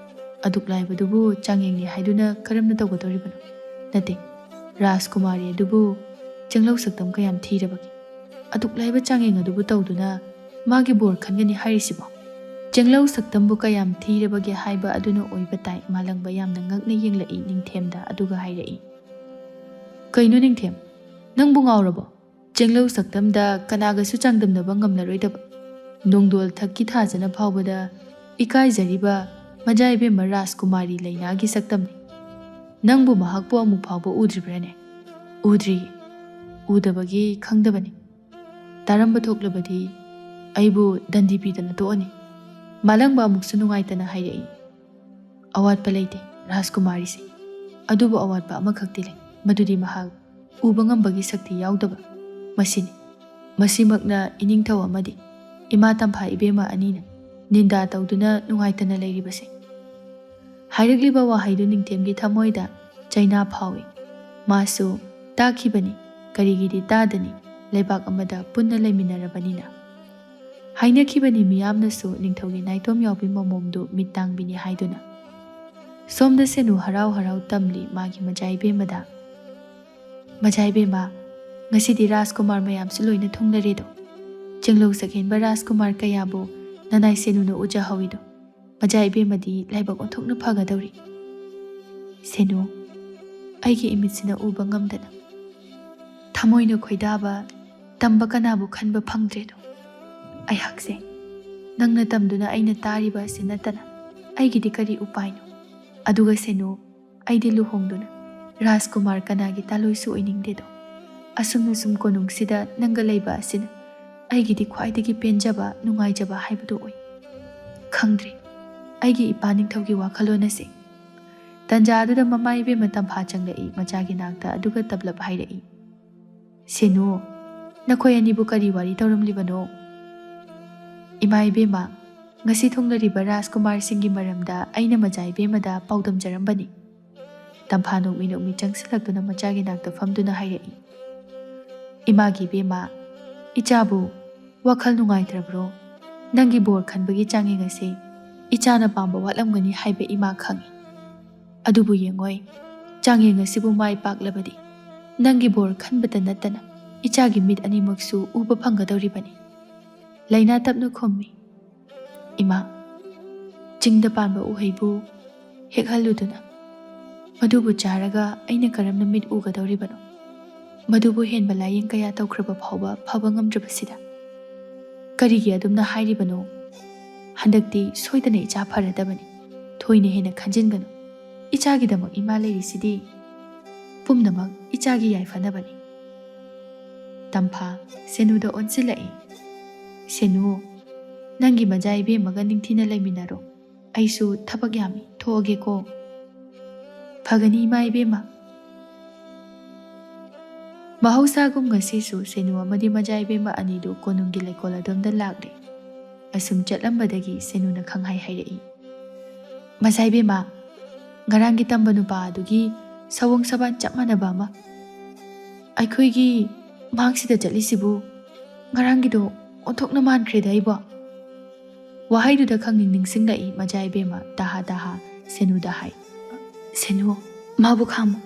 ꯑꯗꯨꯛ ꯂꯥꯏꯕꯗꯨꯕꯨ ꯆꯥꯡꯌꯦꯡꯅꯤ ꯍꯥꯏꯗꯨꯅ ꯀꯔꯝꯅ ꯇꯧꯒꯗꯧꯔꯤꯕꯅꯣ? ꯅꯠꯇꯦ, ꯔꯥꯖꯀꯨꯃꯥꯔꯤ ꯑꯗꯨꯕꯨ ꯆꯦꯡꯂꯧ ꯁꯛꯇꯝ ꯀꯌꯥꯝ ꯊꯤꯔꯕꯒꯦ? ꯑꯗꯨꯛ ꯂꯥꯏꯕ ꯆꯥꯡꯌꯦꯡ ꯑꯗꯨꯕꯨ ꯇꯧꯗꯨꯅ ꯃꯥꯒꯤ ꯕꯣꯔ ꯈꯟꯒꯅꯤ ꯍꯥꯏꯔꯤꯁꯤꯕꯣ?" ꯆꯦꯡꯂꯧ ꯁꯛꯇꯝꯕꯨ ꯀꯌꯥꯝ ꯊꯤꯔꯕꯒꯦ ꯍꯥꯏꯕ ꯑꯗꯨꯅ ꯑꯣꯏꯕ ꯇꯥꯏ꯫ ꯃꯥꯂꯪꯕ ꯌꯥꯝꯅ ꯉꯛꯅ ꯌꯦꯡꯂꯛꯏ ꯅꯤꯡꯊꯦꯝꯗ, ꯑꯗꯨꯒ ꯍꯥꯏꯔꯛꯏ, "ꯀꯩꯅꯣ ꯅꯤꯡꯊꯦꯝ, ꯅꯪꯕꯨ ꯉꯥꯎꯔꯕꯣ? ꯆꯦꯡꯂꯧ ꯁꯛꯇꯝꯗ ꯀꯅꯥꯒꯁꯨ ꯆꯥꯡꯗꯝꯅꯕ ꯉꯝꯂꯔꯣꯏꯗꯕ, ꯅꯣꯡꯗꯣꯜ ꯊꯛꯀꯤ ꯊꯥꯖꯅ ꯐꯥꯎꯕꯗ ꯏꯀꯥꯏꯖꯔꯤꯕ ꯃꯖꯥ ꯏꯕꯦꯝꯃ ꯔꯥꯖꯀꯨꯃꯥꯔꯤ ꯂꯩꯅꯥꯒꯤ ꯁꯛꯇꯝꯅꯤ꯫ ꯅꯪꯕꯨ ꯃꯍꯥꯛꯄꯨ ꯑꯃꯨꯛ ꯐꯥꯎꯕ ꯎꯗ꯭ꯔꯤꯕ꯭ꯔꯥꯅꯦ?" "ꯎꯗ꯭ꯔꯤꯌꯦ꯫ ꯎꯗꯕꯒꯤ ꯈꯪꯗꯕꯅꯤ꯫ ꯇꯥꯔꯝꯕ ꯊꯣꯛꯂꯕꯗꯤ ꯑꯩꯕꯨ ꯗꯟꯗꯤ ꯄꯤꯗꯅ ꯇꯣꯛꯑꯅꯤ꯫" ꯃꯥꯂꯪꯕ ꯑꯃꯨꯛꯁꯨ ꯅꯨꯡꯉꯥꯏꯇꯅ ꯍꯥꯏꯔꯛꯏ, "ꯑꯋꯥꯠꯄ ꯂꯩꯇꯦ ꯔꯥꯖꯀꯨꯃꯥꯔꯤꯁꯦ, ꯑꯗꯨꯕꯨ ꯑꯋꯥꯠꯄ ꯑꯃꯈꯛꯇꯤ ꯂꯩ, ꯃꯗꯨꯗꯤ ꯃꯍꯥꯛ ꯎꯕ ꯉꯝꯕꯒꯤ ꯁꯛꯇꯤ ꯌꯥꯎꯗꯕ꯫ ꯃꯁꯤꯅꯤ, ꯃꯁꯤꯃꯛꯅ ꯏꯅꯤꯡꯊꯧ ꯑꯃꯗꯤ ꯏꯃꯥ ꯇꯝꯐꯥ ꯏꯕꯦꯝꯃ ꯑꯅꯤꯅ ꯅꯤꯟꯗꯥ ꯇꯧꯗꯨꯅ ꯅꯨꯡꯉꯥꯏꯇꯅ ꯂꯩꯔꯤꯕꯁꯦ꯫" ꯍꯥꯏꯔꯛꯂꯤꯕ ꯋꯥꯍꯩꯗꯨ ꯅꯤꯡꯊꯦꯝꯒꯤ ꯊꯃꯣꯏꯗ ꯆꯩꯅꯥ ꯐꯥꯎꯏ꯫ ꯃꯥꯁꯨ ꯇꯥꯈꯤꯕꯅꯤ, ꯀꯔꯤꯒꯤꯗꯤ ꯇꯥꯗꯅꯤ? ꯂꯩꯕꯥꯛ ꯑꯃꯗ ꯄꯨꯟꯅ ꯂꯩꯃꯤꯟꯅꯔꯕꯅꯤꯅ꯫ ꯍꯥꯏꯅꯈꯤꯕꯅꯤ ꯃꯤꯌꯥꯝꯅꯁꯨ ꯅꯤꯡꯊꯧꯒꯤ ꯅꯥꯏꯇꯣꯝ ꯌꯥꯎꯕꯤ ꯃꯃꯣꯝꯗꯨ ꯃꯤꯠ ꯇꯥꯡꯕꯤꯅꯤ ꯍꯥꯏꯗꯨꯅ꯫ ꯁꯣꯝꯗ ꯁꯦꯅꯨ ꯍꯔꯥꯎ ꯍꯔꯥꯎ ꯇꯝꯂꯤ ꯃꯥꯒꯤ ꯃꯆꯥ ꯏꯕꯦꯝꯃꯗ꯫ "ꯃꯆꯥ ꯏꯕꯦꯝꯃ, ꯉꯁꯤꯗꯤ ꯔꯥꯖꯀꯨꯃꯥꯔ ꯃꯌꯥꯝꯁꯨ ꯂꯣꯏꯅ ꯊꯨꯡꯂꯔꯦꯗꯣ꯫ ꯆꯦꯡꯂꯧ ꯁꯛꯍꯦꯟꯕ ꯔꯥꯖꯀꯨꯃꯥꯔ ꯀꯌꯥꯕꯨ ꯅꯅꯥꯏ ꯁꯦꯅꯨꯅ ꯎꯖꯍꯧꯏꯗꯣ꯫ ꯃꯆꯥ ꯏꯕꯦꯝꯃꯗꯤ ꯂꯥꯏꯕꯛ ꯑꯣꯟꯊꯣꯛꯅ ꯐꯒꯗꯧꯔꯤ꯫" ꯁꯦꯅꯨ, ꯑꯩꯒꯤ ꯏꯃꯤꯠꯁꯤꯅ ꯎꯕ ꯉꯝꯗꯅ꯫ ꯊꯃꯣꯏꯅ ꯈꯣꯏꯗꯥꯕ, ꯇꯝꯕ ꯀꯅꯥꯕꯨ ꯈꯟꯕ ꯐꯪꯗ꯭ꯔꯦꯗꯣ꯫ ꯑꯩꯍꯥꯛꯁꯦ ꯅꯪꯅ ꯇꯝꯗꯨꯅ ꯑꯩꯅ ꯇꯥꯔꯤꯕ ꯑꯁꯤ ꯅꯠꯇꯅ ꯑꯩꯒꯤꯗꯤ ꯀꯔꯤ ꯎꯄꯥꯏꯅꯣ? ꯑꯗꯨꯒ ꯁꯦꯅꯨ, ꯑꯩꯗꯤ ꯂꯨꯍꯣꯡꯗꯨꯅ ꯔꯥꯖꯀꯨꯃꯥꯔ ꯀꯅꯥꯒꯤ ꯇꯥꯂꯣꯏꯁꯨ ꯑꯣꯏꯅꯤꯡꯗꯦꯗꯣ꯫ ꯑꯁꯨꯝꯅ ꯁꯨꯝ ꯀꯣꯅꯨꯡꯁꯤꯗ ꯅꯪꯒ ꯂꯩꯕ ꯑꯁꯤꯅ ꯑꯩꯒꯤꯗꯤ ꯈ꯭ꯋꯥꯏꯗꯒꯤ ꯄꯦꯟꯖꯕ, ꯅꯨꯡꯉꯥꯏꯖꯕ ꯍꯥꯏꯕꯗꯨ ꯑꯣꯏ꯫ ꯈꯪꯗ꯭ꯔꯦ ꯑꯩꯒꯤ ꯏꯄꯥ ꯅꯤꯡꯊꯧꯒꯤ ꯋꯥꯈꯜꯂꯣꯟ ꯑꯁꯤ꯫ ꯇꯟꯖꯥ ꯑꯗꯨꯗ ꯃꯃꯥ ꯏꯕꯦꯝꯃ ꯇꯝꯐꯥ ꯆꯪꯂꯛꯏ, ꯃꯆꯥꯒꯤ ꯅꯥꯛꯇ ꯑꯗꯨꯒ ꯇꯞꯂꯞ ꯍꯥꯏꯔꯛꯏ, "ꯁꯦꯅꯨ, ꯅꯈꯣꯏ ꯑꯅꯤꯕꯨ ꯀꯔꯤ ꯋꯥꯔꯤ ꯇꯧꯔꯝꯂꯤꯕꯅꯣ?" "ꯏꯃꯥ ꯏꯕꯦꯝꯃ, ꯉꯁꯤ ꯊꯨꯡꯂꯔꯤꯕ ꯔꯥꯖꯀꯨꯃꯥꯔꯁꯤꯡꯒꯤ ꯃꯔꯝꯗ ꯑꯩꯅ ꯃꯆꯥ ꯏꯕꯦꯝꯃꯗ ꯄꯥꯎꯗꯝꯖꯔꯝꯕꯅꯤ꯫" ꯇꯝꯐꯥ ꯅꯣꯛꯃꯤ ꯅꯣꯛꯃꯤ ꯆꯪꯁꯤꯜꯂꯛꯇꯨꯅ ꯃꯆꯥꯒꯤ ꯅꯥꯛꯇ ꯐꯝꯗꯨꯅ ꯍꯥꯏꯔꯛꯏ, "ꯏꯃꯥꯒꯤ ꯏꯕꯦꯝꯃ, ꯏꯆꯥꯕꯨ ꯋꯥꯈꯜ ꯅꯨꯡꯉꯥꯏꯇ꯭ꯔꯕ꯭ꯔꯣ? ꯅꯪꯒꯤ ꯕꯣꯔ ꯈꯟꯕꯒꯤ ꯆꯥꯡꯌꯦꯡ ꯑꯁꯤ ꯏꯆꯥꯅ ꯄꯥꯝꯕ ꯋꯥꯠꯂꯝꯒꯅꯤ ꯍꯥꯏꯕ ꯏꯃꯥ ꯈꯪꯏ꯫ ꯑꯗꯨꯕꯨ ꯌꯦꯡꯉꯣꯏ, ꯆꯥꯡꯌꯦꯡ ꯑꯁꯤꯕꯨ ꯃꯥꯏ ꯄꯥꯛꯂꯕꯗꯤ ꯅꯪꯒꯤ ꯕꯣꯔ ꯈꯟꯕꯇ ꯅꯠꯇꯅ ꯏꯆꯥꯒꯤ ꯃꯤꯠ ꯑꯅꯤꯃꯛꯁꯨ ꯎꯕ ꯐꯪꯒꯗꯧꯔꯤꯕꯅꯤ꯫" ꯂꯩꯅꯥ ꯇꯞꯅ ꯈꯨꯝꯃꯤ, "ꯏꯃꯥ, ꯆꯤꯡꯗ ꯄꯥꯟꯕ ꯎꯍꯩꯕꯨ ꯍꯦꯛꯍꯜꯂꯨꯗꯨꯅ ꯃꯗꯨꯕꯨ ꯆꯥꯔꯒ ꯑꯩꯅ ꯀꯔꯝꯅ ꯃꯤꯠ ꯎꯒꯗꯧꯔꯤꯕꯅꯣ? ꯃꯗꯨꯕꯨ ꯍꯦꯟꯕ ꯂꯥꯌꯦꯡ ꯀꯌꯥ ꯇꯧꯈ꯭ꯔꯕ ꯐꯥꯎꯕ ꯐꯕ ꯉꯝꯗ꯭ꯔꯕꯁꯤꯗ ꯀꯔꯤꯒꯤ ꯑꯗꯨꯝꯅ ꯍꯥꯏꯔꯤꯕꯅꯣ? ꯍꯟꯗꯛꯇꯤ ꯁꯣꯏꯗꯅ ꯏꯆꯥ ꯐꯔꯗꯕꯅꯤ꯫ ꯊꯣꯏꯅ ꯍꯦꯟꯅ ꯈꯟꯖꯤꯟꯒꯅꯨ꯫ ꯏꯆꯥꯒꯤꯗꯃꯛ ꯏꯃꯥ ꯂꯩꯔꯤꯁꯤꯗꯤ ꯄꯨꯝꯅꯃꯛ ꯏꯆꯥꯒꯤ ꯌꯥꯏꯐꯅꯕꯅꯤ꯫" ꯇꯝꯐꯥ ꯁꯦꯅꯨꯗ ꯑꯣꯟꯁꯤꯜꯂꯛꯏ, "ꯁꯦꯅꯨ, ꯅꯪꯒꯤ ꯃꯆꯥ ꯏꯕꯦꯝꯃꯒ ꯅꯤꯡꯊꯤꯅ ꯂꯩꯃꯤꯟꯅꯔꯣ꯫ ꯑꯩꯁꯨ ꯊꯕꯛ ꯌꯥꯝꯃꯤ, ꯊꯣꯛꯑꯒꯦꯀꯣ꯫" "ꯐꯒꯅꯤ ꯏꯃꯥ ꯏꯕꯦꯝꯃ꯫" ꯃꯍꯧꯁꯥꯒꯨꯝ ꯉꯁꯤꯁꯨ ꯁꯦꯅꯨ ꯑꯃꯗꯤ ꯃꯆꯥ ꯏꯕꯦꯝꯃ ꯑꯅꯤꯗꯨ ꯀꯣꯅꯨꯡꯒꯤ ꯂꯩꯀꯣꯜ ꯑꯗꯣꯝꯗ ꯂꯥꯛꯂꯦ꯫ ꯑꯁꯨꯝ ꯆꯠꯂꯝꯕꯗꯒꯤ ꯁꯦꯅꯨꯅ ꯈꯪꯍꯥꯏ ꯍꯥꯏꯔꯛꯏ, "ꯃꯆꯥ ꯏꯕꯦꯝꯃ, ꯉꯔꯥꯡꯒꯤ ꯇꯝꯕ ꯅꯨꯄꯥ ꯑꯗꯨꯒꯤ ꯁꯑꯣꯡ ꯁꯕꯥꯟ ꯆꯞ ꯃꯥꯟꯅꯕ ꯑꯃ ꯑꯩꯈꯣꯏꯒꯤ ꯃꯥꯡꯁꯤꯗ ꯆꯠꯂꯤꯁꯤꯕꯨ ꯉꯔꯥꯡꯒꯤꯗꯣ ꯑꯣꯟꯊꯣꯛꯅ ꯃꯥꯟꯈ꯭ꯔꯦꯗ ꯑꯩꯕꯣ꯫ ꯋꯥꯍꯩꯗꯨꯗ ꯈꯪꯅꯤꯡ ꯅꯤꯡꯁꯤꯡꯂꯛꯏ ꯃꯖꯥ ꯏꯕꯦꯝꯃ ꯇꯍꯥ ꯇꯍꯥ ꯁꯦꯅꯨꯗ ꯍꯥꯏ꯫ "ꯁꯦꯅꯨ, ꯃꯥꯕꯨ ꯈꯥꯝꯃꯨ꯫"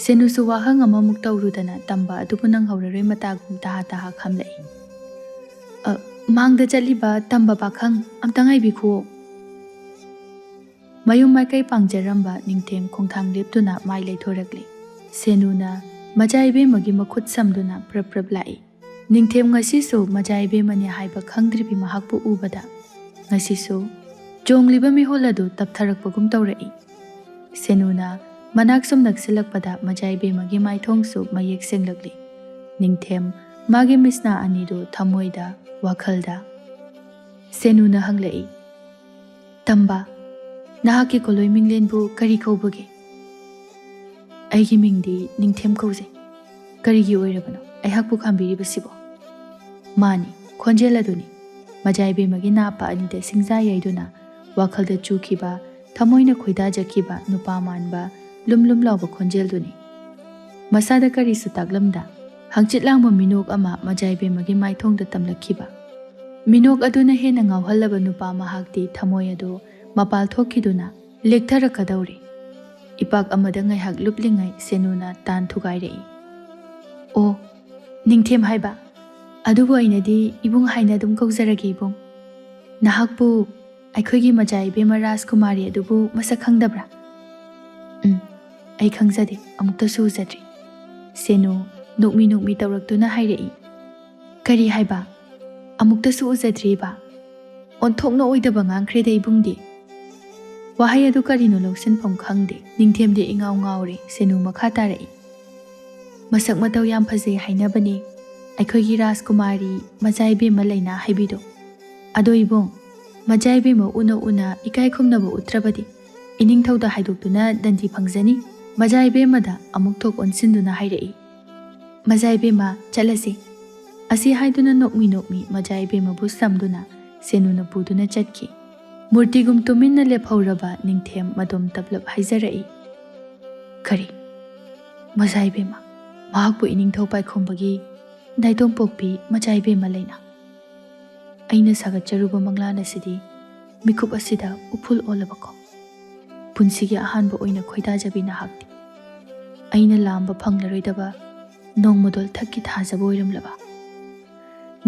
ꯁꯦꯅꯨꯁꯨ ꯋꯥꯍꯪ ꯑꯃꯃꯨꯛ ꯇꯧꯔꯨꯗꯅ ꯇꯝꯕ ꯑꯗꯨꯕꯨ ꯅꯪꯍꯧꯔꯔꯣꯏ ꯃꯇꯥꯒꯨꯝ ꯇꯍꯥ ꯇꯍꯥ ꯈꯥꯝꯂꯛꯏ꯫ "ꯑ, ꯃꯥꯡꯗ ꯆꯠꯂꯤꯕ ꯇꯝꯕ ꯄꯥꯈꯪ ꯑꯝꯇ ꯉꯥꯏꯕꯤꯈꯨꯑꯣ꯫" ꯃꯌꯨꯝ ꯃꯥꯏꯀꯩ ꯄꯥꯡꯖꯔꯝꯕ ꯅꯤꯡꯊꯦꯝ ꯈꯣꯡꯊꯥꯡ ꯂꯦꯞꯇꯨꯅ ꯃꯥꯏ ꯂꯩꯊꯣꯔꯛꯂꯤ꯫ ꯁꯦꯅꯨꯅ ꯃꯖꯥ ꯏꯕꯦꯝꯃꯒꯤ ꯃꯈꯨꯠ ꯁꯝꯗꯨꯅ ꯄ꯭ꯔꯞ ꯄ꯭ꯔꯞ ꯂꯥꯛꯏ꯫ ꯅꯤꯡꯊꯦꯝ ꯉꯁꯤꯁꯨ ꯃꯖꯥ ꯏꯕꯦꯝꯃꯅꯤ ꯍꯥꯏꯕ ꯈꯪꯗ꯭ꯔꯤꯕꯤ ꯃꯍꯥꯛꯄꯨ ꯎꯕꯗ ꯉꯁꯤꯁꯨ ꯆꯣꯡꯂꯤꯕ ꯃꯤꯍꯨꯜ ꯑꯗꯨ ꯇꯞꯊꯔꯛꯄꯒꯨꯝ ꯇꯧꯔꯛꯏ꯫ ꯁꯦꯅꯨꯅ ꯃꯅꯥꯛ ꯁꯨꯝ ꯅꯛꯁꯤꯜꯂꯛꯄꯗ ꯃꯖꯥ ꯏꯕꯦꯝꯃꯒꯤ ꯃꯥꯏꯊꯣꯡꯁꯨ ꯃꯌꯦꯛ ꯁꯦꯡꯂꯛꯂꯤ꯫ ꯅꯤꯡꯊꯦꯝ ꯃꯥꯒꯤ ꯃꯤꯠꯁꯅꯥ ꯑꯅꯤꯗꯨ ꯊꯃꯣꯏꯗ, ꯋꯥꯈꯜꯗ꯫ ꯁꯦꯅꯨꯅ ꯍꯪꯂꯛꯏ, "ꯇꯝꯕ, ꯅꯍꯥꯛꯀꯤ ꯀꯣꯂꯣꯏ ꯃꯤꯡꯂꯦꯟꯕꯨ ꯀꯔꯤ ꯀꯧꯕꯒꯦ?" "ꯑꯩꯒꯤ ꯃꯤꯡꯗꯤ ꯅꯤꯡꯊꯦꯝ ꯀꯧꯖꯩ꯫ ꯀꯔꯤꯒꯤ ꯑꯣꯏꯔꯕꯅꯣ ꯑꯩꯍꯥꯛꯄꯨ ꯈꯥꯝꯕꯤꯔꯤꯕꯁꯤꯕꯣ?" ꯃꯥꯅꯤ, ꯈꯣꯟꯖꯦꯜ ꯑꯗꯨꯅꯤ꯫ ꯃꯖꯥ ꯏꯕꯦꯝꯃꯒꯤ ꯅꯥꯄ ꯑꯅꯤꯗ ꯁꯤꯡꯖꯥ ꯌꯩꯗꯨꯅ ꯋꯥꯈꯜꯗ ꯆꯨꯈꯤꯕ, ꯊꯃꯣꯏꯅ ꯈꯣꯏꯗꯥꯖꯈꯤꯕ ꯅꯨꯄꯥ ꯃꯥꯟꯕ ꯂꯨꯝ ꯂꯨꯝ ꯂꯥꯎꯕ ꯈꯣꯟꯖꯦꯜꯗꯨꯅꯤ꯫ ꯃꯁꯥꯗ ꯀꯔꯤꯁꯨ ꯇꯥꯛꯂꯝꯗ ꯍꯪꯆꯤꯠ ꯂꯥꯡꯕ ꯃꯤꯅꯣꯛ ꯑꯃ ꯃꯖꯥ ꯏꯕꯦꯝꯃꯒꯤ ꯃꯥꯏꯊꯣꯡꯗ ꯇꯝꯂꯛꯈꯤꯕ꯫ ꯃꯤꯅꯣꯛ ꯑꯗꯨꯅ ꯍꯦꯟꯅ ꯉꯥꯎꯍꯜꯂꯕ ꯅꯨꯄꯥ ꯃꯍꯥꯛꯇꯤ ꯊꯃꯣꯏ ꯑꯗꯨ ꯃꯄꯥꯜ ꯊꯣꯛꯈꯤꯗꯨꯅ ꯂꯦꯛꯊꯔꯛꯀꯗꯧꯔꯦ꯫ ꯏꯄꯥꯛ ꯑꯃꯗ ꯉꯥꯏꯍꯥꯛ ꯂꯨꯞꯂꯤꯉꯩ ꯁꯦꯅꯨꯅ ꯇꯥꯟ ꯊꯨꯒꯥꯏꯔꯛꯏ꯫ "ꯑꯣ, ꯅꯤꯡꯊꯦꯝ ꯍꯥꯏꯕ? ꯑꯗꯨꯕꯨ ꯑꯩꯅꯗꯤ ꯏꯕꯨꯡ ꯍꯥꯏꯅ ꯑꯗꯨꯝ ꯀꯧꯖꯔꯒꯦ ꯏꯕꯨꯡ꯫ ꯅꯍꯥꯛꯄꯨ ꯑꯩꯈꯣꯏꯒꯤ ꯃꯖꯥ ꯏꯕꯦꯝꯃ ꯔꯥꯖꯀꯨꯃꯥꯔꯤ ꯑꯗꯨꯕꯨ ꯃꯁꯛ ꯈꯪꯗꯕ꯭ꯔꯥ?" "ꯎꯝ, ꯑꯩ ꯈꯪꯖꯗꯦ, ꯑꯃꯨꯛꯇꯁꯨ ꯎꯖꯗ꯭ꯔꯤ꯫" ꯁꯦꯅꯨ ꯅꯣꯛꯃꯤ ꯅꯣꯛꯃꯤ ꯇꯧꯔꯛꯇꯨꯅ ꯍꯥꯏꯔꯛꯏ꯫ "ꯀꯔꯤ ꯍꯥꯏꯕ? ꯑꯃꯨꯛꯇꯁꯨ ꯎꯖꯗ꯭ꯔꯤꯕ? ꯑꯣꯟꯊꯣꯛꯅ ꯑꯣꯏꯗꯕ ꯉꯥꯡꯈ꯭ꯔꯦꯗ ꯏꯕꯨꯡꯗꯤ꯫" ꯋꯥꯍꯩ ꯑꯗꯨ ꯀꯔꯤꯅꯣ ꯂꯧꯁꯤꯟꯐꯝ ꯈꯪꯗꯦ꯫ ꯅꯤꯡꯊꯦꯝꯗꯤ ꯏꯉꯥꯎ ꯉꯥꯎꯔꯦ꯫ ꯁꯦꯅꯨ ꯃꯈꯥ ꯇꯥꯔꯛꯏ, "ꯃꯁꯛ ꯃꯇꯧ ꯌꯥꯝ ꯐꯖꯩ ꯍꯥꯏꯅꯕꯅꯤ ꯑꯩꯈꯣꯏꯒꯤ ꯔꯥꯖꯀꯨꯃꯥꯔꯤ ꯃꯖꯥ ꯏꯕꯦꯝꯃ ꯂꯩꯅꯥ ꯍꯥꯏꯕꯤꯗꯣ꯫ ꯑꯗꯣ ꯏꯕꯨꯡ, ꯃꯖꯥ ꯏꯕꯦꯝꯃ ꯎꯅ ꯎꯅ ꯏꯀꯥꯏ ꯈꯨꯝꯅꯕ ꯎꯠꯇ꯭ꯔꯕꯗꯤ ꯏꯅꯤꯡꯊꯧꯗ ꯍꯥꯏꯗꯣꯛꯇꯨꯅ ꯗꯟꯗꯤ ꯐꯪꯖꯅꯤ꯫" ꯃꯖꯥ ꯏꯕꯦꯝꯃꯗ ꯑꯃꯨꯛ ꯊꯣꯛ ꯑꯣꯟꯁꯤꯟꯗꯨꯅ ꯍꯥꯏꯔꯛꯏ, "ꯃꯖꯥ ꯏꯕꯦꯝꯃ, ꯆꯠꯂꯁꯤ꯫" ꯑꯁꯤ ꯍꯥꯏꯗꯨꯅ ꯅꯣꯛꯃꯤ ꯅꯣꯛꯃꯤ ꯃꯖꯥ ꯏꯕꯦꯝꯃꯕꯨ ꯁꯝꯗꯨꯅ ꯁꯦꯅꯨꯅ ꯄꯨꯗꯨꯅ ꯆꯠꯈꯤ꯫ ꯃꯨꯔꯇꯤꯒꯨꯝ ꯇꯨꯃꯤꯟꯅ ꯂꯦꯞꯍꯧꯔꯕ ꯅꯤꯡꯊꯦꯝ ꯃꯗꯣꯝ ꯇꯞꯂꯞ ꯍꯥꯏꯖꯔꯛꯏ, "ꯀꯔꯤ? ꯃꯖꯥ ꯏꯕꯦꯝꯃ, ꯃꯍꯥꯛꯄꯨ ꯏꯅꯤꯡꯊꯧ ꯄꯥꯏꯈꯣꯝꯕꯒꯤ ꯅꯥꯏꯇꯣꯝꯄꯣꯛꯄꯤ ꯃꯆꯥ ꯏꯕꯦꯝꯃ ꯂꯩꯅ꯫ ꯑꯩꯅ ꯁꯥꯒꯠꯆꯔꯨꯕ ꯃꯪꯂꯥꯟ ꯑꯁꯤꯗꯤ ꯃꯤꯀꯨꯞ ꯑꯁꯤꯗ ꯎꯐꯨꯜ ꯑꯣꯜꯂꯕꯀꯣ꯫ ꯄꯨꯟꯁꯤꯒꯤ ꯑꯍꯥꯟꯕ ꯑꯣꯏꯅ ꯈꯣꯏꯗꯥꯖꯕꯤ ꯅꯍꯥꯛꯇꯤ꯫ ꯑꯩꯅ ꯂꯥꯝꯕ ꯐꯪꯂꯔꯣꯏꯗꯕ ꯅꯣꯡꯃꯗꯣꯜ ꯊꯛꯀꯤ ꯊꯥꯖꯕ ꯑꯣꯏꯔꯝꯂꯕ꯫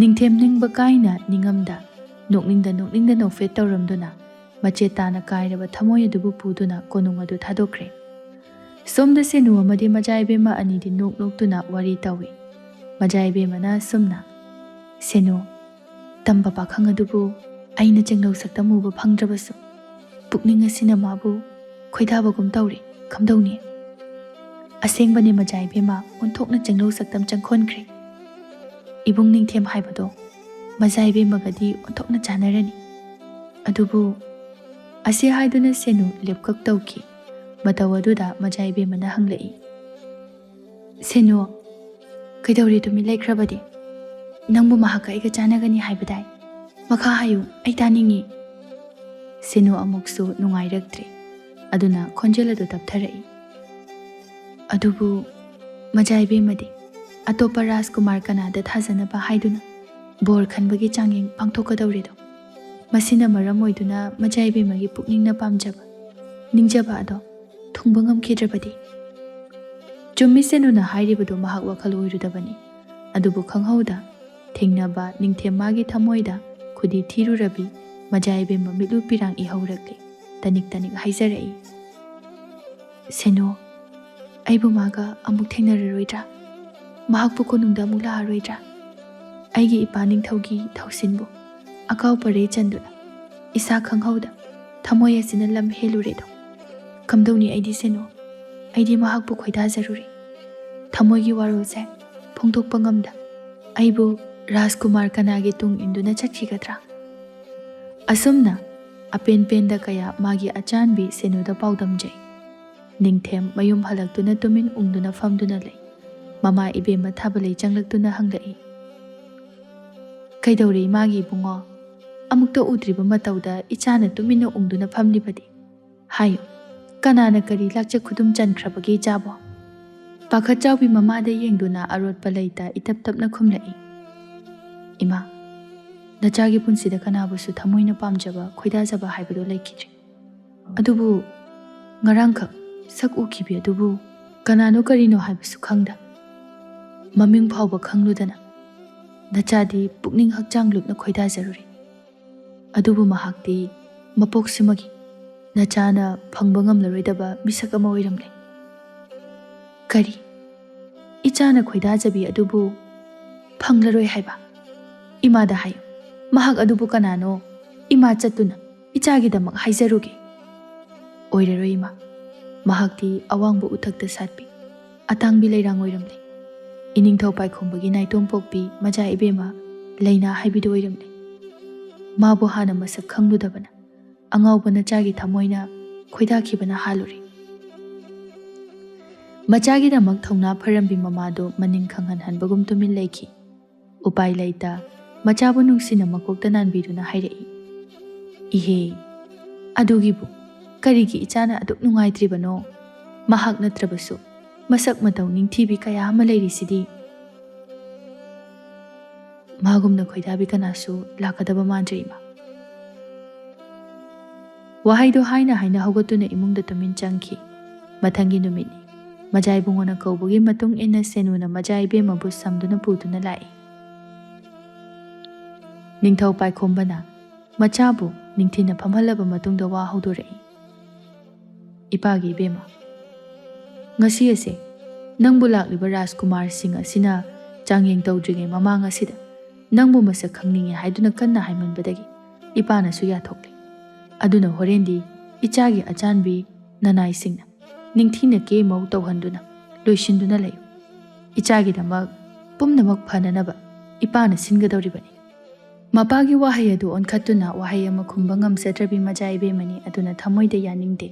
ꯅꯤꯡꯊꯦꯝ ꯅꯤꯡꯕ ꯀꯥꯏꯅ ꯅꯤꯡꯉꯝꯗ ꯅꯣꯛꯅꯤꯡꯗ ꯅꯣꯛꯅꯤꯡꯗ ꯅꯣꯛꯐꯦꯠ ꯇꯧꯔꯝꯗꯨꯅ ꯃꯆꯦꯠ ꯇꯥꯅ ꯀꯥꯏꯔꯕ ꯊꯃꯣꯏ ꯑꯗꯨꯕꯨ ꯄꯨꯗꯨꯅ ꯀꯣꯅꯨꯡ ꯑꯗꯨ ꯊꯥꯗꯣꯛꯈ꯭ꯔꯦ꯫ ꯁꯣꯝꯗ ꯁꯦꯅꯨ ꯑꯃꯗꯤ ꯃꯆꯥ ꯏꯕꯦꯝꯃ ꯑꯅꯤꯗꯤ ꯅꯣꯛ ꯅꯣꯛꯇꯨꯅ ꯋꯥꯔꯤ ꯇꯧꯏ꯫ ꯃꯆꯥ ꯏꯕꯦꯝꯃꯅ ꯑꯁꯨꯝꯅ, "ꯁꯦꯅꯨ, ꯇꯝꯕ ꯄꯥꯈꯪ ꯑꯗꯨꯕꯨ ꯑꯩꯅ ꯆꯤꯡꯂꯧ ꯁꯛꯇꯝ ꯎꯕ ꯐꯪꯗ꯭ꯔꯕꯁꯨ ꯄꯨꯛꯅꯤꯡ ꯑꯁꯤꯅ ꯃꯥꯕꯨ ꯈꯣꯏꯗꯥꯕꯒꯨꯝ ꯇꯧꯔꯦ꯫ ꯀꯝꯗꯧꯅꯤ?" "ꯑꯁꯦꯡꯕꯅꯦ ꯃꯆꯥ ꯏꯕꯦꯝꯃ, ꯑꯣꯟꯊꯣꯛꯅ ꯆꯤꯡꯂꯧ ꯁꯛꯇꯝ ꯆꯪꯈꯣꯟꯈ꯭ꯔꯦ꯫ ꯏꯕꯨꯡ ꯅꯤꯡꯊꯦꯝ ꯍꯥꯏꯕꯗꯣ ꯃꯆꯥ ꯏꯕꯦꯝꯃꯒꯗꯤ ꯑꯣꯟꯊꯣꯛꯅ ꯆꯥꯟꯅꯔꯅꯤ꯫ ꯑꯗꯨꯕꯨ," ꯑꯁꯤ ꯍꯥꯏꯗꯨꯅ ꯁꯦꯅꯨ ꯂꯦꯞꯀꯛ ꯇꯧꯈꯤ꯫ ꯃꯇꯧ ꯑꯗꯨꯗ ꯃꯆꯥ ꯏꯕꯦꯝꯃꯅ ꯍꯪꯂꯛꯏ, "ꯁꯦꯅꯨ, ꯀꯩꯗꯧꯔꯦ ꯇꯨꯃꯤꯟ ꯂꯩꯈ꯭ꯔꯕꯗꯤ? ꯅꯪꯕꯨ ꯃꯍꯥꯛꯀ ꯑꯩꯒ ꯆꯥꯟꯅꯒꯅꯤ ꯍꯥꯏꯕꯗꯥꯏ? ꯃꯈꯥ ꯍꯥꯏꯌꯨ, ꯑꯩ ꯇꯥꯅꯤꯡꯉꯤ꯫" ꯁꯦꯅꯨ ꯑꯃꯨꯛꯁꯨ ꯅꯨꯡꯉꯥꯏꯔꯛꯇ꯭ꯔꯦ꯫ ꯑꯗꯨꯅ ꯈꯣꯟꯖꯦꯜ ꯑꯗꯨ ꯇꯞꯊꯔꯛꯏ꯫ "ꯑꯗꯨꯕꯨ ꯃꯆꯥ ꯏꯕꯦꯝꯃꯗꯤ ꯑꯇꯣꯞꯄ ꯔꯥꯖꯀꯨꯃꯥꯔ ꯀꯅꯥꯗ ꯊꯥꯖꯅꯕ ꯍꯥꯏꯗꯨꯅ ꯕꯣꯔ ꯈꯟꯕꯒꯤ ꯆꯥꯡꯌꯦꯡ ꯄꯥꯡꯊꯣꯛꯀꯗꯧꯔꯦꯗꯣ꯫ ꯃꯁꯤꯅ ꯃꯔꯝ ꯑꯣꯏꯗꯨꯅ ꯃꯆꯥ ꯏꯕꯦꯝꯃꯒꯤ ꯄꯨꯛꯅꯤꯡꯅ ꯄꯥꯝꯖꯕ, ꯅꯤꯡꯖꯕ ꯑꯗꯣ ꯊꯨꯡꯕ ꯉꯝꯈꯤꯗ꯭ꯔꯕꯗꯤ?" ꯆꯨꯝꯃꯤ, ꯁꯦꯅꯨꯅ ꯍꯥꯏꯔꯤꯕꯗꯨ ꯃꯍꯥꯛ ꯋꯥꯈꯜ ꯑꯣꯏꯔꯨꯗꯕꯅꯤ꯫ ꯑꯗꯨꯕꯨ ꯈꯪꯍꯧꯗ ꯊꯦꯡꯅꯕ ꯅꯤꯡꯊꯦꯝ ꯃꯥꯒꯤ ꯊꯃꯣꯏꯗ ꯈꯨꯗꯤ ꯊꯤꯔꯨꯔꯕꯤ ꯃꯖꯥ ꯏꯕꯦꯝꯃ ꯃꯤꯠꯂꯨ ꯄꯤꯔꯥꯡ ꯏꯍꯧꯔꯛꯂꯤ꯫ ꯇꯅꯤꯛ ꯇꯅꯤꯛ ꯍꯥꯏꯖꯔꯛꯏ, "ꯁꯦꯅꯨ, ꯑꯩꯕꯨ ꯃꯥꯒ ꯑꯃꯨꯛ ꯊꯦꯡꯅꯔꯔꯣꯏꯗ꯭ꯔꯥ? ꯃꯍꯥꯛꯄꯨ ꯀꯣꯅꯨꯡꯗ ꯑꯃꯨꯛ ꯂꯥꯛꯑꯔꯣꯏꯗ꯭ꯔꯥ? ꯑꯩꯒꯤ ꯏꯄꯥ ꯅꯤꯡꯊꯧꯒꯤ ꯊꯧꯁꯤꯟꯕꯨ ꯑꯀꯥꯎ ꯄꯔꯩ ꯆꯟꯗꯨꯅ ꯏꯁꯥ ꯈꯪꯍꯧꯗ ꯊꯃꯣꯏ ꯑꯁꯤꯅ ꯂꯝ ꯍꯦꯜꯂꯨꯔꯦꯗꯣ꯫ ꯀꯝꯗꯧꯅꯤ ꯑꯩꯗꯤ ꯁꯦꯅꯨ? ꯑꯩꯗꯤ ꯃꯍꯥꯛꯄꯨ ꯈꯣꯏꯗꯥꯖꯔꯨꯔꯦ꯫ ꯊꯃꯣꯏꯒꯤ ꯋꯥꯔꯣꯜꯁꯦ ꯐꯣꯡꯗꯣꯛꯄ ꯉꯝꯗ ꯑꯩꯕꯨ ꯔꯥꯖꯀꯨꯃꯥꯔ ꯀꯅꯥꯒꯤ ꯇꯨꯡ ꯏꯟꯗꯨꯅ ꯆꯠꯈꯤꯒꯗ꯭ꯔꯥ?" ꯑꯁꯨꯝꯅ ꯑꯄꯦꯟ ꯄꯦꯟꯗ ꯀꯌꯥ ꯃꯥꯒꯤ ꯑꯆꯥꯟꯕꯤ ꯁꯦꯅꯨꯗ ꯄꯥꯎꯗꯝꯖꯩ꯫ ꯅꯤꯡꯊꯦꯝ ꯃꯌꯨꯝ ꯍꯜꯂꯛꯇꯨꯅ ꯇꯨꯃꯤꯟ ꯎꯪꯗꯨꯅ ꯐꯝꯗꯨꯅ ꯂꯩ꯫ ꯃꯃꯥ ꯏꯕꯦꯝꯃ ꯊꯥꯕꯂꯩ ꯆꯪꯂꯛꯇꯨꯅ ꯍꯪꯂꯛꯏ, "ꯀꯩꯗꯧꯔꯦ ꯏꯃꯥꯒꯤ ꯏꯕꯨꯡꯉꯣ? ꯑꯃꯨꯛꯇ ꯎꯗ꯭ꯔꯤꯕ ꯃꯇꯧꯗ ꯏꯆꯥꯅ ꯇꯨꯃꯤꯟꯅ ꯎꯪꯗꯨꯅ ꯐꯝꯂꯤꯕꯗꯤ? ꯍꯥꯏꯌꯨ, ꯀꯅꯥꯅ ꯀꯔꯤ ꯂꯥꯛꯆ ꯈꯨꯗꯨꯝ ꯆꯟꯈ꯭ꯔꯕꯒꯦ ꯏꯆꯥꯕꯣ?" ꯄꯥꯈꯠ ꯆꯥꯎꯕꯤ ꯃꯃꯥꯗ ꯌꯦꯡꯗꯨꯅ ꯑꯔꯣꯠꯄ ꯂꯩꯇ ꯏꯇꯞ ꯇꯞꯅ ꯈꯨꯝꯂꯛꯏ, "ꯏꯃꯥ, ꯅꯆꯥꯒꯤ ꯄꯨꯟꯁꯤꯗ ꯀꯅꯥꯕꯨꯁꯨ ꯊꯃꯣꯏꯅ ꯄꯥꯝꯖꯕ, ꯈꯣꯏꯗꯥꯖꯕ ꯍꯥꯏꯕꯗꯨ ꯂꯩꯈꯤꯗ꯭ꯔꯦ꯫ ꯑꯗꯨꯕꯨ ꯉꯔꯥꯡꯈꯛ ꯁꯛ ꯎꯈꯤꯕꯤ ꯑꯗꯨꯕꯨ ꯀꯅꯥꯅꯣ ꯀꯔꯤꯅꯣ ꯍꯥꯏꯕꯁꯨ ꯈꯪꯗ, ꯃꯃꯤꯡ ꯐꯥꯎꯕ ꯈꯪꯂꯨꯗꯅ ꯅꯆꯥꯗꯤ ꯄꯨꯛꯅꯤꯡ ꯍꯛꯆꯥꯡ ꯂꯨꯞꯅ ꯈꯣꯏꯗꯥꯖꯔꯨꯔꯦ꯫ ꯑꯗꯨꯕꯨ ꯃꯍꯥꯛꯇꯤ ꯃꯄꯣꯛꯁꯤꯃꯒꯤ ꯅꯆꯥꯅ ꯐꯪꯕ ꯉꯝꯂꯔꯣꯏꯗꯕ ꯃꯤꯁꯛ ꯑꯃ ꯑꯣꯏꯔꯝꯂꯦ꯫ ꯀꯔꯤ? ꯏꯆꯥꯅ ꯈꯣꯏꯗꯥꯖꯕꯤ ꯑꯗꯨꯕꯨ ꯐꯪꯂꯔꯣꯏ ꯍꯥꯏꯕ? ꯏꯃꯥꯗ ꯍꯥꯏꯌꯨ, ꯃꯍꯥꯛ ꯑꯗꯨꯕꯨ ꯀꯅꯥꯅꯣ? ꯏꯃꯥ ꯆꯠꯇꯨꯅ ꯏꯆꯥꯒꯤꯗꯃꯛ ꯍꯥꯏꯖꯔꯨꯒꯦ꯫" "ꯑꯣꯏꯔꯔꯣꯏ ꯏꯃꯥ, ꯃꯍꯥꯛꯇꯤ ꯑꯋꯥꯡꯕ ꯎꯊꯛꯇ ꯁꯥꯠꯄꯤ ꯑꯇꯥꯡꯕꯤ ꯂꯩꯔꯥꯡ ꯑꯣꯏꯔꯝꯂꯦ꯫ ꯏꯅꯤꯡꯊꯧ ꯄꯥꯏꯈꯣꯝꯕꯒꯤ ꯅꯥꯏꯇꯣꯝ ꯄꯣꯛꯄꯤ ꯃꯆꯥ ꯏꯕꯦꯝꯃ ꯂꯩꯅꯥ ꯍꯥꯏꯕꯤꯗꯨ ꯑꯣꯏꯔꯝꯂꯦ꯫ ꯃꯥꯕꯨ ꯍꯥꯟꯅ ꯃꯁꯛ ꯈꯪꯂꯨꯗꯕꯅ ꯑꯉꯥꯎꯕ ꯅꯆꯥꯒꯤ ꯊꯃꯣꯏꯅ ꯈꯣꯏꯗꯥꯈꯤꯕꯅ ꯍꯥꯜꯂꯨꯔꯦ꯫" ꯃꯆꯥꯒꯤꯗꯃꯛ ꯊꯧꯅꯥ ꯐꯔꯝꯕꯤ ꯃꯃꯥꯗꯨ ꯃꯅꯤꯡ ꯈꯪꯍꯟꯍꯟꯕꯒꯨꯝ ꯇꯨꯃꯤꯟ ꯂꯩꯈꯤ꯫ ꯎꯄꯥꯏ ꯂꯩꯇ ꯃꯆꯥꯕꯨ ꯅꯨꯡꯁꯤꯅ ꯃꯀꯣꯛꯇ ꯅꯥꯟꯕꯤꯗꯨꯅ ꯍꯥꯏꯔꯛꯏ, "ꯏꯍꯦ, ꯑꯗꯨꯒꯤꯕꯨ ꯀꯔꯤꯒꯤ ꯏꯆꯥꯅ ꯑꯗꯨꯛ ꯅꯨꯡꯉꯥꯏꯇ꯭ꯔꯤꯕꯅꯣ? ꯃꯍꯥꯛ ꯅꯠꯇ꯭ꯔꯕꯁꯨ ꯃꯁꯛ ꯃꯇꯧ ꯅꯤꯡꯊꯤꯕꯤ ꯀꯌꯥ ꯑꯃ ꯂꯩꯔꯤꯁꯤꯗꯤ꯫" "ꯃꯥꯒꯨꯝꯅ ꯈꯣꯏꯗꯥꯕꯤ ꯀꯅꯥꯁꯨ ꯂꯥꯛꯀꯗꯕ ꯃꯥꯟꯗ꯭ꯔꯦ ꯏꯃꯥ꯫" ꯋꯥꯍꯩꯗꯨ ꯍꯥꯏꯅ ꯍꯥꯏꯅ ꯍꯧꯒꯠꯇꯨꯅ ꯏꯃꯨꯡꯗ ꯇꯨꯃꯤꯟ ꯆꯪꯈꯤ꯫ ꯃꯊꯪꯒꯤ ꯅꯨꯃꯤꯠꯅꯤ꯫ ꯃꯖꯥ ꯏꯕꯨꯡꯉꯣꯅ ꯀꯧꯕꯒꯤ ꯃꯇꯨꯡ ꯏꯟꯅ ꯁꯦꯅꯨꯅ ꯃꯖꯥ ꯏꯕꯦꯝꯃꯕꯨ ꯁꯝꯗꯨꯅ ꯄꯨꯗꯨꯅ ꯂꯥꯛꯏ꯫ ꯅꯤꯡꯊꯧ ꯄꯥꯏꯈꯣꯝꯕꯅ ꯃꯆꯥꯕꯨ ꯅꯤꯡꯊꯤꯅ ꯐꯝꯍꯜꯂꯕ ꯃꯇꯨꯡꯗ ꯋꯥ ꯍꯧꯗꯣꯔꯛꯏ, "ꯏꯄꯥꯒꯤ ꯏꯕꯦꯝꯃ, ꯉꯁꯤ ꯑꯁꯦ ꯅꯪꯕꯨ ꯂꯥꯛꯂꯤꯕ ꯔꯥꯖꯀꯨꯃꯥꯔꯁꯤꯡ ꯑꯁꯤꯅ ꯆꯥꯡꯌꯦꯡ ꯇꯧꯗ꯭ꯔꯤꯉꯩ ꯃꯃꯥꯡ ꯑꯁꯤꯗ ꯅꯪꯕꯨ ꯃꯁꯛ ꯈꯪꯅꯤꯡꯉꯦ ꯍꯥꯏꯗꯨꯅ ꯀꯟꯅ ꯍꯥꯏꯃꯟꯕꯗꯒꯤ ꯏꯄꯥꯅꯁꯨ ꯌꯥꯊꯣꯛꯂꯦ꯫ ꯑꯗꯨꯅ ꯍꯣꯔꯦꯟꯗꯤ ꯏꯆꯥꯒꯤ ꯑꯆꯥꯟꯕꯤ ꯅꯅꯥꯏꯁꯤꯡꯅ ꯅꯤꯡꯊꯤꯅ ꯀꯦ ꯃꯧ ꯇꯧꯍꯟꯗꯨꯅ ꯂꯣꯏꯁꯤꯟꯗꯨꯅ ꯂꯩꯌꯨ꯫ ꯏꯆꯥꯒꯤꯗꯃꯛ ꯄꯨꯝꯅꯃꯛ ꯐꯅꯅꯕ ꯏꯄꯥꯅ ꯁꯤꯟꯒꯗꯧꯔꯤꯕꯅꯤ꯫" ꯃꯄꯥꯒꯤ ꯋꯥꯍꯩ ꯑꯗꯨ ꯑꯣꯟꯈꯠꯇꯨꯅ ꯋꯥꯍꯩ ꯑꯃ ꯈꯨꯝꯕ ꯉꯝꯖꯗ꯭ꯔꯕꯤ ꯃꯆꯥ ꯏꯕꯦꯝꯃꯅꯤ ꯑꯗꯨꯅ ꯊꯃꯣꯏꯗ ꯌꯥꯅꯤꯡꯗꯦ,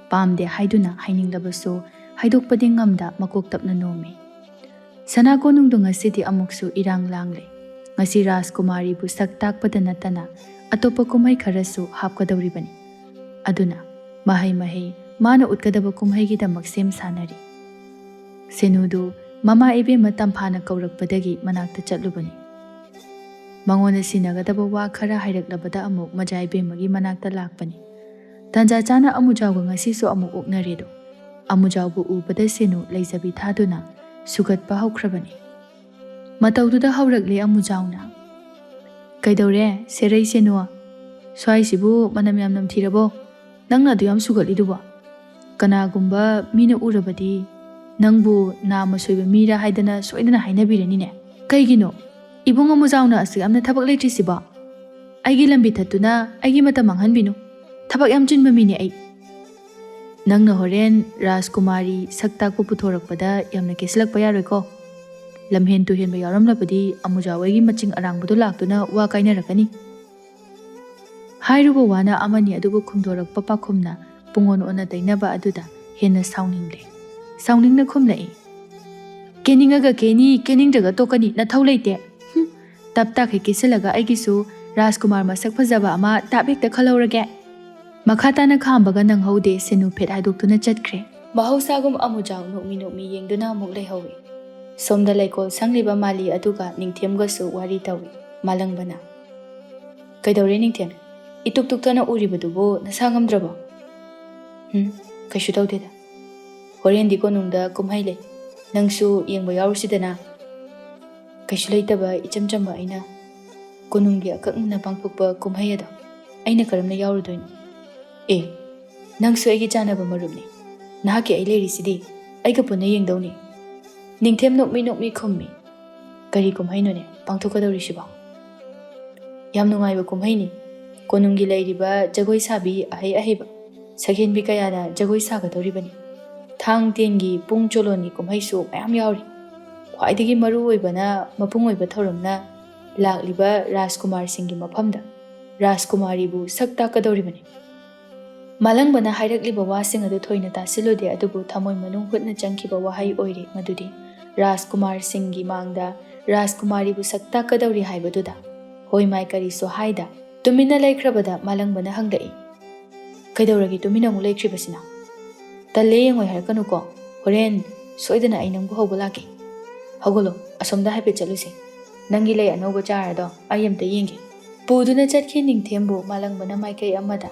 ꯄꯥꯝꯗꯦ ꯍꯥꯏꯗꯨꯅ ꯍꯥꯏꯅꯤꯡꯂꯕꯁꯨ ꯍꯥꯏꯗꯣꯛꯄꯗꯤ ꯉꯝꯗ ꯃꯀꯣꯛ ꯇꯞꯅ ꯅꯣꯝꯃꯤ꯫ ꯁꯅꯥ ꯀꯣꯅꯨꯡꯗꯣ ꯉꯁꯤꯗꯤ ꯑꯃꯨꯛꯁꯨ ꯏꯔꯥꯡ ꯂꯥꯡꯂꯦ꯫ ꯉꯁꯤ ꯔꯥꯖꯀꯨꯃꯥꯔꯤꯕꯨ ꯁꯛ ꯇꯥꯛꯄꯗ ꯅꯠꯇꯅ ꯑꯇꯣꯞꯄ ꯀꯨꯝꯍꯩ ꯈꯔꯁꯨ ꯍꯥꯞꯀꯗꯧꯔꯤꯕꯅꯤ꯫ ꯑꯗꯨꯅ ꯃꯍꯩ ꯃꯍꯩ ꯃꯥꯅ ꯎꯠꯀꯗꯕ ꯀꯨꯝꯍꯩꯒꯤꯗꯃꯛ ꯁꯦꯝ ꯁꯥꯅꯔꯤ꯫ ꯁꯦꯅꯨꯗꯨ ꯃꯃꯥ ꯏꯕꯦꯝꯃ ꯇꯝꯐꯥꯅ ꯀꯧꯔꯛꯄꯗꯒꯤ ꯃꯅꯥꯛꯇ ꯆꯠꯂꯨꯕꯅꯤ꯫ ꯃꯉꯣꯟꯗ ꯁꯤꯟꯅꯒꯗꯕ ꯋꯥ ꯈꯔ ꯍꯥꯏꯔꯛꯂꯕꯗ ꯑꯃꯨꯛ ꯃꯖꯥ ꯏꯕꯦꯝꯃꯒꯤ ꯃꯅꯥꯛꯇ ꯂꯥꯛꯄꯅꯤ꯫ ꯇꯥꯟꯖꯥ ꯆꯥꯅ ꯑꯃꯨꯖꯥꯎꯒ ꯉꯁꯤꯁꯨ ꯑꯃꯨꯛ ꯑꯣꯛꯅꯔꯦꯗꯣ꯫ ꯑꯃꯨꯖꯥꯎꯕꯨ ꯎꯕꯗ ꯁꯦꯅꯨ ꯂꯩꯖꯕꯤ ꯊꯥꯗꯨꯅ ꯁꯨꯒꯠꯄ ꯍꯧꯈ꯭ꯔꯕꯅꯤ꯫ ꯃꯇꯧꯗꯨꯗ ꯍꯧꯔꯛꯂꯦ ꯑꯃꯨꯖꯥꯎꯅ꯫ "ꯀꯩꯗꯧꯔꯦ, ꯁꯦꯔꯩ ꯁꯦꯅꯨ? ꯁ꯭ꯋꯥꯏꯁꯤꯕꯨ ꯃꯅꯝ ꯌꯥꯝ ꯅꯝꯊꯤꯔꯕꯣ? ꯅꯪꯅ ꯑꯗꯨ ꯌꯥꯝ ꯁꯨꯒꯠꯂꯤꯗꯨꯕꯣ? ꯀꯅꯥꯒꯨꯝꯕ ꯃꯤꯅ ꯎꯔꯕꯗꯤ ꯅꯪꯕꯨ ꯅꯥꯝꯃ ꯁꯣꯏꯕ ꯃꯤꯔ ꯍꯥꯏꯗꯅ ꯁꯣꯏꯗꯅ ꯍꯥꯏꯅꯕꯤꯔꯅꯤꯅꯦ꯫ ꯀꯩꯒꯤꯅꯣ ꯏꯕꯨꯡ ꯑꯃꯨꯖꯥꯎꯅ ꯑꯁꯨꯛ ꯌꯥꯝꯅ ꯊꯕꯛ ꯂꯩꯇ꯭ꯔꯤꯁꯤꯕꯣ? ꯑꯩꯒꯤ ꯂꯝꯕꯤ ꯊꯠꯇꯨꯅ ꯑꯩꯒꯤ ꯃꯇꯝ ꯃꯥꯡꯍꯟꯕꯤꯅꯨ꯫ ꯊꯕꯛ ꯌꯥꯝ ꯆꯤꯟꯕ ꯃꯤꯅꯦ ꯑꯩ꯫ ꯅꯪꯅ ꯍꯣꯔꯦꯟ ꯔꯥꯖꯀꯨꯃꯥꯔꯤ ꯁꯛ ꯇꯥꯛꯄ ꯄꯨꯊꯣꯔꯛꯄꯗ ꯌꯥꯝꯅ ꯀꯦꯁꯤꯜꯂꯛꯄ ꯌꯥꯔꯣꯏꯀꯣ꯫ ꯂꯝꯍꯦꯟ ꯇꯨꯍꯦꯟꯕ ꯌꯥꯎꯔꯝꯂꯕꯗꯤ ꯑꯃꯨꯖꯥꯎ ꯑꯩꯒꯤ ꯃꯆꯤꯡ ꯑꯔꯥꯡꯕꯗꯨ ꯂꯥꯛꯇꯨꯅ ꯋꯥ ꯀꯥꯏꯅꯔꯛꯀꯅꯤ꯫" ꯍꯥꯏꯔꯨꯕ ꯋꯥꯅ ꯑꯃꯅꯤ ꯑꯗꯨꯕꯨ ꯈꯨꯝꯗꯣꯔꯛꯄ ꯄꯥꯈꯨꯝꯅ ꯄꯨꯡꯑꯣꯟ ꯑꯣꯟꯅ ꯇꯩꯅꯕ ꯑꯗꯨꯗ ꯍꯦꯟꯅ ꯁꯥꯎꯅꯤꯡꯂꯦ꯫ ꯁꯥꯎꯅꯤꯡꯅ ꯈꯨꯝꯂꯛꯏ꯫ "ꯀꯦꯅꯤꯡꯉꯒ ꯀꯦꯅꯤ, ꯀꯦꯅꯤꯡꯗ꯭ꯔꯒ ꯇꯣꯛꯀꯅꯤ, ꯅꯊꯧ ꯂꯩꯇꯦ꯫ ꯍꯨꯝ, ꯇꯞ ꯇꯥꯈꯩ ꯀꯦꯁꯤꯜꯂꯒ ꯑꯩꯒꯤꯁꯨ ꯔꯥꯖꯀꯨꯃꯥꯔ ꯃꯁꯛ ꯐꯖꯕ ꯑꯃ ꯇꯥꯞ ꯍꯦꯛꯇ ꯈꯜꯍꯧꯔꯒꯦ꯫" ꯃꯈꯥ ꯇꯥꯅ ꯈꯥꯝꯕꯒ ꯅꯪꯍꯧꯗꯦ, ꯁꯦꯅꯨ ꯐꯦꯠ ꯍꯥꯏꯗꯣꯛꯇꯨꯅ ꯆꯠꯈ꯭ꯔꯦ꯫ ꯃꯍꯧꯁꯥꯒꯨꯝ ꯑꯃꯨꯖꯥꯎ ꯅꯣꯛꯃꯤ ꯅꯣꯛꯃꯤ ꯌꯦꯡꯗꯨꯅ ꯑꯃꯨꯛ ꯂꯩꯍꯧꯏ꯫ ꯁꯣꯝꯗ ꯂꯩꯀꯣꯜ ꯁꯪꯂꯤꯕ ꯃꯥꯂꯤ ꯑꯗꯨꯒ ꯅꯤꯡꯊꯦꯝꯒꯁꯨ ꯋꯥꯔꯤ ꯇꯧꯏ꯫ ꯃꯥꯂꯪꯕꯅ, "ꯀꯩꯗꯧꯔꯦ ꯅꯤꯡꯊꯦꯝ? ꯏꯇꯨꯛ ꯇꯨꯛꯇꯅ ꯎꯔꯤꯕꯗꯨꯕꯨ ꯅꯁꯥ ꯉꯝꯗ꯭ꯔꯕꯣ?" "ꯎꯝ, ꯀꯩꯁꯨ ꯇꯧꯗꯦꯗ꯫ ꯍꯣꯔꯦꯟꯗꯤ ꯀꯣꯅꯨꯡꯗ ꯀꯨꯝꯍꯩ ꯂꯩ꯫ ꯅꯪꯁꯨ ꯌꯦꯡꯕ ꯌꯥꯎꯔꯨꯁꯤꯗꯅ?" "ꯀꯩꯁꯨ ꯂꯩꯇꯕ ꯏꯆꯝ ꯆꯝꯕ ꯑꯩꯅ ꯀꯣꯅꯨꯡꯒꯤ ꯑꯀꯛꯅꯅ ꯄꯥꯡꯊꯣꯛꯄ ꯀꯨꯝꯍꯩ ꯑꯗꯣ ꯑꯩꯅ ꯀꯔꯝꯅ ꯌꯥꯎꯔꯨꯗꯣꯏꯅꯣ?" "ꯑꯦ, ꯅꯪꯁꯨ ꯑꯩꯒꯤ ꯆꯥꯟꯅꯕ ꯃꯔꯨꯞꯅꯤ꯫ ꯅꯍꯥꯛꯀꯤ ꯑꯩ ꯂꯩꯔꯤꯁꯤꯗꯤ꯫ ꯑꯩꯒ ꯄꯨꯟꯅ ꯌꯦꯡꯗꯧꯅꯤ꯫" ꯅꯤꯡꯊꯦꯝ ꯅꯣꯛꯃꯤ ꯅꯣꯛꯃꯤ ꯈꯨꯝꯃꯤ꯫ "ꯀꯔꯤ ꯀꯨꯝꯍꯩꯅꯣꯅꯦ ꯄꯥꯡꯊꯣꯛꯀꯗꯧꯔꯤꯁꯤꯕꯣ?" "ꯌꯥꯝ ꯅꯨꯡꯉꯥꯏꯕ ꯀꯨꯝꯍꯩꯅꯤ꯫ ꯀꯣꯅꯨꯡꯒꯤ ꯂꯩꯔꯤꯕ ꯖꯒꯣꯏ ꯁꯥꯕꯤ ꯑꯍꯩ ꯑꯍꯩꯕ ꯁꯛꯍꯦꯟꯕꯤ ꯀꯌꯥꯅ ꯖꯒꯣꯏ ꯁꯥꯒꯗꯧꯔꯤꯕꯅꯤ꯫ ꯊꯥꯡ ꯇꯦꯟꯒꯤ ꯄꯨꯡ ꯆꯣꯂꯣꯟꯒꯤ ꯀꯨꯝꯍꯩꯁꯨ ꯃꯌꯥꯝ ꯌꯥꯎꯔꯤ꯫ ꯈ꯭ꯋꯥꯏꯗꯒꯤ ꯃꯔꯨ ꯑꯣꯏꯕꯅ ꯃꯄꯨꯡ ꯑꯣꯏꯕ ꯊꯧꯔꯝꯅ ꯂꯥꯛꯂꯤꯕ ꯔꯥꯖꯀꯨꯃꯥꯔꯁꯤꯡꯒꯤ ꯃꯐꯝꯗ ꯔꯥꯖꯀꯨꯃꯥꯔꯤꯕꯨ ꯁꯛ ꯇꯥꯛꯀꯗꯧꯔꯤꯕꯅꯤ꯫" ꯃꯥꯂꯪꯕꯅ ꯍꯥꯏꯔꯛꯂꯤꯕ ꯋꯥꯁꯤꯡ ꯑꯗꯨ ꯊꯣꯏꯅ ꯇꯥꯁꯤꯜꯂꯨꯗꯦ, ꯑꯗꯨꯕꯨ ꯊꯃꯣꯏ ꯃꯅꯨꯡ ꯍꯨꯠꯅ ꯆꯪꯈꯤꯕ ꯋꯥꯍꯩ ꯑꯣꯏꯔꯤ ꯃꯗꯨꯗꯤ ꯔꯥꯖꯀꯨꯃꯥꯔꯁꯤꯡꯒꯤ ꯃꯥꯡꯗ ꯔꯥꯖꯀꯨꯃꯥꯔꯤꯕꯨ ꯁꯛ ꯇꯥꯛꯀꯗꯧꯔꯤ ꯍꯥꯏꯕꯗꯨꯗ꯫ ꯍꯣꯏ ꯃꯥꯏ ꯀꯔꯤꯁꯨ ꯍꯥꯏꯗ ꯇꯨꯃꯤꯟꯅ ꯂꯩꯈ꯭ꯔꯕꯗ ꯃꯥꯂꯪꯕꯅ ꯍꯪꯂꯛꯏ, "ꯀꯩꯗꯧꯔꯒꯦ ꯇꯨꯃꯤꯟꯅ ꯑꯃꯨꯛ ꯂꯩꯈ꯭ꯔꯤꯕꯁꯤꯅ? ꯇꯜꯂꯦ ꯌꯦꯡꯉꯣꯏ ꯍꯥꯏꯔꯛꯀꯅꯨꯀꯣ꯫ ꯍꯣꯔꯦꯟ ꯁꯣꯏꯗꯅ ꯑꯩ ꯅꯪꯕꯨ ꯍꯧꯕ ꯂꯥꯛꯀꯦ꯫ ꯍꯧꯒꯠꯂꯣ, ꯑꯁꯣꯝꯗ ꯍꯥꯏꯐꯦꯠ ꯆꯠꯂꯨꯁꯦ꯫ ꯅꯪꯒꯤ ꯂꯩ ꯑꯅꯧꯕ ꯆꯥꯔꯗꯣ ꯑꯩ ꯑꯝꯇ ꯌꯦꯡꯒꯦ꯫ ꯄꯨꯗꯨꯅ ꯆꯠꯈꯤ ꯅꯤꯡꯊꯦꯝꯕꯨ ꯃꯥꯂꯪꯕꯅ ꯃꯥꯏꯀꯩ ꯑꯃꯗ꯫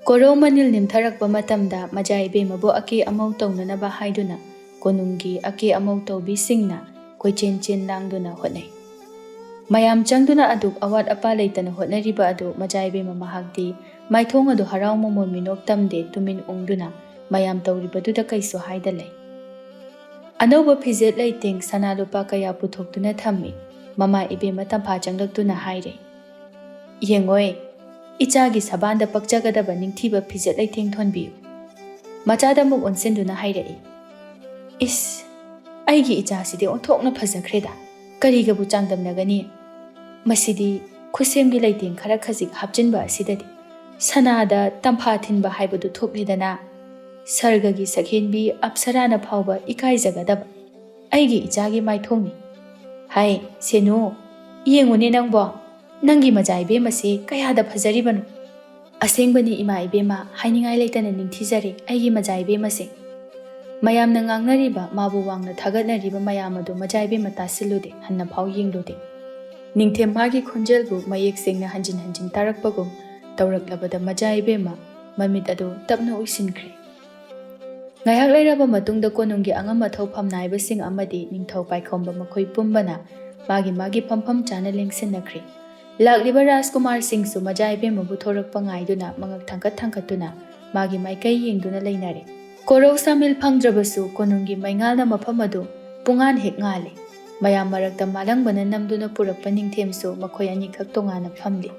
ꯀꯣꯔꯧ ꯃꯅꯤꯜ ꯅꯤꯝꯊꯔꯛꯄ ꯃꯇꯝꯗ ꯃꯖꯥ ꯏꯕꯦꯝꯃꯕꯨ ꯑꯀꯦ ꯑꯃꯧ ꯇꯧꯅꯅꯕ ꯍꯥꯏꯗꯨꯅ ꯀꯣꯅꯨꯡꯒꯤ ꯑꯀꯦ ꯑꯃꯧ ꯇꯧꯕꯤꯁꯤꯡꯅ ꯀꯣꯏꯆꯦꯟ ꯆꯦꯟ ꯂꯥꯡꯗꯨꯅ ꯍꯣꯠꯅꯩ꯫ ꯃꯌꯥꯝ ꯆꯪꯗꯨꯅ ꯑꯗꯨꯛ ꯑꯋꯥꯠ ꯑꯄꯥ ꯂꯩꯇꯅ ꯍꯣꯠꯅꯔꯤꯕ ꯑꯗꯨ ꯃꯖꯥ ꯏꯕꯦꯝꯃ ꯃꯍꯥꯛꯇꯤ ꯃꯥꯏꯊꯣꯡ ꯑꯗꯨ ꯍꯔꯥꯎ ꯃꯃꯣꯟ ꯃꯤꯅꯣꯛ ꯇꯝꯗꯦ, ꯇꯨꯃꯤꯟ ꯎꯪꯗꯨꯅ ꯃꯌꯥꯝ ꯇꯧꯔꯤꯕꯗꯨꯗ ꯀꯩꯁꯨ ꯍꯥꯏꯗ ꯂꯩ꯫ ꯑꯅꯧꯕ ꯐꯤꯖꯦꯠ ꯂꯩꯇꯦꯡ ꯁꯅꯥ ꯂꯨꯄꯥ ꯀꯌꯥ ꯄꯨꯊꯣꯛꯇꯨꯅ ꯊꯝꯃꯤ꯫ ꯃꯃꯥ ꯏꯕꯦꯝꯃ ꯇꯝꯐꯥ ꯆꯪꯂꯛꯇꯨꯅ ꯍꯥꯏꯔꯦ, "ꯌꯦꯡꯉꯣꯏ, ꯏꯆꯥꯒꯤ ꯁꯕꯥꯟꯗ ꯄꯛꯆꯒꯗꯕ ꯅꯤꯡꯊꯤꯕ ꯐꯤꯖꯦꯠ ꯂꯩꯇꯦꯡ ꯊꯣꯟꯕꯤꯌꯨ꯫" ꯃꯆꯥꯗ ꯑꯃꯨꯛ ꯑꯣꯟꯁꯤꯟꯗꯨꯅ ꯍꯥꯏꯔꯛꯏ, "ꯏꯁ, ꯑꯩꯒꯤ ꯏꯆꯥꯁꯤꯗꯤ ꯑꯣꯟꯊꯣꯛꯅ ꯐꯖꯈ꯭ꯔꯦꯗ꯫ ꯀꯔꯤꯒꯕꯨ ꯆꯥꯡꯗꯝꯅꯒꯅꯤ? ꯃꯁꯤꯗꯤ ꯈꯨꯠꯁꯦꯝꯒꯤ ꯂꯩꯇꯦꯡ ꯈꯔ ꯈꯖꯤꯛ ꯍꯥꯞꯆꯤꯟꯕ ꯑꯁꯤꯗꯗꯤ ꯁꯅꯥꯗ ꯇꯝꯐꯥ ꯊꯤꯟꯕ ꯍꯥꯏꯕꯗꯨ ꯊꯣꯛꯂꯦꯗꯅ꯫ ꯁꯔꯒꯒꯤ ꯁꯛꯍꯦꯟꯕꯤ ꯑꯞꯁꯔꯥꯅ ꯐꯥꯎꯕ ꯏꯀꯥꯏꯖꯒꯗꯕ ꯑꯩꯒꯤ ꯏꯆꯥꯒꯤ ꯃꯥꯏꯊꯣꯡꯅꯤ꯫ ꯍꯥꯏ, ꯁꯦꯅꯨ, ꯌꯦꯡꯉꯨꯅꯦ ꯅꯪꯕꯣ, ꯅꯪꯒꯤ ꯃꯖꯥ ꯏꯕꯦꯝꯃꯁꯤ ꯀꯌꯥꯗ ꯐꯖꯔꯤꯕꯅꯣ!" "ꯑꯁꯦꯡꯕꯅꯤ ꯏꯃꯥ ꯏꯕꯦꯝꯃ, ꯍꯥꯏꯅꯤꯡꯉꯥꯏ ꯂꯩꯇꯅ ꯅꯤꯡꯊꯤꯖꯔꯦ ꯑꯩꯒꯤ ꯃꯖꯥ ꯏꯕꯦꯝꯃꯁꯦ꯫" ꯃꯌꯥꯝꯅ ꯉꯥꯡꯅꯔꯤꯕ, ꯃꯥꯕꯨ ꯋꯥꯡꯅ ꯊꯥꯒꯠꯅꯔꯤꯕ ꯃꯌꯥꯝ ꯑꯗꯨ ꯃꯖꯥ ꯏꯕꯦꯝꯃ ꯇꯥꯁꯤꯜꯂꯨꯗꯦ, ꯍꯟꯅ ꯐꯥꯎ ꯌꯦꯡꯂꯨꯗꯦ꯫ ꯅꯤꯡꯊꯦꯝ ꯃꯥꯒꯤ ꯈꯣꯟꯖꯦꯜꯕꯨ ꯃꯌꯦꯛ ꯁꯦꯡꯅ ꯍꯟꯖꯤꯟ ꯍꯟꯖꯤꯟ ꯇꯥꯔꯛꯄꯒꯨꯝ ꯇꯧꯔꯛꯂꯕꯗ ꯃꯖꯥ ꯏꯕꯦꯝꯃ ꯃꯃꯤꯠ ꯑꯗꯨ ꯇꯞꯅ ꯎꯏꯁꯤꯟꯈ꯭ꯔꯦ꯫ ꯉꯥꯏꯍꯥꯛ ꯂꯩꯔꯕ ꯃꯇꯨꯡꯗ ꯀꯣꯅꯨꯡꯒꯤ ꯑꯉꯝ ꯑꯊꯧ ꯐꯝꯅꯥꯏꯕꯁꯤꯡ ꯑꯃꯗꯤ ꯅꯤꯡꯊꯧ ꯄꯥꯏꯈꯣꯝꯕ ꯃꯈꯣꯏ ꯄꯨꯝꯕꯅ ꯃꯥꯒꯤ ꯃꯥꯒꯤ ꯐꯝꯐꯝ ꯆꯥꯅ ꯂꯦꯡꯁꯤꯟꯅꯈ꯭ꯔꯦ꯫ ꯂꯥꯛꯂꯤꯕ ꯔꯥꯖꯀꯨꯃꯥꯔꯁꯤꯡꯁꯨ ꯃꯖꯥ ꯏꯕꯦꯝꯃꯕꯨ ꯊꯣꯔꯛꯄ ꯉꯥꯏꯗꯨꯅ ꯃꯉꯛ ꯊꯥꯡꯀꯠ ꯊꯥꯡꯀꯠꯇꯨꯅ ꯃꯥꯒꯤ ꯃꯥꯏꯀꯩ ꯌꯦꯡꯗꯨꯅ ꯂꯩꯅꯔꯦ꯫ ꯀꯣꯔꯧ ꯁꯥꯃꯤꯜ ꯐꯪꯗ꯭ꯔꯕꯁꯨ ꯀꯣꯅꯨꯡꯒꯤ ꯃꯩꯉꯥꯜꯅ ꯃꯐꯝ ꯑꯗꯨ ꯄꯨꯡꯉꯥꯟ ꯍꯦꯛ ꯉꯥꯜꯂꯦ꯫ ꯃꯌꯥꯝ ꯃꯔꯛꯇ ꯃꯥꯂꯪꯕꯅ ꯅꯝꯗꯨꯅ ꯄꯨꯔꯛꯄ ꯅꯤꯡꯊꯦꯝꯁꯨ ꯃꯈꯣꯏ ꯑꯅꯤꯈꯛ ꯇꯣꯉꯥꯟꯅ ꯐꯝꯂꯤ꯫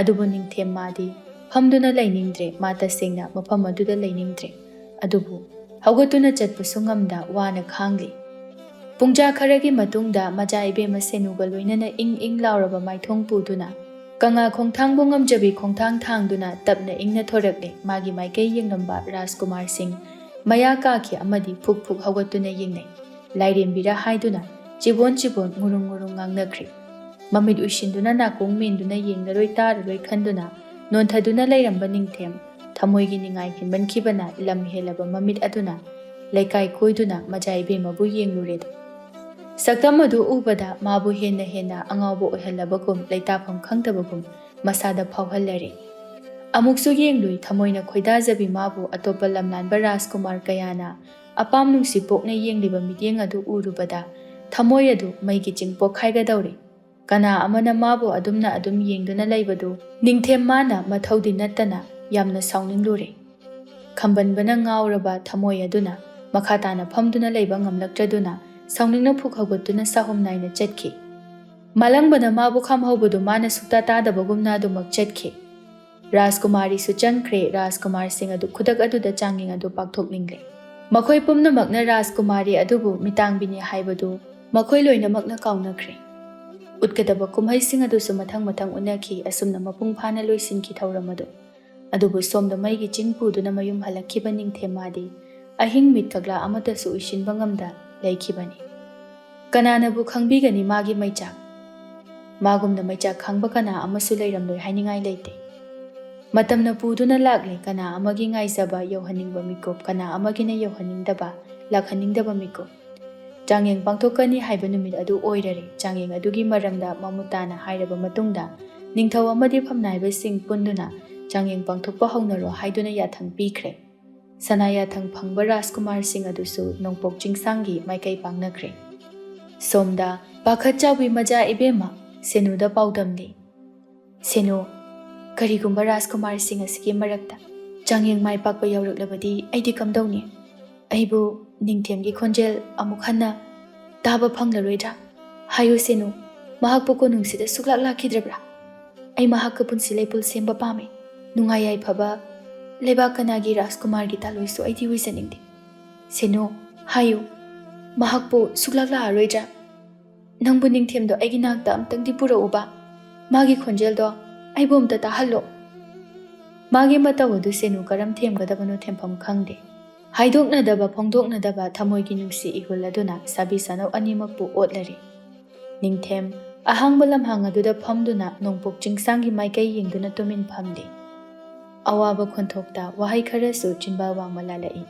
ꯑꯗꯨꯕꯨ ꯅꯤꯡꯊꯦꯝ ꯃꯥꯗꯤ ꯐꯝꯗꯨꯅ ꯂꯩꯅꯤꯡꯗ꯭ꯔꯦ, ꯃꯥ ꯇꯁꯦꯡꯅ ꯃꯐꯝ ꯑꯗꯨꯗ ꯂꯩꯅꯤꯡꯗ꯭ꯔꯦ꯫ ꯑꯗꯨꯕꯨ ꯍꯧꯒꯠꯇꯨꯅ ꯆꯠꯄꯁꯨ ꯉꯝꯗ ꯋꯥꯅ ꯈꯥꯡꯂꯤ꯫ ꯄꯨꯡꯖꯥ ꯈꯔꯒꯤ ꯃꯇꯨꯡꯗ ꯃꯆꯥ ꯏꯕꯦꯝꯃ ꯁꯦꯅꯨꯒ ꯂꯣꯏꯅꯅ ꯏꯪ ꯏꯪ ꯂꯥꯎꯔꯕ ꯃꯥꯏꯊꯣꯡ ꯄꯨꯗꯨꯅ ꯀꯪꯂꯥ ꯈꯣꯡꯊꯥꯡꯕꯨ ꯉꯝꯖꯕꯤ ꯈꯣꯡꯊꯥꯡ ꯊꯥꯡꯗꯨꯅ ꯇꯞꯅ ꯏꯪꯅ ꯊꯣꯔꯛꯂꯦ꯫ ꯃꯥꯒꯤ ꯃꯥꯏꯀꯩ ꯌꯦꯡꯂꯝꯕ ꯔꯥꯖꯀꯨꯃꯥꯔꯁꯤꯡ ꯃꯌꯥ ꯀꯥꯈꯤ ꯑꯃꯗꯤ ꯐꯨꯛ ꯐꯨꯛ ꯍꯧꯒꯠꯇꯨꯅ ꯌꯦꯡꯅꯩ꯫ ꯂꯥꯏꯔꯦꯝꯕꯤꯔꯥ ꯍꯥꯏꯗꯨꯅ ꯆꯤꯕꯣꯟ ꯆꯤꯕꯣꯟ ꯉꯨꯔꯨꯡ ꯉꯨꯔꯨꯡ ꯉꯥꯡꯅꯈ꯭ꯔꯦ꯫ ꯃꯃꯤꯠ ꯎꯏꯁꯤꯟꯗꯨꯅ ꯅꯥꯀꯣꯡ ꯃꯦꯟꯗꯨꯅ ꯌꯦꯡꯂꯔꯣꯏ ꯇꯥꯔꯔꯣꯏ ꯈꯟꯗꯨꯅ ꯅꯣꯟꯊꯗꯨꯅ ꯂꯩꯔꯝꯕ ꯅꯤꯡꯊꯦꯝ ꯊꯃꯣꯏꯒꯤ ꯅꯤꯡꯉꯥꯏ ꯍꯦꯟꯃꯟꯈꯤꯕꯅ ꯂꯝ ꯍꯦꯜꯂꯕ ꯃꯃꯤꯠ ꯑꯗꯨꯅ ꯂꯩꯀꯥꯏ ꯀꯣꯏꯗꯨꯅ ꯃꯆꯥ ꯏꯕꯦꯝꯃꯕꯨ ꯌꯦꯡꯂꯨꯔꯦꯗꯣ꯫ ꯁꯛꯇꯝ ꯑꯗꯨ ꯎꯕꯗ ꯃꯥꯕꯨ ꯍꯦꯟꯅ ꯍꯦꯟꯅ ꯑꯉꯥꯎꯕ ꯑꯣꯏꯍꯜꯂꯕꯒꯨꯝ, ꯂꯩꯇꯥꯐꯝ ꯈꯪꯗꯕꯒꯨꯝ ꯃꯁꯥꯗ ꯐꯥꯎꯍꯜꯂꯔꯦ꯫ ꯑꯃꯨꯛꯁꯨ ꯌꯦꯡꯂꯨꯏ, ꯊꯃꯣꯏꯅ ꯈꯣꯏꯗꯥꯖꯕꯤ ꯃꯥꯕꯨ ꯑꯇꯣꯞꯄ ꯂꯝꯂꯥꯟꯕ ꯔꯥꯖꯀꯨꯃꯥꯔ ꯀꯌꯥꯅ ꯑꯄꯥꯝ ꯅꯨꯡꯁꯤ ꯄꯣꯛꯅ ꯌꯦꯡꯂꯤꯕ ꯃꯤꯠꯌꯦꯡ ꯑꯗꯨ ꯎꯔꯨꯕꯗ ꯊꯃꯣꯏ ꯑꯗꯨ ꯃꯩꯒꯤ ꯆꯤꯡ ꯄꯣꯛꯈꯥꯏꯒꯗꯧꯔꯦ꯫ ꯀꯅꯥ ꯑꯃꯅ ꯃꯥꯕꯨ ꯑꯗꯨꯝꯅ ꯑꯗꯨꯝ ꯌꯦꯡꯗꯨꯅ ꯂꯩꯕꯗꯨ ꯅꯤꯡꯊꯦꯝ ꯃꯥꯅ ꯃꯊꯧꯗꯤ ꯅꯠꯇꯅ ꯌꯥꯝꯅ ꯁꯥꯎꯅꯤꯡꯂꯨꯔꯦ꯫ ꯈꯝꯕꯟꯕꯅ ꯉꯥꯎꯔꯕ ꯊꯃꯣꯏ ꯑꯗꯨꯅ ꯃꯈꯥ ꯇꯥꯅ ꯐꯝꯗꯨꯅ ꯂꯩꯕ ꯉꯝꯂꯛꯇ꯭ꯔꯗꯨꯅ ꯁꯥꯎꯅꯤꯡꯅ ꯐꯨꯛ ꯍꯧꯒꯠꯇꯨꯅ ꯆꯍꯨꯝ ꯅꯥꯏꯅ ꯆꯠꯈꯤ꯫ ꯃꯥꯂꯪꯕꯅ ꯃꯥꯕꯨ ꯈꯥꯝꯍꯧꯕꯗꯨ ꯃꯥꯅ ꯁꯨꯛꯇꯥ ꯇꯥꯗꯕꯒꯨꯝꯅ ꯑꯗꯨꯃꯛ ꯆꯠꯈꯤ꯫ ꯔꯥꯖꯀꯨꯃꯥꯔꯤꯁꯨ ꯆꯪꯈ꯭ꯔꯦ꯫ ꯔꯥꯖꯀꯨꯃꯥꯔꯁꯤꯡ ꯑꯗꯨ ꯈꯨꯗꯛ ꯑꯗꯨꯗ ꯆꯥꯡꯌꯦꯡ ꯑꯗꯨ ꯄꯥꯡꯊꯣꯛꯅꯤꯡꯂꯦ꯫ ꯃꯈꯣꯏ ꯄꯨꯝꯅꯃꯛꯅ ꯔꯥꯖꯀꯨꯃꯥꯔꯤ ꯑꯗꯨꯕꯨ ꯃꯤꯇꯥꯡꯕꯤꯅꯤ ꯍꯥꯏꯕꯗꯨ ꯃꯈꯣꯏ ꯂꯣꯏꯅꯃꯛꯅ ꯀꯥꯎꯅꯈ꯭ꯔꯦ꯫ ꯎꯠꯀꯗꯕ ꯀꯨꯝꯍꯩꯁꯤꯡ ꯑꯗꯨꯁꯨ ꯃꯊꯪ ꯃꯊꯪ ꯎꯠꯅꯈꯤ꯫ ꯑꯁꯨꯝꯅ ꯃꯄꯨꯡ ꯐꯥꯅ ꯂꯣꯏꯁꯤꯟꯈꯤ ꯊꯧꯔꯝ ꯑꯗꯨ꯫ ꯑꯗꯨꯕꯨ ꯁꯣꯝꯗ ꯃꯩꯒꯤ ꯆꯤꯡ ꯄꯨꯗꯨꯅ ꯃꯌꯨꯝ ꯍꯜꯂꯛꯈꯤꯕ ꯅꯤꯡꯊꯦꯝ ꯃꯥꯗꯤ ꯑꯍꯤꯡ ꯃꯤꯠ ꯀꯛꯂꯥ ꯑꯃꯠꯇꯁꯨ ꯎꯏꯁꯤꯟꯕ ꯉꯝꯗ ꯂꯩꯈꯤꯕꯅꯤ꯫ ꯀꯅꯥꯅꯕꯨ ꯈꯪꯕꯤꯒꯅꯤ ꯃꯥꯒꯤ ꯃꯩꯆꯥꯛ? ꯃꯥꯒꯨꯝꯅ ꯃꯩꯆꯥꯛ ꯈꯪꯕ ꯀꯅꯥ ꯑꯃꯁꯨ ꯂꯩꯔꯝꯂꯣꯏ ꯍꯥꯏꯅꯤꯡꯉꯥꯏ ꯂꯩꯇꯦ꯫ ꯃꯇꯝꯅ ꯄꯨꯗꯨꯅ ꯂꯥꯛꯂꯦ, ꯀꯅꯥ ꯑꯃꯒꯤ ꯉꯥꯏꯖꯕ ꯌꯧꯍꯟꯅꯤꯡꯕ ꯃꯤꯀꯨꯞ, ꯀꯅꯥ ꯑꯃꯒꯤꯅ ꯌꯧꯍꯟꯅꯤꯡꯗꯕ, ꯂꯥꯛꯍꯟꯅꯤꯡꯗꯕ ꯃꯤꯀꯨꯞ꯫ ꯆꯥꯡꯌꯦꯡ ꯄꯥꯡꯊꯣꯛꯀꯅꯤ ꯍꯥꯏꯕ ꯅꯨꯃꯤꯠ ꯑꯗꯨ ꯑꯣꯏꯔꯔꯦ꯫ ꯆꯥꯡꯌꯦꯡ ꯑꯗꯨꯒꯤ ꯃꯔꯝꯗ ꯃꯃꯨꯠ ꯇꯥꯅ ꯍꯥꯏꯔꯕ ꯃꯇꯨꯡꯗ, ꯅꯤꯡꯊꯧ ꯑꯃꯗꯤ ꯐꯝꯅꯥꯏꯕꯁꯤꯡ ꯄꯨꯟꯗꯨꯅ ꯆꯥꯡꯌꯦꯡ ꯄꯥꯡꯊꯣꯛꯄ ꯍꯧꯅꯔꯣ ꯍꯥꯏꯗꯨꯅ ꯌꯥꯊꯪ ꯄꯤꯈ꯭ꯔꯦ꯫ ꯁꯅꯥ ꯌꯥꯊꯪ ꯐꯪꯕ ꯔꯥꯖꯀꯨꯃꯥꯔꯁꯤꯡ ꯑꯗꯨꯁꯨ ꯅꯣꯡꯄꯣꯛ ꯆꯤꯡꯁꯥꯡꯒꯤ ꯃꯥꯏꯀꯩ ꯄꯥꯡꯅꯈ꯭ꯔꯦ꯫ ꯁꯣꯝꯗ ꯄꯥꯈꯠ ꯆꯥꯎꯕꯤ ꯃꯆꯥ ꯏꯕꯦꯝꯃ ꯁꯦꯅꯨꯗ ꯄꯥꯎꯗꯝꯂꯤ꯫ "ꯁꯦꯅꯨ, ꯀꯔꯤꯒꯨꯝꯕ ꯔꯥꯖꯀꯨꯃꯥꯔꯁꯤꯡ ꯑꯁꯤꯒꯤ ꯃꯔꯛꯇ ꯆꯥꯡꯌꯦꯡ ꯃꯥꯏ ꯄꯥꯛꯄ ꯌꯧꯔꯛꯂꯕꯗꯤ ꯑꯩꯗꯤ ꯀꯝꯗꯧꯅꯤ? ꯑꯩꯕꯨ ꯅꯤꯡꯊꯦꯝꯒꯤ ꯈꯣꯟꯖꯦꯜ ꯑꯃꯨꯛ ꯍꯟꯅ ꯇꯥꯕ ꯐꯪꯂꯔꯣꯏꯗ꯭ꯔꯥ? ꯍꯥꯏꯌꯨ ꯁꯦꯅꯨ, ꯃꯍꯥꯛꯄꯨ ꯀꯣꯅꯨꯡꯁꯤꯗ ꯁꯨꯛꯂꯥꯛ ꯂꯥꯛꯈꯤꯗ꯭ꯔꯕ꯭ꯔꯥ? ꯑꯩ ꯃꯍꯥꯛꯀ ꯄꯨꯟꯁꯤ ꯂꯩꯄꯨꯟ ꯁꯦꯝꯕ ꯄꯥꯝꯃꯤ꯫ ꯅꯨꯡꯉꯥꯏ ꯌꯥꯏꯐꯕ ꯂꯩꯕꯥꯛ ꯀꯅꯥꯒꯤ ꯔꯥꯖꯀꯨꯃꯥꯔꯒꯤ ꯇꯥꯂꯣꯏꯁꯨ ꯑꯩꯗꯤ ꯑꯣꯏꯖꯅꯤꯡꯗꯦ꯫ ꯁꯦꯅꯨ, ꯍꯥꯏꯌꯨ, ꯃꯍꯥꯛꯄꯨ ꯁꯨꯛꯂꯥꯛ ꯂꯥꯛꯑꯔꯣꯏꯗ꯭ꯔꯥ? ꯅꯪꯕꯨ ꯅꯤꯡꯊꯦꯝꯗꯣ ꯑꯩꯒꯤ ꯅꯥꯛꯇ ꯑꯝꯇꯪꯗꯤ ꯄꯨꯔꯛꯎꯕ꯫ ꯃꯥꯒꯤ ꯈꯣꯟꯖꯦꯜꯗꯣ ꯑꯩꯕꯨ ꯑꯝꯇ ꯇꯥꯍꯜꯂꯣ꯫" ꯃꯥꯒꯤ ꯃꯇꯧ ꯑꯗꯨ ꯁꯦꯅꯨ ꯀꯔꯝ ꯊꯦꯝꯒꯗꯕꯅꯣ ꯊꯦꯝꯐꯝ ꯈꯪꯗꯦ꯫ ꯍꯥꯏꯗꯣꯛꯅꯗꯕ ꯐꯣꯡꯗꯣꯛꯅꯗꯕ ꯊꯃꯣꯏꯒꯤ ꯅꯨꯡꯁꯤ ꯏꯍꯨꯜ ꯑꯗꯨꯅ ꯁꯥꯕꯤ ꯁꯥꯅꯧ ꯑꯅꯤꯃꯛꯄꯨ ꯑꯣꯠꯂꯔꯤ꯫ ꯅꯤꯡꯊꯦꯝ ꯑꯍꯥꯡꯕ ꯂꯝꯍꯥꯡ ꯑꯗꯨꯗ ꯐꯝꯗꯨꯅ ꯅꯣꯡꯄꯣꯛ ꯆꯤꯡꯁꯥꯡꯒꯤ ꯃꯥꯏꯀꯩ ꯌꯦꯡꯗꯨꯅ ꯇꯨꯃꯤꯟ ꯐꯝꯂꯤ꯫ ꯑꯋꯥꯕ ꯈꯣꯟꯊꯣꯛꯇ ꯋꯥꯍꯩ ꯈꯔꯁꯨ ꯆꯤꯟꯕꯥꯜ ꯋꯥꯡꯃ ꯂꯥꯜꯂꯛꯏ꯫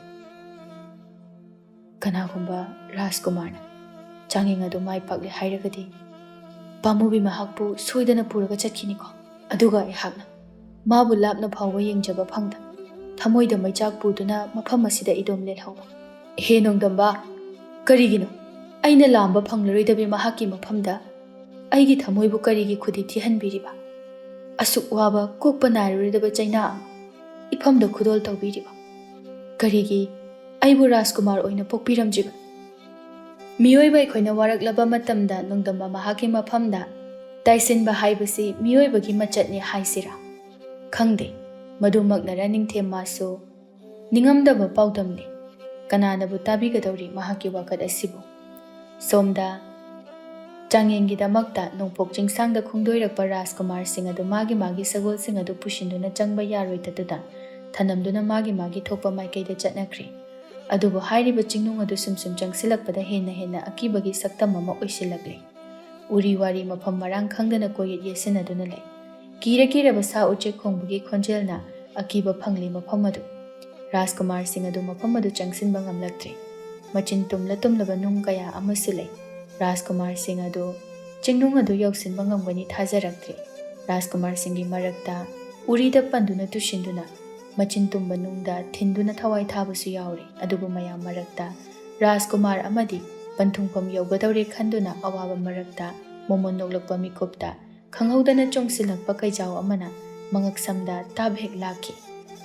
ꯀꯅꯥꯒꯨꯝꯕ ꯔꯥꯖꯀꯨꯃꯥꯔꯅ ꯆꯥꯡꯌꯦꯡ ꯑꯗꯨ ꯃꯥꯏ ꯄꯥꯛꯂꯦ ꯍꯥꯏꯔꯒꯗꯤ, ꯄꯥꯝꯃꯨꯕꯤ ꯃꯍꯥꯛꯄꯨ ꯁꯣꯏꯗꯅ ꯄꯨꯔꯒ ꯆꯠꯈꯤꯅꯤꯀꯣ꯫ ꯑꯗꯨꯒ ꯑꯩꯍꯥꯛꯅ ꯃꯥꯕꯨ ꯂꯥꯞꯅ ꯐꯥꯎꯕ ꯌꯦꯡꯖꯕ ꯐꯪꯗ, ꯊꯃꯣꯏꯗ ꯃꯩꯆꯥꯛ ꯄꯨꯗꯨꯅ ꯃꯐꯝ ꯑꯁꯤꯗ ꯏꯗꯣꯝ ꯂꯦꯜꯍꯧꯕ꯫ ꯍꯦ ꯅꯣꯡꯗꯝꯕ, ꯀꯔꯤꯒꯤꯅꯣ ꯑꯩꯅ ꯂꯥꯝꯕ ꯐꯪꯂꯔꯣꯏꯗꯕꯤ ꯃꯍꯥꯛꯀꯤ ꯃꯐꯝꯗ ꯑꯩꯒꯤ ꯊꯃꯣꯏꯕꯨ ꯀꯔꯤꯒꯤ ꯈꯨꯗꯤ ꯊꯤꯍꯟꯕꯤꯔꯤꯕ? ꯑꯁꯨꯛ ꯋꯥꯕ ꯀꯣꯛꯄ ꯅꯥꯏꯔꯔꯣꯏꯗꯕ ꯆꯩꯅꯥ ꯑꯃ ꯏꯐꯝꯗ ꯈꯨꯗꯣꯜ ꯇꯧꯕꯤꯔꯤꯕ? ꯀꯔꯤꯒꯤ ꯑꯩꯕꯨ ꯔꯥꯖꯀꯨꯃꯥꯔ ꯑꯣꯏꯅ ꯄꯣꯛꯄꯤꯔꯝꯗ꯭ꯔꯤꯕ? ꯃꯤꯑꯣꯏꯕ ꯑꯩꯈꯣꯏꯅ ꯋꯥꯔꯛꯂꯕ ꯃꯇꯝꯗ ꯅꯣꯡꯗꯝꯕ ꯃꯍꯥꯛꯀꯤ ꯃꯐꯝꯗ ꯇꯥꯏꯁꯤꯟꯕ ꯍꯥꯏꯕꯁꯤ ꯃꯤꯑꯣꯏꯕꯒꯤ ꯃꯆꯠꯅꯤ ꯍꯥꯏꯁꯤꯔꯥ? ꯈꯪꯗꯦ꯫ ꯃꯗꯨꯃꯛꯅꯔ ꯅꯤꯡꯊꯦꯝ ꯃꯥꯁꯨ ꯅꯤꯡꯉꯝꯗꯕ ꯄꯥꯎꯗꯝꯅꯤ꯫ ꯀꯅꯥꯅꯕꯨ ꯇꯥꯕꯤꯒꯗꯧꯔꯤ ꯃꯍꯥꯛꯀꯤ ꯋꯥꯀꯠ ꯑꯁꯤꯕꯨ? ꯁꯣꯝꯗ ꯆꯥꯡꯌꯦꯡꯒꯤꯗꯃꯛꯇ ꯅꯣꯡꯄꯣꯛ ꯆꯤꯡꯁꯥꯡꯗ ꯈꯣꯡꯗꯣꯏꯔꯛꯄ ꯔꯥꯖꯀꯨꯃꯥꯔꯁꯤꯡ ꯑꯗꯨ ꯃꯥꯒꯤ ꯃꯥꯒꯤ ꯁꯒꯣꯜꯁꯤꯡ ꯑꯗꯨ ꯄꯨꯁꯤꯟꯗꯨꯅ ꯆꯪꯕ ꯌꯥꯔꯣꯏꯗꯗꯨꯅ ꯊꯅꯝꯗꯨꯅ ꯃꯥꯒꯤ ꯃꯥꯒꯤ ꯊꯣꯛꯄ ꯃꯥꯏꯀꯩꯗ ꯆꯠꯅꯈ꯭ꯔꯦ꯫ ꯑꯗꯨꯕꯨ ꯍꯥꯏꯔꯤꯕ ꯆꯤꯡꯅꯨꯡ ꯑꯗꯨ ꯁꯨꯝ ꯁꯨꯝ ꯆꯪꯁꯤꯜꯂꯛꯄꯗ ꯍꯦꯟꯅ ꯍꯦꯟꯅ ꯑꯀꯤꯕꯒꯤ ꯁꯛꯇꯝ ꯑꯃ ꯑꯣꯏꯁꯤꯜꯂꯛꯂꯦ꯫ ꯎꯔꯤ ꯋꯥꯔꯤ ꯃꯐꯝ ꯃꯔꯥꯡ ꯈꯪꯗꯅ ꯀꯣꯏꯌꯦꯠ ꯌꯦꯠꯁꯤꯟꯅꯗꯨꯅ ꯂꯩ꯫ ꯀꯤꯔ ꯀꯤꯔꯕ ꯁꯥ ꯎꯆꯦꯛ ꯈꯣꯡꯕꯒꯤ ꯈꯣꯟꯖꯦꯜꯅ ꯑꯀꯤꯕ ꯐꯪꯂꯤ ꯃꯐꯝ ꯑꯗꯨ꯫ ꯔꯥꯖꯀꯨꯃꯥꯔꯁꯤꯡ ꯑꯗꯨ ꯃꯐꯝ ꯑꯗꯨ ꯆꯪꯁꯤꯟꯕ ꯉꯝꯂꯛꯇ꯭ꯔꯦ꯫ ꯃꯆꯤꯟ ꯇꯨꯝꯂ ꯇꯨꯝꯂꯕ ꯅꯨꯡ ꯀꯌꯥ ꯑꯃꯁꯨ ꯂꯩ꯫ ꯔꯥꯖꯀꯨꯃꯥꯔꯁꯤꯡ ꯑꯗꯨ ꯆꯤꯡꯅꯨꯡ ꯑꯗꯨ ꯌꯧꯁꯤꯟꯕ ꯉꯝꯒꯅꯤ ꯊꯥꯖꯔꯛꯇ꯭ꯔꯦ꯫ ꯔꯥꯖꯀꯨꯃꯥꯔꯁꯤꯡꯒꯤ ꯃꯔꯛꯇ ꯎꯔꯤꯗ ꯄꯟꯗꯨꯅ ꯇꯨꯁꯤꯟꯗꯨꯅ ꯃꯆꯤꯟ ꯇꯨꯝꯕ ꯅꯨꯡꯗ ꯊꯤꯟꯗꯨꯅ ꯊꯋꯥꯏ ꯊꯥꯕꯁꯨ ꯌꯥꯎꯔꯤ꯫ ꯑꯗꯨꯕꯨ ꯃꯌꯥꯝ ꯃꯔꯛꯇ ꯔꯥꯖꯀꯨꯃꯥꯔ ꯑꯃꯗꯤ ꯄꯟꯊꯨꯡꯐꯝ ꯌꯧꯒꯗꯧꯔꯦ ꯈꯟꯗꯨꯅ ꯑꯋꯥꯕ ꯃꯔꯛꯇ ꯃꯣꯃꯣꯟ ꯅꯣꯛꯂꯛꯄ ꯃꯤꯀꯨꯞꯇ ꯈꯪꯍꯧꯗꯅ ꯆꯣꯡꯁꯤꯜꯂꯛꯄ ꯀꯩꯖꯥꯎ ꯑꯃꯅ ꯃꯉꯛꯁꯝꯗ ꯇꯥꯞ ꯍꯦꯛ ꯂꯥꯛꯈꯤ꯫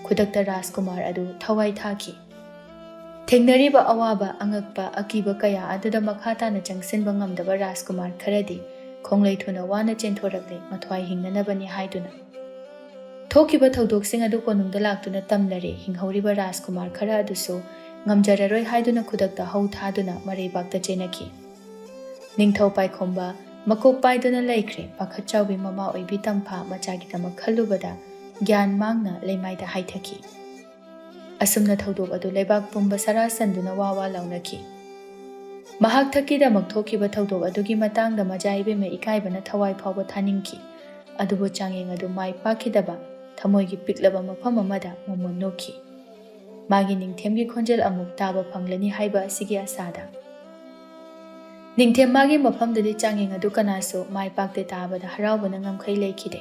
ꯈꯨꯗꯛꯇ ꯔꯥꯖꯀꯨꯃꯥꯔ ꯑꯗꯨ ꯊꯋꯥꯏ ꯊꯥꯈꯤ꯫ ꯊꯦꯡꯅꯔꯤꯕ ꯑꯋꯥꯕ, ꯑꯉꯛꯄ, ꯑꯀꯤꯕ ꯀꯌꯥ ꯑꯗꯨꯗ ꯃꯈꯥ ꯇꯥꯅ ꯆꯪꯁꯤꯟꯕ ꯉꯝꯗꯕ ꯔꯥꯖꯀꯨꯃꯥꯔ ꯈꯔꯗꯤ ꯈꯣꯡꯂꯩ ꯊꯨꯅ ꯋꯥꯅ ꯆꯦꯟꯊꯣꯔꯛꯂꯦ, ꯃꯊ꯭ꯋꯥꯏ ꯍꯤꯡꯅꯅꯕꯅꯤ ꯍꯥꯏꯗꯨꯅ꯫ ꯊꯣꯛꯈꯤꯕ ꯊꯧꯗꯣꯛꯁꯤꯡ ꯑꯗꯨ ꯀꯣꯅꯨꯡꯗ ꯂꯥꯛꯇꯨꯅ ꯇꯝꯂꯔꯦ꯫ ꯍꯤꯡꯍꯧꯔꯤꯕ ꯔꯥꯖꯀꯨꯃꯥꯔ ꯈꯔ ꯑꯗꯨꯁꯨ ꯉꯝꯖꯔꯔꯣꯏ ꯍꯥꯏꯗꯨꯅ ꯈꯨꯗꯛꯇ ꯍꯧ ꯊꯥꯗꯨꯅ ꯃꯔꯩꯕꯥꯛꯇ ꯆꯦꯟꯅꯈꯤ꯫ ꯅꯤꯡꯊꯧ ꯄꯥꯏꯈꯣꯝꯕ ꯃꯀꯣꯛ ꯄꯥꯏꯗꯨꯅ ꯂꯩꯈ꯭ꯔꯦ꯫ ꯄꯥꯈꯠ ꯆꯥꯎꯕꯤ ꯃꯃꯥ ꯑꯣꯏꯕꯤ ꯇꯝꯐꯥ ꯃꯆꯥꯒꯤꯗꯃꯛ ꯈꯜꯂꯨꯕꯗ ꯒ꯭ꯌꯥꯟ ꯃꯥꯡꯅ ꯂꯩꯃꯥꯏꯗ ꯍꯥꯏꯊꯈꯤ꯫ ꯑꯁꯨꯝꯅ ꯊꯧꯗꯣꯛ ꯑꯗꯨ ꯂꯩꯕꯥꯛ ꯄꯨꯝꯕ ꯁꯔꯥ ꯁꯟꯗꯨꯅ ꯋꯥ ꯋꯥ ꯂꯥꯎꯅꯈꯤ꯫ ꯃꯍꯥꯛ ꯊꯛꯀꯤꯗꯃꯛ ꯊꯣꯛꯈꯤꯕ ꯊꯧꯗꯣꯛ ꯑꯗꯨꯒꯤ ꯃꯇꯥꯡꯗ ꯃꯆꯥ ꯏꯕꯦꯝꯃ ꯏꯀꯥꯏꯕꯅ ꯊꯋꯥꯏ ꯐꯥꯎꯕ ꯊꯥꯅꯤꯡꯈꯤ꯫ ꯑꯗꯨꯕꯨ ꯆꯥꯡꯌꯦꯡ ꯑꯗꯨ ꯃꯥꯏ ꯄꯥꯛꯈꯤꯗꯕ ꯊꯃꯣꯏꯒꯤ ꯄꯤꯛꯂꯕ ꯃꯐꯝ ꯑꯃꯗ ꯃꯣꯃꯣꯟ ꯅꯣꯛꯈꯤ꯫ ꯃꯥꯒꯤ ꯅꯤꯡꯊꯦꯝꯒꯤ ꯈꯣꯟꯖꯦꯜ ꯑꯃꯨꯛ ꯇꯥꯕ ꯐꯪꯂꯅꯤ ꯍꯥꯏꯕ ꯑꯁꯤꯒꯤ ꯑꯁꯥꯗ꯫ ꯅꯤꯡꯊꯦꯝ ꯃꯥꯒꯤ ꯃꯐꯝꯗꯗꯤ ꯆꯥꯡꯌꯦꯡ ꯑꯗꯨ ꯀꯅꯥꯁꯨ ꯃꯥꯏ ꯄꯥꯛꯇꯦ ꯇꯥꯕꯗ ꯍꯔꯥꯎꯕꯅ ꯉꯝꯈꯩ ꯂꯩꯈꯤꯗꯦ꯫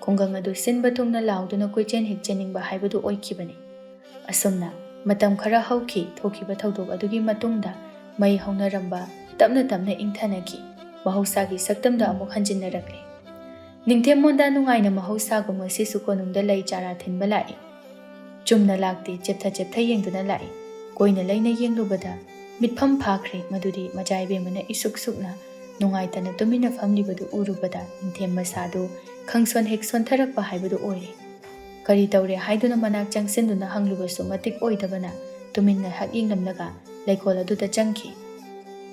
ꯈꯨꯡꯒꯪ ꯑꯗꯨ ꯁꯤꯟꯕ ꯊꯨꯡꯅ ꯂꯥꯎꯗꯨꯅ ꯀꯣꯏꯆꯦꯟ ꯍꯦꯛ ꯆꯦꯟꯅꯤꯡꯕ ꯍꯥꯏꯕꯗꯨ ꯑꯣꯏꯈꯤꯕꯅꯤ꯫ ꯑꯁꯨꯝꯅ ꯃꯇꯝ ꯈꯔ ꯍꯧꯈꯤ꯫ ꯊꯣꯛꯈꯤꯕ ꯊꯧꯗꯣꯛ ꯑꯗꯨꯒꯤ ꯃꯇꯨꯡꯗ ꯃꯩ ꯍꯧꯅꯔꯝꯕ ꯇꯞꯅ ꯇꯞꯅ ꯏꯪꯊꯅꯈꯤ꯫ ꯃꯍꯧꯁꯥꯒꯤ ꯁꯛꯇꯝꯗ ꯑꯃꯨꯛ ꯍꯟꯖꯤꯟꯅꯔꯛꯂꯦ꯫ ꯅꯤꯡꯊꯦꯝ ꯃꯣꯟꯗꯥ ꯅꯨꯡꯉꯥꯏꯅ ꯃꯍꯧꯁꯥꯒꯨꯝ ꯉꯁꯤꯁꯨ ꯀꯣꯅꯨꯡꯗ ꯂꯩ ꯆꯥꯔꯥ ꯊꯤꯟꯕ ꯂꯥꯛꯏ꯫ ꯆꯨꯝꯅ ꯂꯥꯛꯇꯦ, ꯆꯦꯞꯊ ꯆꯦꯞꯊ ꯌꯦꯡꯗꯨꯅ ꯂꯥꯛꯏ꯫ ꯀꯣꯏꯅ ꯂꯩꯅ ꯌꯦꯡꯂꯨꯕꯗ ꯃꯤꯠꯐꯝ ꯐꯥꯈ꯭ꯔꯦ꯫ ꯃꯗꯨꯗꯤ ꯃꯖꯥ ꯏꯕꯦꯝꯃꯅ ꯏꯁꯨꯛ ꯁꯨꯛꯅ ꯅꯨꯡꯉꯥꯏꯇꯅ ꯇꯨꯃꯤꯟꯅ ꯐꯝꯂꯤꯕꯗꯨ ꯎꯔꯨꯕꯗ ꯅꯤꯡꯊꯦꯝ ꯃꯁꯥꯗꯨ ꯈꯪꯁꯣꯟ ꯍꯦꯛ ꯁꯣꯟꯊꯔꯛꯄ ꯍꯥꯏꯕꯗꯨ ꯑꯣꯏꯔꯦ꯫ ꯀꯔꯤ ꯇꯧꯔꯦ ꯍꯥꯏꯗꯨꯅ ꯃꯅꯥꯛ ꯆꯪꯁꯤꯟꯗꯨꯅ ꯍꯪꯂꯨꯕꯁꯨ ꯃꯇꯤꯛ ꯑꯣꯏꯗꯕꯅ ꯇꯨꯃꯤꯟꯅ ꯍꯛ ꯌꯦꯡꯂꯝꯂꯒ ꯂꯩꯀꯣꯜ ꯑꯗꯨꯗ ꯆꯪꯈꯤ꯫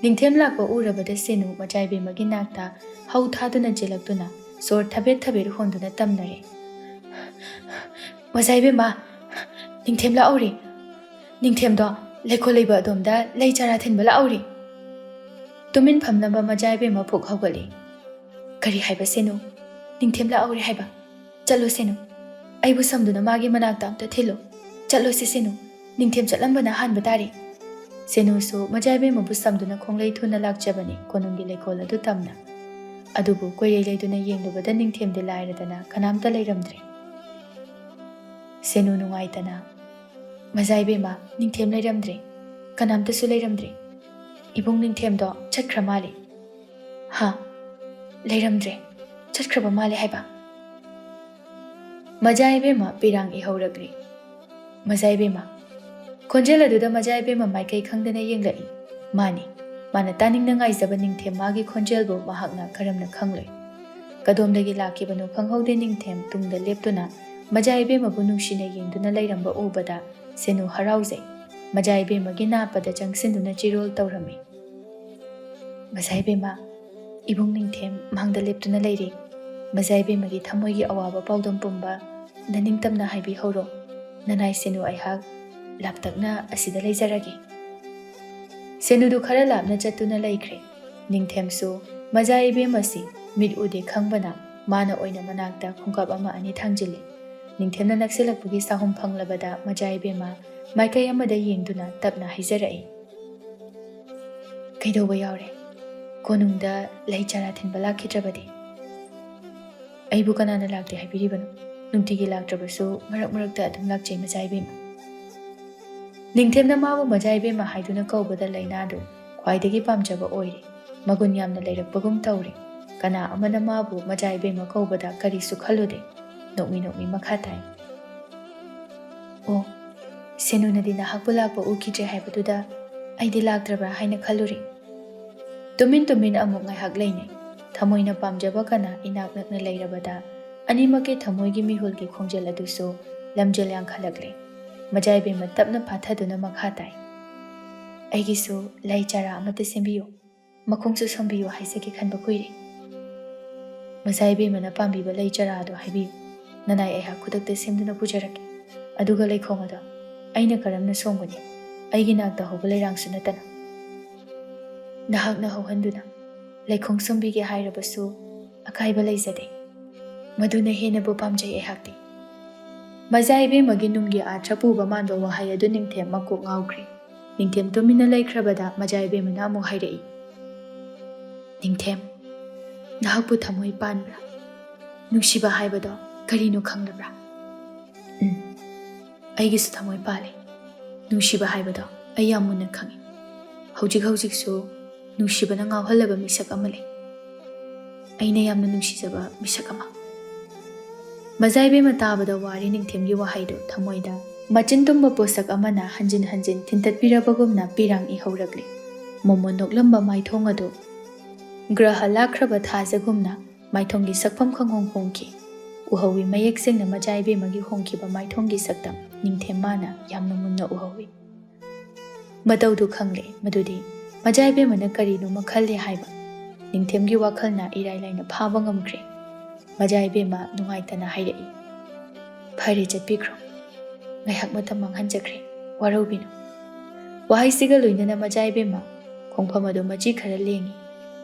ꯅꯤꯡꯊꯦꯝ ꯂꯥꯛꯄ ꯎꯔꯕꯗ ꯁꯦꯅꯨ ꯃꯖꯥ ꯏꯕꯦꯝꯃꯒꯤ ꯅꯥꯛꯇ ꯍꯧ ꯊꯥꯗꯨꯅ ꯆꯦꯜꯂꯛꯇꯨꯅ ꯁꯣꯔ ꯊꯕꯦꯠ ꯊꯕꯦꯠ ꯍꯣꯟꯗꯨꯅ ꯇꯝꯅꯔꯦ꯫ "ꯃꯖꯥ ꯏꯕꯦꯝꯃ, ꯅꯤꯡꯊꯦꯝ ꯂꯥꯛꯍꯧꯔꯦ꯫ ꯅꯤꯡꯊꯦꯝꯗꯣ ꯂꯩꯀꯣꯜ ꯂꯩꯕ ꯑꯗꯣꯝꯗ ꯂꯩ ꯆꯥꯔꯥ ꯊꯤꯟꯕ ꯂꯥꯛꯍꯧꯔꯦ꯫" ꯇꯨꯃꯤꯟ ꯐꯝꯂꯝꯕ ꯃꯖꯥ ꯏꯕꯦꯝꯃ ꯐꯨꯛ ꯍꯧꯒꯠꯂꯤ꯫ "ꯀꯔꯤ ꯍꯥꯏꯕ ꯁꯦꯅꯨ? ꯅꯤꯡꯊꯦꯝ ꯂꯥꯛꯍꯧꯔꯦ ꯍꯥꯏꯕ? ꯆꯠꯂꯣ ꯁꯦꯅꯨ, ꯑꯩꯕꯨ ꯁꯝꯗꯨꯅ ꯃꯥꯒꯤ ꯃꯅꯥꯛꯇ ꯑꯝꯇ ꯊꯤꯜꯂꯨ꯫ ꯆꯠꯂꯣꯁꯤ ꯁꯦꯅꯨ, ꯅꯤꯡꯊꯦꯝ ꯆꯠꯂꯝꯕꯅ ꯍꯥꯟꯕ ꯇꯥꯔꯦ꯫" ꯁꯦꯅꯨꯁꯨ ꯃꯖꯥ ꯏꯕꯦꯝꯃꯕꯨ ꯁꯝꯗꯨꯅ ꯈꯣꯡꯂꯩ ꯊꯨꯅ ꯂꯥꯛꯆꯕꯅꯤ ꯀꯣꯅꯨꯡꯒꯤ ꯂꯩꯀꯣꯜ ꯑꯗꯨ ꯇꯝꯅ꯫ ꯑꯗꯨꯕꯨ ꯀꯣꯏꯔꯩ ꯂꯩꯗꯨꯅ ꯌꯦꯡꯂꯨꯕꯗ ꯅꯤꯡꯊꯦꯝꯗꯤ ꯂꯥꯏꯔꯗꯅ ꯀꯅꯥꯝꯇ ꯂꯩꯔꯝꯗ꯭ꯔꯦ꯫ ꯁꯦꯅꯨ ꯅꯨꯡꯉꯥꯏꯇꯅ, "ꯃꯖꯥ ꯏꯕꯦꯝꯃ, ꯅꯤꯡꯊꯦꯝ ꯂꯩꯔꯝꯗ꯭ꯔꯦ, ꯀꯅꯥꯝꯇꯁꯨ ꯂꯩꯔꯝꯗ꯭ꯔꯦ꯫ ꯏꯕꯨꯡ ꯅꯤꯡꯊꯦꯝꯗꯣ ꯆꯠꯈ꯭ꯔ ꯃꯥꯜꯂꯦ꯫" "ꯍꯥ? ꯂꯩꯔꯝꯗ꯭ꯔꯦ? ꯆꯠꯈ꯭ꯔꯕ ꯃꯥꯜꯂꯦ ꯍꯥꯏꯕ?" ꯃꯖꯥ ꯏꯕꯦꯝꯃ ꯄꯤꯔꯥꯡ ꯏꯍꯧꯔꯛꯂꯤ꯫ "ꯃꯖꯥ ꯏꯕꯦꯝꯃ꯫" ꯈꯣꯟꯖꯦꯜ ꯑꯗꯨꯗ ꯃꯖꯥ ꯏꯕꯦꯝꯃ ꯃꯥꯏꯀꯩ ꯈꯪꯗꯅ ꯌꯦꯡꯂꯛꯏ꯫ ꯃꯥꯅꯤ, ꯃꯥꯅ ꯇꯥꯅꯤꯡꯅ ꯉꯥꯏꯖꯕ ꯅꯤꯡꯊꯦꯝ ꯃꯥꯒꯤ ꯈꯣꯟꯖꯦꯜꯕꯨ ꯃꯍꯥꯛꯅ ꯀꯔꯝꯅ ꯈꯪꯂꯣꯏ? ꯀꯗꯣꯝꯗꯒꯤ ꯂꯥꯛꯈꯤꯕꯅꯣ ꯈꯪꯍꯧꯗꯦ꯫ ꯅꯤꯡꯊꯦꯝ ꯇꯨꯡꯗ ꯂꯦꯞꯇꯨꯅ ꯃꯖꯥ ꯏꯕꯦꯝꯃꯕꯨ ꯅꯨꯡꯁꯤꯅ ꯌꯦꯡꯗꯨꯅ ꯂꯩꯔꯝꯕ ꯎꯕꯗ ꯁꯦꯅꯨ ꯍꯔꯥꯎꯖꯩ꯫ ꯃꯖꯥ ꯏꯕꯦꯝꯃꯒꯤ ꯅꯥꯞꯄꯗ ꯆꯪꯁꯤꯟꯗꯨꯅ ꯆꯤꯔꯣꯜ ꯇꯧꯔꯝꯃꯤ꯫ "ꯃꯖꯥ ꯏꯕꯦꯝꯃ, ꯏꯕꯨꯡ ꯅꯤꯡꯊꯦꯝ ꯃꯥꯡꯗ ꯂꯦꯞꯇꯨꯅ ꯂꯩꯔꯤ꯫ ꯃꯖꯥ ꯏꯕꯦꯝꯃꯒꯤ ꯊꯃꯣꯏꯒꯤ ꯑꯋꯥꯕ ꯄꯥꯎꯗꯝ ꯄꯨꯝꯕ ꯅꯅꯤꯡꯇꯝꯅ ꯍꯥꯏꯕꯤꯍꯧꯔꯣ꯫ ꯅꯅꯥꯏ ꯁꯦꯅꯨ ꯑꯩꯍꯥꯛ ꯂꯥꯞꯇꯛꯅ ꯑꯁꯤꯗ ꯂꯩꯖꯔꯒꯦ꯫" ꯁꯦꯅꯨꯗꯨ ꯈꯔ ꯂꯥꯞꯅ ꯆꯠꯇꯨꯅ ꯂꯩꯈ꯭ꯔꯦ꯫ ꯅꯤꯡꯊꯦꯝꯁꯨ ꯃꯖꯥ ꯏꯕꯦꯝꯃꯁꯤ ꯃꯤꯠ ꯎꯗꯦ ꯈꯪꯕꯅ ꯃꯥꯅ ꯑꯣꯏꯅ ꯃꯅꯥꯛꯇ ꯈꯣꯡꯀꯥꯞ ꯑꯃ ꯑꯅꯤ ꯊꯥꯡꯖꯤꯜꯂꯤ꯫ ꯅꯤꯡꯊꯦꯝꯅ ꯅꯛꯁꯤꯜꯂꯛꯄꯒꯤ ꯁꯥꯍꯨꯝ ꯐꯪꯂꯕꯗ ꯃꯖꯥ ꯏꯕꯦꯝꯃ ꯃꯥꯏꯀꯩ ꯑꯃꯗ ꯌꯦꯡꯗꯨꯅ ꯇꯞꯅ ꯍꯥꯏꯖꯔꯛꯏ, "ꯀꯩꯗꯧꯕ ꯌꯥꯎꯔꯦ? ꯀꯣꯅꯨꯡꯗ ꯂꯩ ꯆꯥꯔꯥ ꯊꯤꯟꯕ ꯂꯥꯛꯈꯤꯗ꯭ꯔꯕꯗꯤ?" "ꯑꯩꯕꯨ ꯀꯅꯥꯅ ꯂꯥꯛꯇꯦ ꯍꯥꯏꯕꯤꯔꯤꯕꯅꯣ? ꯅꯨꯡꯇꯤꯒꯤ ꯂꯥꯛꯇ꯭ꯔꯕꯁꯨ ꯃꯔꯛ ꯃꯔꯛꯇ ꯑꯗꯨꯝ ꯂꯥꯛꯆꯩ ꯃꯆꯥ ꯏꯕꯦꯝꯃ꯫" ꯅꯤꯡꯊꯦꯝꯅ ꯃꯥꯕꯨ ꯃꯆꯥ ꯏꯕꯦꯝꯃ ꯍꯥꯏꯗꯨꯅ ꯀꯧꯕꯗ ꯂꯩꯅꯥꯗꯨ ꯈ꯭ꯋꯥꯏꯗꯒꯤ ꯄꯥꯝꯖꯕ ꯑꯣꯏꯔꯦ꯫ ꯃꯒꯨꯟ ꯌꯥꯝꯅ ꯂꯩꯔꯛꯄꯒꯨꯝ ꯇꯧꯔꯦ꯫ ꯀꯅꯥ ꯑꯃꯅ ꯃꯥꯕꯨ ꯃꯆꯥ ꯏꯕꯦꯝꯃ ꯀꯧꯕꯗ ꯀꯔꯤꯁꯨ ꯈꯜꯂꯨꯗꯦ꯫ ꯅꯣꯛꯃꯤ ꯅꯣꯛꯃꯤ ꯃꯈꯥ ꯇꯥꯏ, "ꯑꯣ, ꯁꯦꯅꯨꯅꯗꯤ ꯅꯍꯥꯛꯄꯨ ꯂꯥꯛꯄ ꯎꯈꯤꯗ꯭ꯔꯦ ꯍꯥꯏꯕꯗꯨꯗ ꯑꯩꯗꯤ ꯂꯥꯛꯇ꯭ꯔꯕ꯭ꯔꯥ ꯍꯥꯏꯅ ꯈꯜꯂꯨꯔꯦ꯫" ꯇꯨꯃꯤꯟ ꯇꯨꯃꯤꯟ ꯑꯃꯨꯛ ꯉꯥꯏꯍꯥꯛ ꯂꯩꯅꯩ꯫ ꯊꯃꯣꯏꯅ ꯄꯥꯝꯖꯕ ꯀꯅꯥ ꯏꯅꯥꯛ ꯅꯛꯅ ꯂꯩꯔꯕꯗ ꯑꯅꯤꯃꯛꯀꯤ ꯊꯃꯣꯏꯒꯤ ꯃꯤꯍꯨꯜꯒꯤ ꯈꯣꯡꯖꯦꯜ ꯑꯗꯨꯁꯨ ꯂꯝꯖꯦꯜ ꯌꯥꯡꯈꯠꯂꯛꯂꯦ꯫ ꯃꯆꯥ ꯏꯕꯦꯝꯃ ꯇꯞꯅ ꯐꯥꯊꯗꯨꯅ ꯃꯈꯥ ꯇꯥꯏ, "ꯑꯩꯒꯤꯁꯨ ꯂꯩ ꯆꯥꯔꯥ ꯑꯃꯠꯇ ꯁꯦꯝꯕꯤꯌꯨ꯫ ꯃꯈꯣꯡꯁꯨ ꯁꯣꯝꯕꯤꯌꯨ ꯍꯥꯏꯖꯒꯦ ꯈꯟꯕ ꯀꯨꯏꯔꯦ꯫" "ꯃꯆꯥ ꯏꯕꯦꯝꯃꯅ ꯄꯥꯝꯕꯤꯕ ꯂꯩ ꯆꯥꯔꯥ ꯑꯗꯨ ꯍꯥꯏꯕꯤꯌꯨ꯫ ꯅꯅꯥꯏ ꯑꯩꯍꯥꯛ ꯈꯨꯗꯛꯇ ꯁꯦꯝꯗꯨꯅ ꯄꯨꯖꯔꯛꯀꯦ꯫ ꯑꯗꯨꯒ ꯂꯩꯈꯣꯡ ꯑꯗꯣ ꯑꯩꯅ ꯀꯔꯝꯅ ꯁꯣꯝꯒꯅꯤ? ꯑꯩꯒꯤ ꯅꯥꯛꯇ ꯍꯧꯕ ꯂꯩꯔꯥꯡꯁꯨ ꯅꯠꯇꯅ꯫" "ꯅꯍꯥꯛꯅ ꯍꯧꯍꯟꯗꯨꯅ ꯂꯩꯈꯣꯡ ꯁꯣꯝꯕꯤꯒꯦ ꯍꯥꯏꯔꯕꯁꯨ ꯑꯀꯥꯏꯕ ꯂꯩꯖꯗꯦ꯫ ꯃꯗꯨꯅ ꯍꯦꯟꯅꯕꯨ ꯄꯥꯝꯖꯩ ꯑꯩꯍꯥꯛꯇꯤ꯫" ꯃꯆꯥ ꯏꯕꯦꯝꯃꯒꯤ ꯅꯨꯡꯒꯤ ꯑꯥꯔꯊ ꯄꯨꯕ ꯃꯥꯟꯕ ꯋꯥꯍꯩ ꯑꯗꯨ ꯅꯤꯡꯊꯦꯝ ꯃꯀꯣꯛ ꯉꯥꯎꯈ꯭ꯔꯦ꯫ ꯅꯤꯡꯊꯦꯝ ꯇꯨꯃꯤꯟꯅ ꯂꯩꯈ꯭ꯔꯕꯗ ꯃꯆꯥ ꯏꯕꯦꯝꯃꯅ ꯑꯃꯨꯛ ꯍꯥꯏꯔꯛꯏ, "ꯅꯤꯡꯊꯦꯝ, ꯅꯍꯥꯛꯄꯨ ꯊꯃꯣꯏ ꯄꯥꯟꯕ꯭ꯔꯥ? ꯅꯨꯡꯁꯤꯕ ꯍꯥꯏꯕꯗꯣ ꯀꯔꯤꯅꯣ ꯈꯪꯂꯕ꯭ꯔꯥ?" "ꯎꯝ, ꯑꯩꯒꯤꯁꯨ ꯊꯃꯣꯏ ꯄꯥꯜꯂꯦ꯫ ꯅꯨꯡꯁꯤꯕ ꯍꯥꯏꯕꯗꯣ ꯑꯩ ꯌꯥꯝ ꯃꯨꯟꯅ ꯈꯪꯏ꯫ ꯍꯧꯖꯤꯛ ꯍꯧꯖꯤꯛꯁꯨ ꯅꯨꯡꯁꯤꯕꯅ ꯉꯥꯎꯍꯜꯂꯕ ꯃꯤꯁꯛ ꯑꯃ ꯂꯩ꯫ ꯑꯩꯅ ꯌꯥꯝꯅ ꯅꯨꯡꯁꯤꯖꯕ ꯃꯤꯁꯛ ꯑꯃ꯫" ꯃꯆꯥ ꯏꯕꯦꯝꯃ ꯇꯥꯕꯗ ꯋꯥꯔꯦ ꯅꯤꯡꯊꯦꯝꯒꯤ ꯋꯥꯍꯩꯗꯨ ꯊꯃꯣꯏꯗ ꯃꯆꯤꯟ ꯇꯨꯝꯕ ꯄꯣꯠꯁꯛ ꯑꯃꯅ ꯍꯟꯖꯤꯟ ꯍꯟꯖꯤꯟ ꯊꯤꯟꯇꯠꯄꯤꯔꯕꯒꯨꯝꯅ ꯄꯤꯔꯥꯡ ꯏꯍꯧꯔꯛꯂꯦ꯫ ꯃꯣꯃꯣꯟ ꯅꯣꯛꯂꯝꯕ ꯃꯥꯏꯊꯣꯡ ꯑꯗꯨ ꯒ꯭ꯔꯍ ꯂꯥꯛꯈ꯭ꯔꯕ ꯊꯥꯖꯒꯨꯝꯅ ꯃꯥꯏꯊꯣꯡꯒꯤ ꯁꯛꯐꯝ ꯈꯪꯍꯣꯡ ꯍꯣꯡꯈꯤ꯫ ꯎꯍꯧꯏ ꯃꯌꯦꯛ ꯁꯦꯡꯅ ꯃꯆꯥ ꯏꯕꯦꯝꯃꯒꯤ ꯍꯣꯡꯈꯤꯕ ꯃꯥꯏꯊꯣꯡꯒꯤ ꯁꯛꯇꯝ ꯅꯤꯡꯊꯦꯝ ꯃꯥꯅ ꯌꯥꯝꯅ ꯃꯨꯟꯅ ꯎꯍꯧꯏ꯫ ꯃꯇꯧꯗꯨ ꯈꯪꯂꯦ ꯃꯗꯨꯗꯤ ꯃꯆꯥ ꯏꯕꯦꯝꯃꯅ ꯀꯔꯤꯅꯣꯃ ꯈꯜꯂꯦ ꯍꯥꯏꯕ꯫ ꯅꯤꯡꯊꯦꯝꯒꯤ ꯋꯥꯈꯜꯅ ꯏꯔꯥꯏ ꯂꯥꯏꯅ ꯐꯥꯕ ꯉꯝꯈ꯭ꯔꯦ꯫ ꯃꯆꯥ ꯏꯕꯦꯝꯃ ꯅꯨꯡꯉꯥꯏꯇꯅ ꯍꯥꯏꯔꯛꯏ, "ꯐꯔꯦ, ꯆꯠꯄꯤꯈ꯭ꯔꯣ꯫ ꯉꯥꯏꯍꯥꯛ ꯃꯇꯝ ꯃꯥꯡꯍꯟꯖꯈ꯭ꯔꯦ, ꯋꯥꯔꯧꯕꯤꯅꯨ꯫" ꯋꯥꯍꯩꯁꯤꯒ ꯂꯣꯏꯅꯅ ꯃꯆꯥ ꯏꯕꯦꯝꯃ ꯈꯣꯡꯐꯝ ꯑꯗꯨ ꯃꯆꯤ ꯈꯔ ꯂꯦꯡꯉꯤ꯫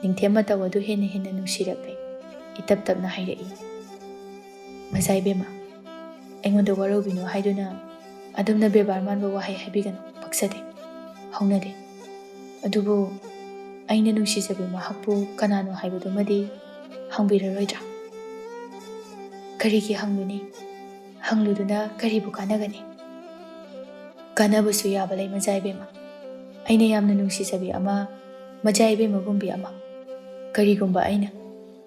ꯅꯤꯡꯊꯦꯝ ꯃꯇꯧ ꯑꯗꯨ ꯍꯦꯟꯅ ꯍꯦꯟꯅ ꯅꯨꯡꯁꯤꯔꯛꯂꯦ꯫ ꯏꯇꯞ ꯇꯞꯅ ꯍꯥꯏꯔꯛꯏ, "ꯃꯆꯥ ꯏꯕꯦꯝꯃ, ꯑꯩꯉꯣꯟꯗ ꯋꯥꯔꯧꯕꯤꯅꯨ ꯍꯥꯏꯗꯨꯅ ꯑꯗꯨꯝꯅ ꯕꯦꯕꯥꯔ ꯃꯥꯟꯕ ꯋꯥꯍꯩ ꯍꯥꯏꯕꯤꯒꯅꯨ, ꯄꯛꯆꯗꯦ, ꯍꯧꯅꯗꯦ꯫ ꯑꯗꯨꯕꯨ ꯑꯩꯅ ꯅꯨꯡꯁꯤꯖꯕꯤ ꯃꯍꯥꯛꯄꯨ ꯀꯅꯥꯅꯣ ꯍꯥꯏꯕꯗꯨꯃꯗꯤ ꯍꯪꯕꯤꯔꯔꯣꯏꯗ꯭ꯔꯥ? ꯀꯔꯤꯒꯤ ꯍꯪꯂꯨꯅꯤ? ꯍꯪꯂꯨꯗꯨꯅ ꯀꯔꯤꯕꯨ ꯀꯥꯟꯅꯒꯅꯤ? ꯀꯥꯟꯅꯕꯁꯨ ꯌꯥꯕ ꯂꯩ, ꯃꯖꯥ ꯏꯕꯦꯝꯃ꯫ ꯑꯩꯅ ꯌꯥꯝꯅ ꯅꯨꯡꯁꯤꯖꯕꯤ ꯑꯃ, ꯃꯖꯥ ꯏꯕꯦꯝꯃꯒꯨꯝꯕꯤ ꯑꯃ꯫ ꯀꯔꯤꯒꯨꯝꯕ ꯑꯩꯅ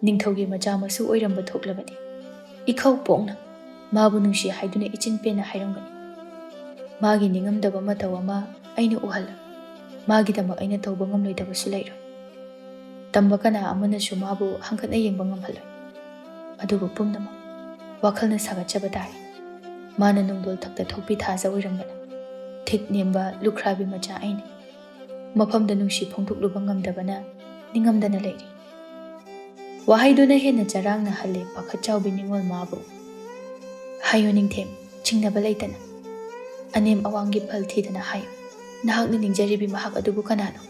ꯅꯤꯡꯊꯧꯒꯤ ꯃꯆꯥ ꯃꯁꯨ ꯑꯣꯏꯔꯝꯕ ꯊꯣꯛꯂꯕꯗꯤ, ꯏꯈꯧ ꯄꯣꯛꯅ ꯃꯥꯕꯨ ꯅꯨꯡꯁꯤ ꯍꯥꯏꯗꯨꯅ ꯏꯆꯤꯟ ꯄꯦꯟꯅ ꯍꯥꯏꯔꯝꯒꯅꯤ꯫ ꯃꯥꯒꯤ ꯅꯤꯡꯉꯝꯗꯕ ꯃꯇꯧ ꯑꯃ ꯑꯩꯅ ꯎꯍꯜꯂ, ꯃꯥꯒꯤꯗꯃꯛ ꯑꯩꯅ ꯇꯧꯕ ꯉꯝꯂꯣꯏꯗꯕꯁꯨ ꯂꯩꯔꯣꯏ꯫ ꯇꯝꯕ ꯀꯅꯥ ꯑꯃꯅꯁꯨ ꯃꯥꯕꯨ ꯍꯪꯒꯠꯅ ꯌꯦꯡꯕ ꯉꯝꯍꯜꯂꯣꯏ꯫ ꯑꯗꯨꯕꯨ ꯄꯨꯝꯅꯃꯛ ꯋꯥꯈꯜꯅ ꯁꯥꯒꯠꯆꯕ ꯇꯥꯔꯦ꯫ ꯃꯥꯅ ꯅꯣꯡꯗꯣꯜ ꯊꯛꯇ ꯊꯣꯛꯄꯤ ꯊꯥꯖ ꯑꯣꯏꯔꯝꯕꯅ, ꯊꯤꯠ ꯅꯦꯝꯕ ꯂꯨꯈ꯭ꯔꯥꯕꯤ ꯃꯆꯥ ꯑꯩꯅ ꯃꯐꯝꯗ ꯅꯨꯡꯁꯤ ꯐꯣꯡꯗꯣꯛꯂꯨꯕ ꯉꯝꯗꯕꯅ ꯅꯤꯡꯉꯝꯗꯅ ꯂꯩꯔꯤ꯫ ꯋꯥꯍꯩꯗꯨꯅ ꯍꯦꯟꯅ ꯆꯔꯥꯡꯅꯍꯜꯂꯦ ꯄꯥꯈꯠ ꯆꯥꯎꯕꯤ ꯅꯤꯉꯣꯜ ꯃꯥꯕꯨ꯫ ꯍꯥꯏꯌꯨ ꯅꯤꯡꯊꯦꯝ, ꯆꯤꯡꯅꯕ ꯂꯩꯇꯅ꯫ ꯑꯅꯦꯝ ꯑꯋꯥꯡꯒꯤ ꯐꯜ ꯊꯤꯗꯅ ꯍꯥꯏꯌꯨ꯫ ꯅꯍꯥꯛꯅ ꯅꯤꯡꯖꯔꯤꯕꯤ ꯃꯍꯥꯛ ꯑꯗꯨꯕꯨ ꯀꯅꯥꯅꯣ?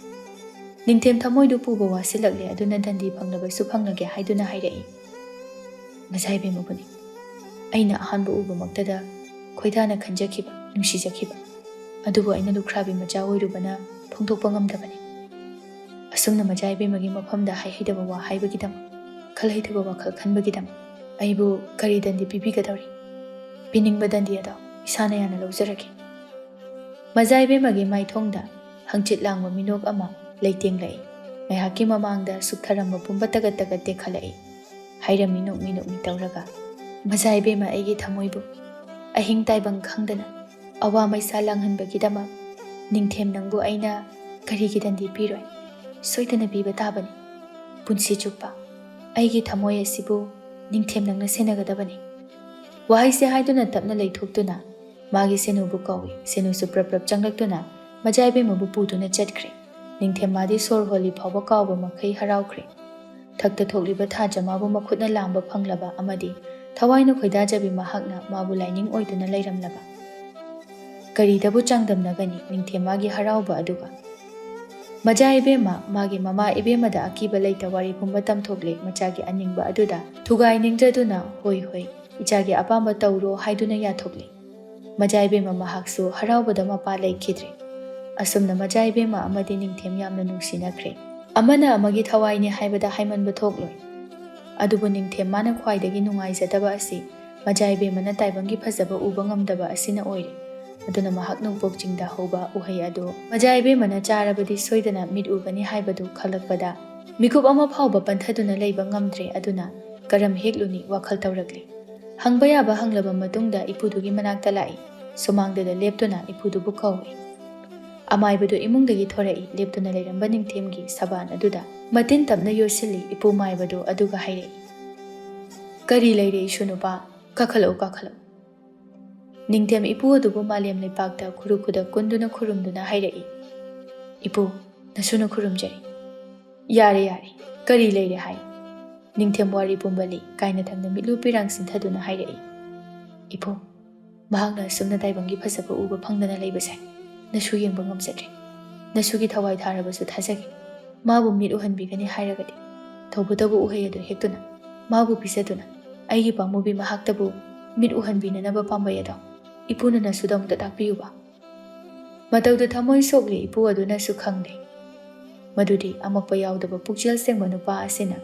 ꯅꯤꯡꯊꯦꯝ ꯊꯃꯣꯏꯗꯨ ꯄꯨꯕ ꯋꯥꯁꯤꯜꯂꯛꯂꯦ, ꯑꯗꯨꯅ ꯗꯟꯗꯤ ꯐꯪꯂꯕꯁꯨ ꯐꯪꯂꯒꯦ ꯍꯥꯏꯗꯨꯅ ꯍꯥꯏꯔꯛꯏ꯫ ꯃꯖꯥ ꯏꯕꯦꯝꯃꯕꯨꯅꯤ꯫ ꯑꯩꯅ ꯑꯍꯥꯟꯕ ꯎꯕꯃꯛꯇꯗ ꯈꯣꯏꯗꯥꯅ ꯈꯟꯖꯈꯤꯕ, ꯅꯨꯡꯁꯤꯖꯈꯤꯕ꯫ ꯑꯗꯨꯕꯨ ꯑꯩꯅ ꯂꯨꯈ꯭ꯔꯥꯕꯤ ꯃꯆꯥ ꯑꯣꯏꯔꯨꯕꯅ ꯐꯣꯡꯗꯣꯛꯄ ꯉꯝꯗꯕꯅꯤ꯫ ꯑꯁꯨꯝꯅ ꯃꯖꯥ ꯏꯕꯦꯝꯃꯒꯤ ꯃꯐꯝꯗ ꯍꯥꯏꯍꯩꯗꯕ ꯋꯥ ꯍꯥꯏꯕꯒꯤꯗꯃꯛ, ꯈꯜꯍꯩꯗꯕ ꯋꯥꯈꯜ ꯈꯟꯕꯒꯤꯗꯃꯛ ꯑꯩꯕꯨ ꯀꯔꯤ ꯗꯟꯗꯤ ꯄꯤꯕꯤꯒꯗꯧꯔꯤ? ꯄꯤꯅꯤꯡꯕ ꯗꯟꯗꯤ ꯑꯗꯣ ꯏꯁꯥꯅ ꯌꯥꯅ ꯂꯧꯖꯔꯒꯦ꯫ ꯃꯖꯥ ꯏꯕꯦꯝꯃꯒꯤ ꯃꯥꯏꯊꯣꯡꯗ ꯍꯪꯆꯤꯠ ꯂꯥꯡꯕ ꯃꯤꯅꯣꯛ ꯑꯃ ꯂꯩꯇꯦꯡꯂꯛꯏ꯫ ꯉꯥꯏꯍꯥꯛꯀꯤ ꯃꯃꯥꯡꯗ ꯁꯨꯛꯊꯔꯝꯕ ꯄꯨꯝꯕ ꯇꯒꯠ ꯇꯒꯠ ꯇꯦꯛꯈꯠꯂꯛꯏ꯫ ꯍꯥꯏꯔꯝꯃꯤ ꯅꯣꯛꯃꯤ ꯅꯣꯛꯃꯤ ꯇꯧꯔꯒ, "ꯃꯖꯥ ꯏꯕꯦꯝꯃ, ꯑꯩꯒꯤ ꯊꯃꯣꯏꯕꯨ ꯑꯍꯤꯡ ꯇꯥꯏꯕꯪ ꯈꯪꯗꯅ ꯑꯋꯥ ꯃꯩꯁꯥ ꯂꯥꯡꯍꯟꯕꯒꯤꯗꯃꯛ ꯅꯤꯡꯊꯦꯝ ꯅꯪꯕꯨ ꯑꯩꯅ ꯀꯔꯤꯒꯤ ꯗꯟꯗꯤ ꯄꯤꯔꯣꯏ? ꯁꯣꯏꯗꯅ ꯄꯤꯕ ꯇꯥꯕꯅꯤ꯫ ꯄꯨꯟꯁꯤ ꯆꯨꯞꯄ ꯑꯩꯒꯤ ꯊꯃꯣꯏ ꯑꯁꯤꯕꯨ ꯅꯤꯡꯊꯦꯝ ꯅꯪꯅ ꯁꯦꯟꯅꯒꯗꯕꯅꯤ꯫" ꯋꯥꯍꯩꯁꯦ ꯍꯥꯏꯗꯨꯅ ꯇꯞꯅ ꯂꯩꯊꯣꯛꯇꯨꯅ ꯃꯥꯒꯤ ꯁꯦꯅꯨꯕꯨ ꯀꯧꯏ꯫ ꯁꯦꯅꯨꯁꯨ ꯄ꯭ꯔꯞ ꯄ꯭ꯔꯞ ꯆꯪꯂꯛꯇꯨꯅ ꯃꯖꯥ ꯏꯕꯦꯝꯃꯕꯨ ꯄꯨꯗꯨꯅ ꯆꯠꯈ꯭ꯔꯦ꯫ ꯅꯤꯡꯊꯦꯝ ꯃꯥꯗꯤ ꯁꯣꯔ ꯍꯣꯜꯂꯤ ꯐꯥꯎꯕ ꯀꯥꯎꯕ ꯃꯈꯩ ꯍꯔꯥꯎꯈ꯭ꯔꯦ꯫ ꯊꯛꯇ ꯊꯣꯛꯂꯤꯕ ꯊꯥꯖ ꯃꯥꯕꯨ ꯃꯈꯨꯠꯅ ꯂꯥꯝꯕ ꯐꯪꯂꯕ ꯑꯃꯗꯤ ꯊꯋꯥꯏꯅ ꯈꯣꯏꯗꯥꯖꯕꯤ ꯃꯍꯥꯛꯅ ꯃꯥꯕꯨ ꯂꯥꯏꯅꯤꯡ ꯑꯣꯏꯗꯨꯅ ꯂꯩꯔꯝꯂꯕ꯫ ꯀꯔꯤꯗꯕꯨ ꯆꯥꯡꯗꯝꯅꯒꯅꯤ ꯅꯤꯡꯊꯦꯝ ꯃꯥꯒꯤ ꯍꯔꯥꯎꯕ ꯑꯗꯨꯒ? ꯃꯖꯥ ꯏꯕꯦꯝꯃ ꯃꯥꯒꯤ ꯃꯃꯥ ꯏꯕꯦꯝꯃꯗ ꯑꯀꯤꯕ ꯂꯩꯇ ꯋꯥꯔꯤꯒꯨꯝꯕ ꯇꯝꯊꯣꯛꯂꯦ꯫ ꯃꯆꯥꯒꯤ ꯑꯅꯤꯡꯕ ꯑꯗꯨꯗ ꯊꯨꯒꯥꯏ ꯅꯤꯡꯖꯗꯨꯅ, "ꯍꯣꯏ, ꯍꯣꯏ, ꯏꯆꯥꯒꯤ ꯑꯄꯥꯝꯕ ꯇꯧꯔꯣ" ꯍꯥꯏꯗꯨꯅ ꯌꯥꯊꯣꯛꯂꯦ꯫ ꯃꯖꯥ ꯏꯕꯦꯝꯃ ꯃꯍꯥꯛꯁꯨ ꯍꯔꯥꯎꯕꯗ ꯃꯄꯥ ꯂꯩꯈꯤꯗ꯭ꯔꯦ꯫ ꯑꯁꯨꯝꯅ ꯃꯖꯥ ꯏꯕꯦꯝꯃ ꯑꯃꯗꯤ ꯅꯤꯡꯊꯦꯝ ꯌꯥꯝꯅ ꯅꯨꯡꯁꯤꯅꯈ꯭ꯔꯦ꯫ ꯑꯃꯅ ꯑꯃꯒꯤ ꯊꯋꯥꯏꯅꯤ ꯍꯥꯏꯕꯗ ꯍꯥꯏꯃꯟꯕ ꯊꯣꯛꯂꯣꯏ꯫ ꯑꯗꯨꯕꯨ ꯅꯤꯡꯊꯦꯝ ꯃꯥꯅ ꯈ꯭ꯋꯥꯏꯗꯒꯤ ꯅꯨꯡꯉꯥꯏꯖꯗꯕ ꯑꯁꯤ ꯃꯖꯥ ꯏꯕꯦꯝꯃꯅ ꯇꯥꯏꯕꯪꯒꯤ ꯐꯖꯕ ꯎꯕ ꯉꯝꯗꯕ ꯑꯁꯤꯅ ꯑꯣꯏꯔꯦ꯫ ꯑꯗꯨꯅ ꯃꯍꯥꯛ ꯅꯣꯡꯄꯣꯛ ꯆꯤꯡꯗ ꯍꯧꯕ ꯎꯍꯩ ꯑꯗꯨ ꯃꯖꯥ ꯏꯕꯦꯝꯃꯅ ꯆꯥꯔꯕꯗꯤ ꯁꯣꯏꯗꯅ ꯃꯤꯠ ꯎꯒꯅꯤ ꯍꯥꯏꯕꯗꯨ ꯈꯜꯂꯛꯄꯗ ꯃꯤꯀꯨꯞ ꯑꯃ ꯐꯥꯎꯕ ꯄꯟꯊꯗꯨꯅ ꯂꯩꯕ ꯉꯝꯗ꯭ꯔꯦ꯫ ꯑꯗꯨꯅ ꯀꯔꯝ ꯍꯦꯛꯂꯨꯅꯤ ꯋꯥꯈꯜ ꯇꯧꯔꯛꯂꯤ꯫ ꯍꯪꯕ ꯌꯥꯕ ꯍꯪꯂꯕ ꯃꯇꯨꯡꯗ ꯏꯄꯨꯗꯨꯒꯤ ꯃꯅꯥꯛꯇ ꯂꯥꯛꯏ꯫ ꯁꯨꯃꯥꯡꯗꯨꯗ ꯂꯦꯞꯇꯨꯅ ꯏꯄꯨꯗꯨꯕꯨ ꯀꯧꯏ꯫ ꯑꯃꯥꯏꯕꯗꯨ ꯏꯃꯨꯡꯗꯒꯤ ꯊꯣꯔꯛꯏ꯫ ꯂꯦꯞꯇꯨꯅ ꯂꯩꯔꯝꯕ ꯅꯤꯡꯊꯦꯝꯒꯤ ꯁꯕꯥꯟ ꯑꯗꯨꯗ ꯃꯇꯤꯟ ꯇꯞꯅ ꯌꯣꯠꯁꯤꯜꯂꯤ꯫ ꯏꯄꯨ ꯃꯥꯏꯕꯗꯨ ꯑꯗꯨꯒ ꯍꯥꯏꯔꯛꯏ, "ꯀꯔꯤ ꯂꯩꯔꯦ ꯏꯁꯨ ꯅꯨꯄꯥ? ꯀꯥꯈꯠꯂꯛꯎ, ꯀꯥꯈꯠꯂꯛꯎ꯫" ꯅꯤꯡꯊꯦꯝ ꯏꯄꯨ ꯑꯗꯨꯕꯨ ꯃꯥꯂꯦꯝ ꯂꯩꯄꯥꯛꯇ ꯈꯨꯔꯨ ꯈꯨꯗꯛ ꯀꯨꯟꯗꯨꯅ ꯈꯨꯔꯨꯝꯗꯨꯅ ꯍꯥꯏꯔꯛꯏ, "ꯏꯄꯨ, ꯅꯁꯨꯅ ꯈꯨꯔꯨꯝꯖꯔꯤ꯫" "ꯌꯥꯔꯦ, ꯌꯥꯔꯦ, ꯀꯔꯤ ꯂꯩꯔꯦ ꯍꯥꯏ?" ꯅꯤꯡꯊꯦꯝ ꯋꯥꯔꯤ ꯄꯨꯝꯕ ꯂꯤ꯫ ꯀꯥꯏꯅꯊꯪꯅ ꯃꯤꯠꯂꯨ ꯄꯤꯔꯥꯡ ꯁꯤꯟꯊꯗꯨꯅ ꯍꯥꯏꯔꯛꯏ, "ꯏꯄꯨ, ꯃꯍꯥꯛꯅ ꯑꯁꯨꯝꯅ ꯇꯥꯏꯕꯪꯒꯤ ꯐꯖꯕ ꯎꯕ ꯐꯪꯗꯅ ꯂꯩꯕꯁꯦ ꯅꯁꯨ ꯌꯦꯡꯕ ꯉꯝꯖꯗ꯭ꯔꯦ꯫ ꯅꯁꯨꯒꯤ ꯊꯋꯥꯏ ꯊꯥꯔꯕꯁꯨ ꯊꯥꯖꯒꯦ꯫ ꯃꯥꯕꯨ ꯃꯤꯠ ꯎꯍꯟꯕꯤꯒꯅꯤ ꯍꯥꯏꯔꯒꯗꯤ ꯇꯧꯕꯇꯕꯨ ꯎꯍꯩ ꯑꯗꯨ ꯍꯦꯛꯇꯨꯅ ꯃꯥꯕꯨ ꯄꯤꯖꯗꯨꯅ ꯑꯩꯒꯤ ꯄꯥꯝꯃꯨꯕꯤ ꯃꯍꯥꯛꯇꯕꯨ ꯃꯤꯠ ꯎꯍꯟꯕꯤꯅꯅꯕ ꯄꯥꯝꯕꯩ ꯑꯗꯣ ꯏꯄꯨꯅ ꯅꯁꯨꯗ ꯑꯃꯨꯛꯇ ꯇꯥꯛꯄꯤꯌꯨꯕ꯫" ꯃꯇꯧꯗꯨ ꯊꯃꯣꯏ ꯁꯣꯛꯂꯤ ꯏꯄꯨ ꯑꯗꯨꯅꯁꯨ ꯈꯪꯂꯦ ꯃꯗꯨꯗꯤ ꯑꯃꯛꯄ ꯌꯥꯎꯗꯕ ꯄꯨꯛꯆꯦꯜ ꯁꯦꯡꯕ ꯅꯨꯄꯥ ꯑꯁꯤꯅ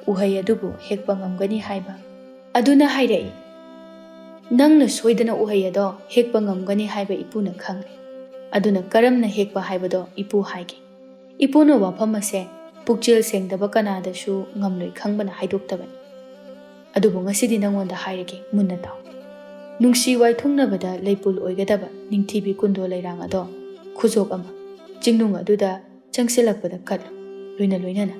ꯎꯍꯩ ꯑꯗꯨꯕꯨ ꯍꯦꯛꯄ ꯉꯝꯒꯅꯤ ꯍꯥꯏꯕ꯫ ꯑꯗꯨꯅ ꯍꯥꯏꯔꯛꯏ, "ꯅꯪꯅ ꯁꯣꯏꯗꯅ ꯎꯍꯩ ꯑꯗꯣ ꯍꯦꯛꯄ ꯉꯝꯒꯅꯤ ꯍꯥꯏꯕ ꯏꯄꯨꯅ ꯈꯪꯂꯦ꯫ ꯑꯗꯨꯅ ꯀꯔꯝꯅ ꯍꯦꯛꯄ ꯍꯥꯏꯕꯗꯣ ꯏꯄꯨ ꯍꯥꯏꯒꯦ꯫ ꯏꯄꯨꯅ ꯋꯥꯐꯝ ꯑꯁꯦ ꯄꯨꯛꯆꯦꯜ ꯁꯦꯡꯗꯕ ꯀꯅꯥꯗꯁꯨ ꯉꯝꯂꯣꯏ ꯈꯪꯕꯅ ꯍꯥꯏꯗꯣꯛꯇꯕꯅꯤ꯫ ꯑꯗꯨꯕꯨ ꯉꯁꯤꯗꯤ ꯅꯪꯉꯣꯟꯗ ꯍꯥꯏꯔꯒꯦ, ꯃꯨꯟꯅ ꯇꯥꯎ꯫ ꯅꯨꯡꯁꯤ ꯋꯥꯏꯊꯨꯡꯅꯕꯗ ꯂꯩꯄꯨꯜ ꯑꯣꯏꯒꯗꯕ ꯅꯤꯡꯊꯤꯕꯤ ꯀꯨꯟꯗꯣ ꯂꯩꯔꯥꯡ ꯑꯗꯣ ꯈꯨꯖꯣꯞ ꯑꯃ, ꯆꯤꯡꯅꯨꯡ ꯑꯗꯨꯗ ꯆꯪꯁꯤꯜꯂꯛꯄꯗ ꯀꯠꯂꯨ꯫ ꯂꯣꯏꯅ ꯂꯣꯏꯅꯅ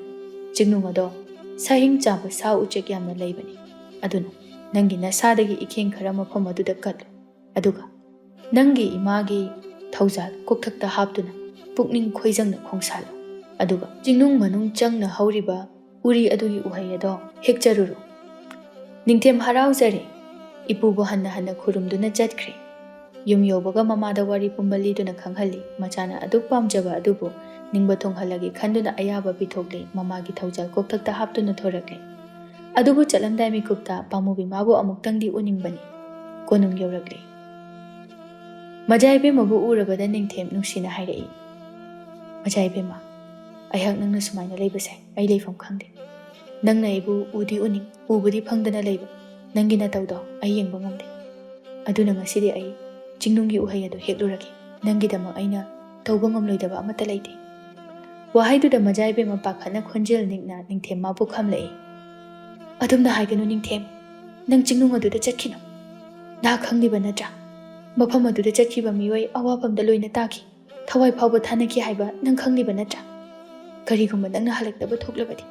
ꯆꯤꯡꯅꯨꯡ ꯑꯗꯣ ꯁꯥꯍꯤꯡ ꯆꯥꯕ ꯁꯥ ꯎꯆꯦꯛ ꯌꯥꯝꯅ ꯂꯩꯕꯅꯤ꯫ ꯑꯗꯨꯅ ꯅꯪꯒꯤ ꯅꯁꯥꯗꯒꯤ ꯏꯈꯦꯡ ꯈꯔ ꯃꯐꯝ ꯑꯗꯨꯗ ꯀꯠꯂꯨ꯫ ꯑꯗꯨꯒ ꯅꯪꯒꯤ ꯏꯃꯥꯒꯤ ꯊꯧꯖꯥꯜ ꯀꯣꯛꯊꯛꯇ ꯍꯥꯞꯇꯨꯅ ꯄꯨꯛꯅꯤꯡ ꯈꯣꯏꯖꯪꯅ ꯈꯣꯡꯁꯥꯜꯂꯨ꯫ ꯑꯗꯨꯒ ꯆꯤꯡꯅꯨꯡ ꯃꯅꯨꯡ ꯆꯪꯅ ꯍꯧꯔꯤꯕ ꯎꯔꯤ ꯑꯗꯨꯒꯤ ꯎꯍꯩ ꯑꯗꯣ ꯍꯦꯛꯆꯔꯨꯔꯣ꯫" ꯅꯤꯡꯊꯦꯝ ꯍꯔꯥꯎꯖꯔꯦ꯫ ꯏꯄꯨꯕꯨ ꯍꯟꯅ ꯍꯟꯅ ꯈꯨꯔꯨꯝꯗꯨꯅ ꯆꯠꯈ꯭ꯔꯦ꯫ ꯌꯨꯝ ꯌꯧꯕꯒ ꯃꯃꯥꯗ ꯋꯥꯔꯤ ꯄꯨꯝꯕ ꯂꯤꯗꯨꯅ ꯈꯪꯍꯜꯂꯤ꯫ ꯃꯆꯥꯅ ꯑꯗꯨꯛ ꯄꯥꯝꯖꯕ ꯑꯗꯨꯕꯨ ꯅꯤꯡꯕ ꯊꯨꯡꯍꯜꯂꯒꯦ ꯈꯟꯗꯨꯅ ꯑꯌꯥꯕ ꯄꯤꯊꯣꯛꯂꯦ꯫ ꯃꯃꯥꯒꯤ ꯊꯧꯖꯥꯜ ꯀꯣꯛꯊꯛꯇ ꯍꯥꯞꯇꯨꯅ ꯊꯣꯔꯛꯂꯦ꯫ ꯑꯗꯨꯕꯨ ꯆꯠꯂꯝꯗꯥꯏ ꯃꯤꯀꯨꯞꯇ ꯄꯥꯝꯃꯨꯕꯤ ꯃꯥꯕꯨ ꯑꯃꯨꯛꯇꯪꯗꯤ ꯎꯅꯤꯡꯕꯅꯤ꯫ ꯀꯣꯅꯨꯡ ꯌꯧꯔꯛꯂꯦ꯫ ꯃꯖꯥ ꯏꯕꯦꯝꯃꯕꯨ ꯎꯔꯕꯗ ꯅꯤꯡꯊꯦꯝ ꯅꯨꯡꯁꯤꯅ ꯍꯥꯏꯔꯛꯏ, "ꯃꯖꯥ ꯏꯕꯦꯝꯃ, ꯑꯩꯍꯥꯛ ꯅꯪꯅ ꯁꯨꯃꯥꯏꯅ ꯂꯩꯕꯁꯦ ꯑꯩ ꯂꯩꯐꯝ ꯈꯪꯗꯦ꯫ ꯅꯪꯅ ꯑꯩꯕꯨ ꯎꯗꯤ ꯎꯅꯤꯡ, ꯎꯕꯗꯤ ꯐꯪꯗꯅ ꯂꯩꯕ ꯅꯪꯒꯤ ꯅꯇꯧꯗꯣ ꯑꯩ ꯌꯦꯡꯕ ꯉꯝꯗꯦ꯫ ꯑꯗꯨꯅ ꯉꯁꯤꯗꯤ ꯑꯩ ꯆꯤꯡꯅꯨꯡꯒꯤ ꯎꯍꯩ ꯑꯗꯨ ꯍꯦꯛꯂꯨꯔꯒꯦ꯫ ꯅꯪꯒꯤꯗꯃꯛ ꯑꯩꯅ ꯇꯧꯕ ꯉꯝꯂꯣꯏꯗꯕ ꯑꯃꯠꯇ ꯂꯩꯇꯦ꯫" ꯋꯥꯍꯩꯗꯨꯗ ꯃꯖꯥ ꯏꯕꯦꯝꯃ ꯄꯥꯈꯠꯅ ꯈꯣꯟꯖꯦꯜ ꯅꯤꯛꯅ ꯅꯤꯡꯊꯦꯝ ꯃꯥꯕꯨ ꯈꯝꯂꯛꯏ꯫ "ꯑꯗꯨꯝꯅ ꯍꯥꯏꯒꯅꯨ ꯅꯤꯡꯊꯦꯝ, ꯅꯪ ꯆꯤꯡꯅꯨꯡ ꯑꯗꯨꯗ ꯆꯠꯈꯤꯅꯨ꯫ ꯅꯍꯥꯛ ꯈꯪꯂꯤꯕ ꯅꯠꯇ꯭ꯔꯥ? ꯃꯐꯝ ꯑꯗꯨꯗ ꯆꯠꯈꯤꯕ ꯃꯤꯑꯣꯏ ꯑꯋꯥꯐꯝꯗ ꯂꯣꯏꯅ ꯇꯥꯈꯤ, ꯊꯋꯥꯏ ꯐꯥꯎꯕ ꯊꯥꯅꯈꯤ ꯍꯥꯏꯕ ꯅꯪ ꯈꯪꯂꯤꯕ ꯅꯠꯇ꯭ꯔꯥ? ꯀꯔꯤꯒꯨꯝꯕ ꯅꯪꯅ ꯍꯜꯂꯛꯇꯕ ꯊꯣꯛꯂꯕꯗꯤ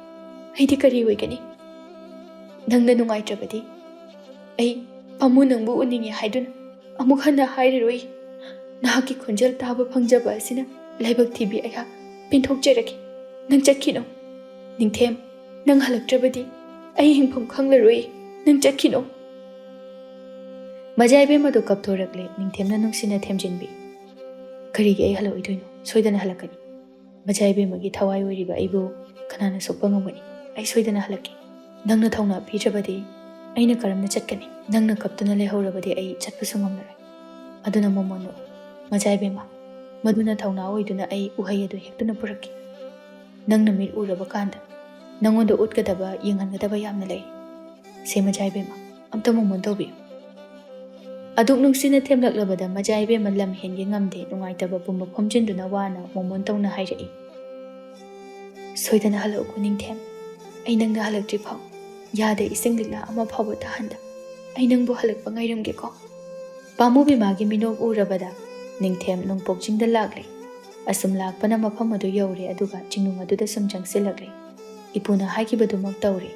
ꯑꯩꯗꯤ ꯀꯔꯤ ꯑꯣꯏꯒꯅꯤ? ꯅꯪꯅ ꯅꯨꯡꯉꯥꯏꯇ꯭ꯔꯕꯗꯤ ꯑꯩ ꯄꯥꯝꯃꯨ ꯅꯪꯕꯨ ꯎꯅꯤꯡꯉꯤ ꯍꯥꯏꯗꯨꯅ ꯑꯃꯨꯛ ꯍꯟꯅ ꯍꯥꯏꯔꯔꯣꯏ꯫ ꯅꯍꯥꯛꯀꯤ ꯈꯣꯟꯖꯦꯜ ꯇꯥꯕ ꯐꯪꯖꯕ ꯑꯁꯤꯅ ꯂꯥꯏꯕꯛ ꯊꯤꯕꯤ ꯑꯩꯍꯥꯛ ꯄꯦꯟꯊꯣꯛꯆꯔꯒꯦ꯫ ꯅꯪ ꯆꯠꯈꯤꯅꯨ꯫ ꯅꯤꯡꯊꯦꯝ, ꯅꯪ ꯍꯜꯂꯛꯇ꯭ꯔꯕꯗꯤ ꯑꯩ ꯍꯤꯡꯐꯝ ꯈꯪꯂꯔꯣꯏ꯫ ꯅꯪ ꯆꯠꯈꯤꯅꯨ꯫" ꯃꯖꯥ ꯏꯕꯦꯝꯃꯗꯨ ꯀꯞꯊꯣꯔꯛꯂꯦ꯫ ꯅꯤꯡꯊꯦꯝꯅ ꯅꯨꯡꯁꯤꯅ ꯊꯦꯝꯖꯤꯟꯕꯤ, "ꯀꯔꯤꯒꯤ ꯑꯩ ꯍꯜꯂꯛꯑꯣꯏꯗꯣꯏꯅꯣ? ꯁꯣꯏꯗꯅ ꯍꯜꯂꯛꯀꯅꯤ꯫ ꯃꯖꯥ ꯏꯕꯦꯝꯃꯒꯤ ꯊꯋꯥꯏ ꯑꯣꯏꯔꯤꯕ ꯑꯩꯕꯨ ꯀꯅꯥꯅ ꯁꯣꯛꯄ ꯉꯝꯒꯅꯤ? ꯑꯩ ꯁꯣꯏꯗꯅ ꯍꯜꯂꯛꯀꯦ꯫ ꯅꯪꯅ ꯊꯧꯅꯥ ꯄꯤꯗ꯭ꯔꯕꯗꯤ ꯑꯩꯅ ꯀꯔꯝꯅ ꯆꯠꯀꯅꯤ? ꯅꯪꯅ ꯀꯞꯇꯨꯅ ꯂꯩꯍꯧꯔꯕꯗꯤ ꯑꯩ ꯆꯠꯄꯁꯨ ꯉꯝꯂꯔꯣꯏ꯫ ꯑꯗꯨꯅ ꯃꯣꯃꯣꯟ ꯅꯣꯛꯎ꯫ ꯃꯖꯥ ꯏꯕꯦꯝꯃ, ꯃꯗꯨꯅ ꯊꯧꯅꯥ ꯑꯣꯏꯗꯨꯅ ꯑꯩ ꯎꯍꯩ ꯑꯗꯨ ꯍꯦꯛꯇꯨꯅ ꯄꯨꯔꯛꯀꯦ꯫ ꯅꯪꯅ ꯃꯤꯠ ꯎꯔꯕ ꯀꯥꯟꯗ ꯅꯪꯉꯣꯟꯗ ꯎꯠꯀꯗꯕ, ꯌꯦꯡꯍꯟꯒꯗꯕ ꯌꯥꯝꯅ ꯂꯩ꯫ ꯁꯦ ꯃꯖꯥ ꯏꯕꯦꯝꯃ, ꯑꯝꯇ ꯃꯣꯃꯣꯟ ꯇꯧꯕꯤꯌꯨ꯫" ꯑꯗꯨꯛ ꯅꯨꯡꯁꯤꯅ ꯊꯦꯝꯂꯛꯂꯕꯗ ꯃꯖꯥ ꯏꯕꯦꯝꯃ ꯂꯝ ꯍꯦꯟꯒꯦ ꯉꯝꯗꯦ, ꯅꯨꯡꯉꯥꯏꯇꯕ ꯄꯨꯝꯕ ꯐꯣꯝꯖꯤꯟꯗꯨꯅ ꯋꯥꯅ ꯃꯣꯃꯣꯟ ꯇꯧꯅ ꯍꯥꯏꯔꯛꯏ, "ꯁꯣꯏꯗꯅ ꯍꯜꯂꯛꯎꯀꯣ ꯅꯤꯡꯊꯦꯝ꯫ ꯑꯩ ꯅꯪꯅ ꯍꯜꯂꯛꯇ꯭ꯔꯤ ꯐꯥꯎ ꯌꯥꯗꯦ, ꯏꯁꯤꯡ ꯂꯤꯛꯂꯥ ꯑꯃ ꯐꯥꯎꯕ ꯇꯥꯍꯟꯗ꯫ ꯑꯩ ꯅꯪꯕꯨ ꯍꯜꯂꯛꯄ ꯉꯥꯏꯔꯝꯒꯦꯀꯣ꯫" ꯄꯥꯝꯃꯨꯕꯤ ꯃꯥꯒꯤ ꯃꯤꯅꯣꯛ ꯎꯔꯕꯗ ꯅꯤꯡꯊꯦꯝ ꯅꯣꯡꯄꯣꯛ ꯆꯤꯡꯗ ꯂꯥꯛꯂꯦ꯫ ꯑꯁꯨꯝ ꯂꯥꯛꯄꯅ ꯃꯐꯝ ꯑꯗꯨ ꯌꯧꯔꯦ, ꯑꯗꯨꯒ ꯆꯤꯡꯅꯨꯡ ꯑꯗꯨꯗ ꯁꯨꯝ ꯆꯪꯁꯤꯜꯂꯛꯂꯦ꯫ ꯏꯄꯨꯅ ꯍꯥꯏꯈꯤꯕꯗꯨꯃꯛ ꯇꯧꯔꯦ꯫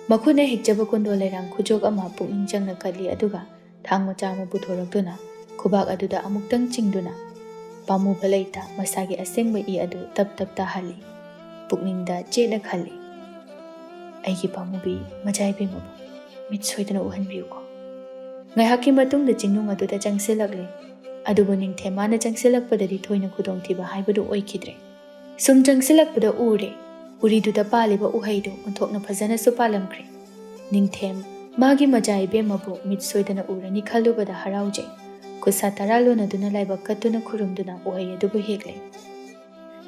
ꯃꯈꯨꯠꯅ ꯍꯦꯛꯆꯕ ꯀꯨꯟꯗꯣ ꯂꯩꯔꯥꯡ ꯈꯨꯖꯣꯛ ꯑꯃ ꯄꯨꯛꯅꯤꯡ ꯆꯪꯅ ꯀꯠꯂꯤ, ꯑꯗꯨꯒ ꯊꯥꯡ ꯃꯆꯥ ꯑꯃ ꯄꯨꯊꯣꯔꯛꯇꯨꯅ ꯈꯨꯕꯥꯛ ꯑꯗꯨꯗ ꯑꯃꯨꯛꯇꯪ ꯆꯤꯡꯗꯨꯅ ꯄꯥꯝꯃꯨꯕ ꯂꯩꯇ ꯃꯁꯥꯒꯤ ꯑꯁꯦꯡꯕ ꯏ ꯑꯗꯨ ꯇꯞ ꯇꯞ ꯇꯥꯍꯜꯂꯤ꯫ ꯄꯨꯛꯅꯤꯡꯗ ꯆꯦꯠꯅ ꯈꯜꯂꯤ, "ꯑꯩꯒꯤ ꯄꯥꯝꯃꯨꯕꯤ ꯃꯖꯥ ꯏꯕꯦꯝꯃꯕꯨ ꯃꯤꯠ ꯁꯣꯏꯗꯅ ꯎꯍꯟꯕꯤꯌꯨꯀꯣ꯫" ꯉꯥꯏꯍꯥꯛꯀꯤ ꯃꯇꯨꯡꯗ ꯆꯤꯡꯅꯨꯡ ꯑꯗꯨꯗ ꯆꯪꯁꯤꯜꯂꯛꯂꯦ꯫ ꯑꯗꯨꯕꯨ ꯅꯤꯡꯊꯦꯝ ꯃꯥꯅ ꯆꯪꯁꯤꯜꯂꯛꯄꯗꯗꯤ ꯊꯣꯏꯅ ꯈꯨꯗꯣꯡꯊꯤꯕ ꯍꯥꯏꯕꯗꯨ ꯑꯣꯏꯈꯤꯗ꯭ꯔꯦ꯫ ꯁꯨꯝ ꯆꯪꯁꯤꯜꯂꯛꯄꯗ ꯎꯔꯦ, ꯎꯔꯤꯗꯨꯗ ꯄꯥꯜꯂꯤꯕ ꯎꯍꯩꯗꯨ ꯑꯣꯟꯊꯣꯛꯅ ꯐꯖꯅꯁꯨ ꯄꯥꯜꯂꯝꯈ꯭ꯔꯦ꯫ ꯅꯤꯡꯊꯦꯝ ꯃꯥꯒꯤ ꯃꯖꯥ ꯏꯕꯦꯝꯃꯕꯨ ꯃꯤꯠ ꯁꯣꯏꯗꯅ ꯎꯔꯅꯤ ꯈꯜꯂꯨꯕꯗ ꯍꯔꯥꯎꯖꯩ꯫ ꯈꯨꯠꯁꯥ ꯇꯔꯥ ꯂꯣꯟꯅꯗꯨꯅ ꯂꯥꯏꯕꯛ ꯀꯠꯇꯨꯅ ꯈꯨꯔꯨꯝꯗꯨꯅ ꯎꯍꯩ ꯑꯗꯨꯕꯨ ꯍꯦꯛꯂꯦ꯫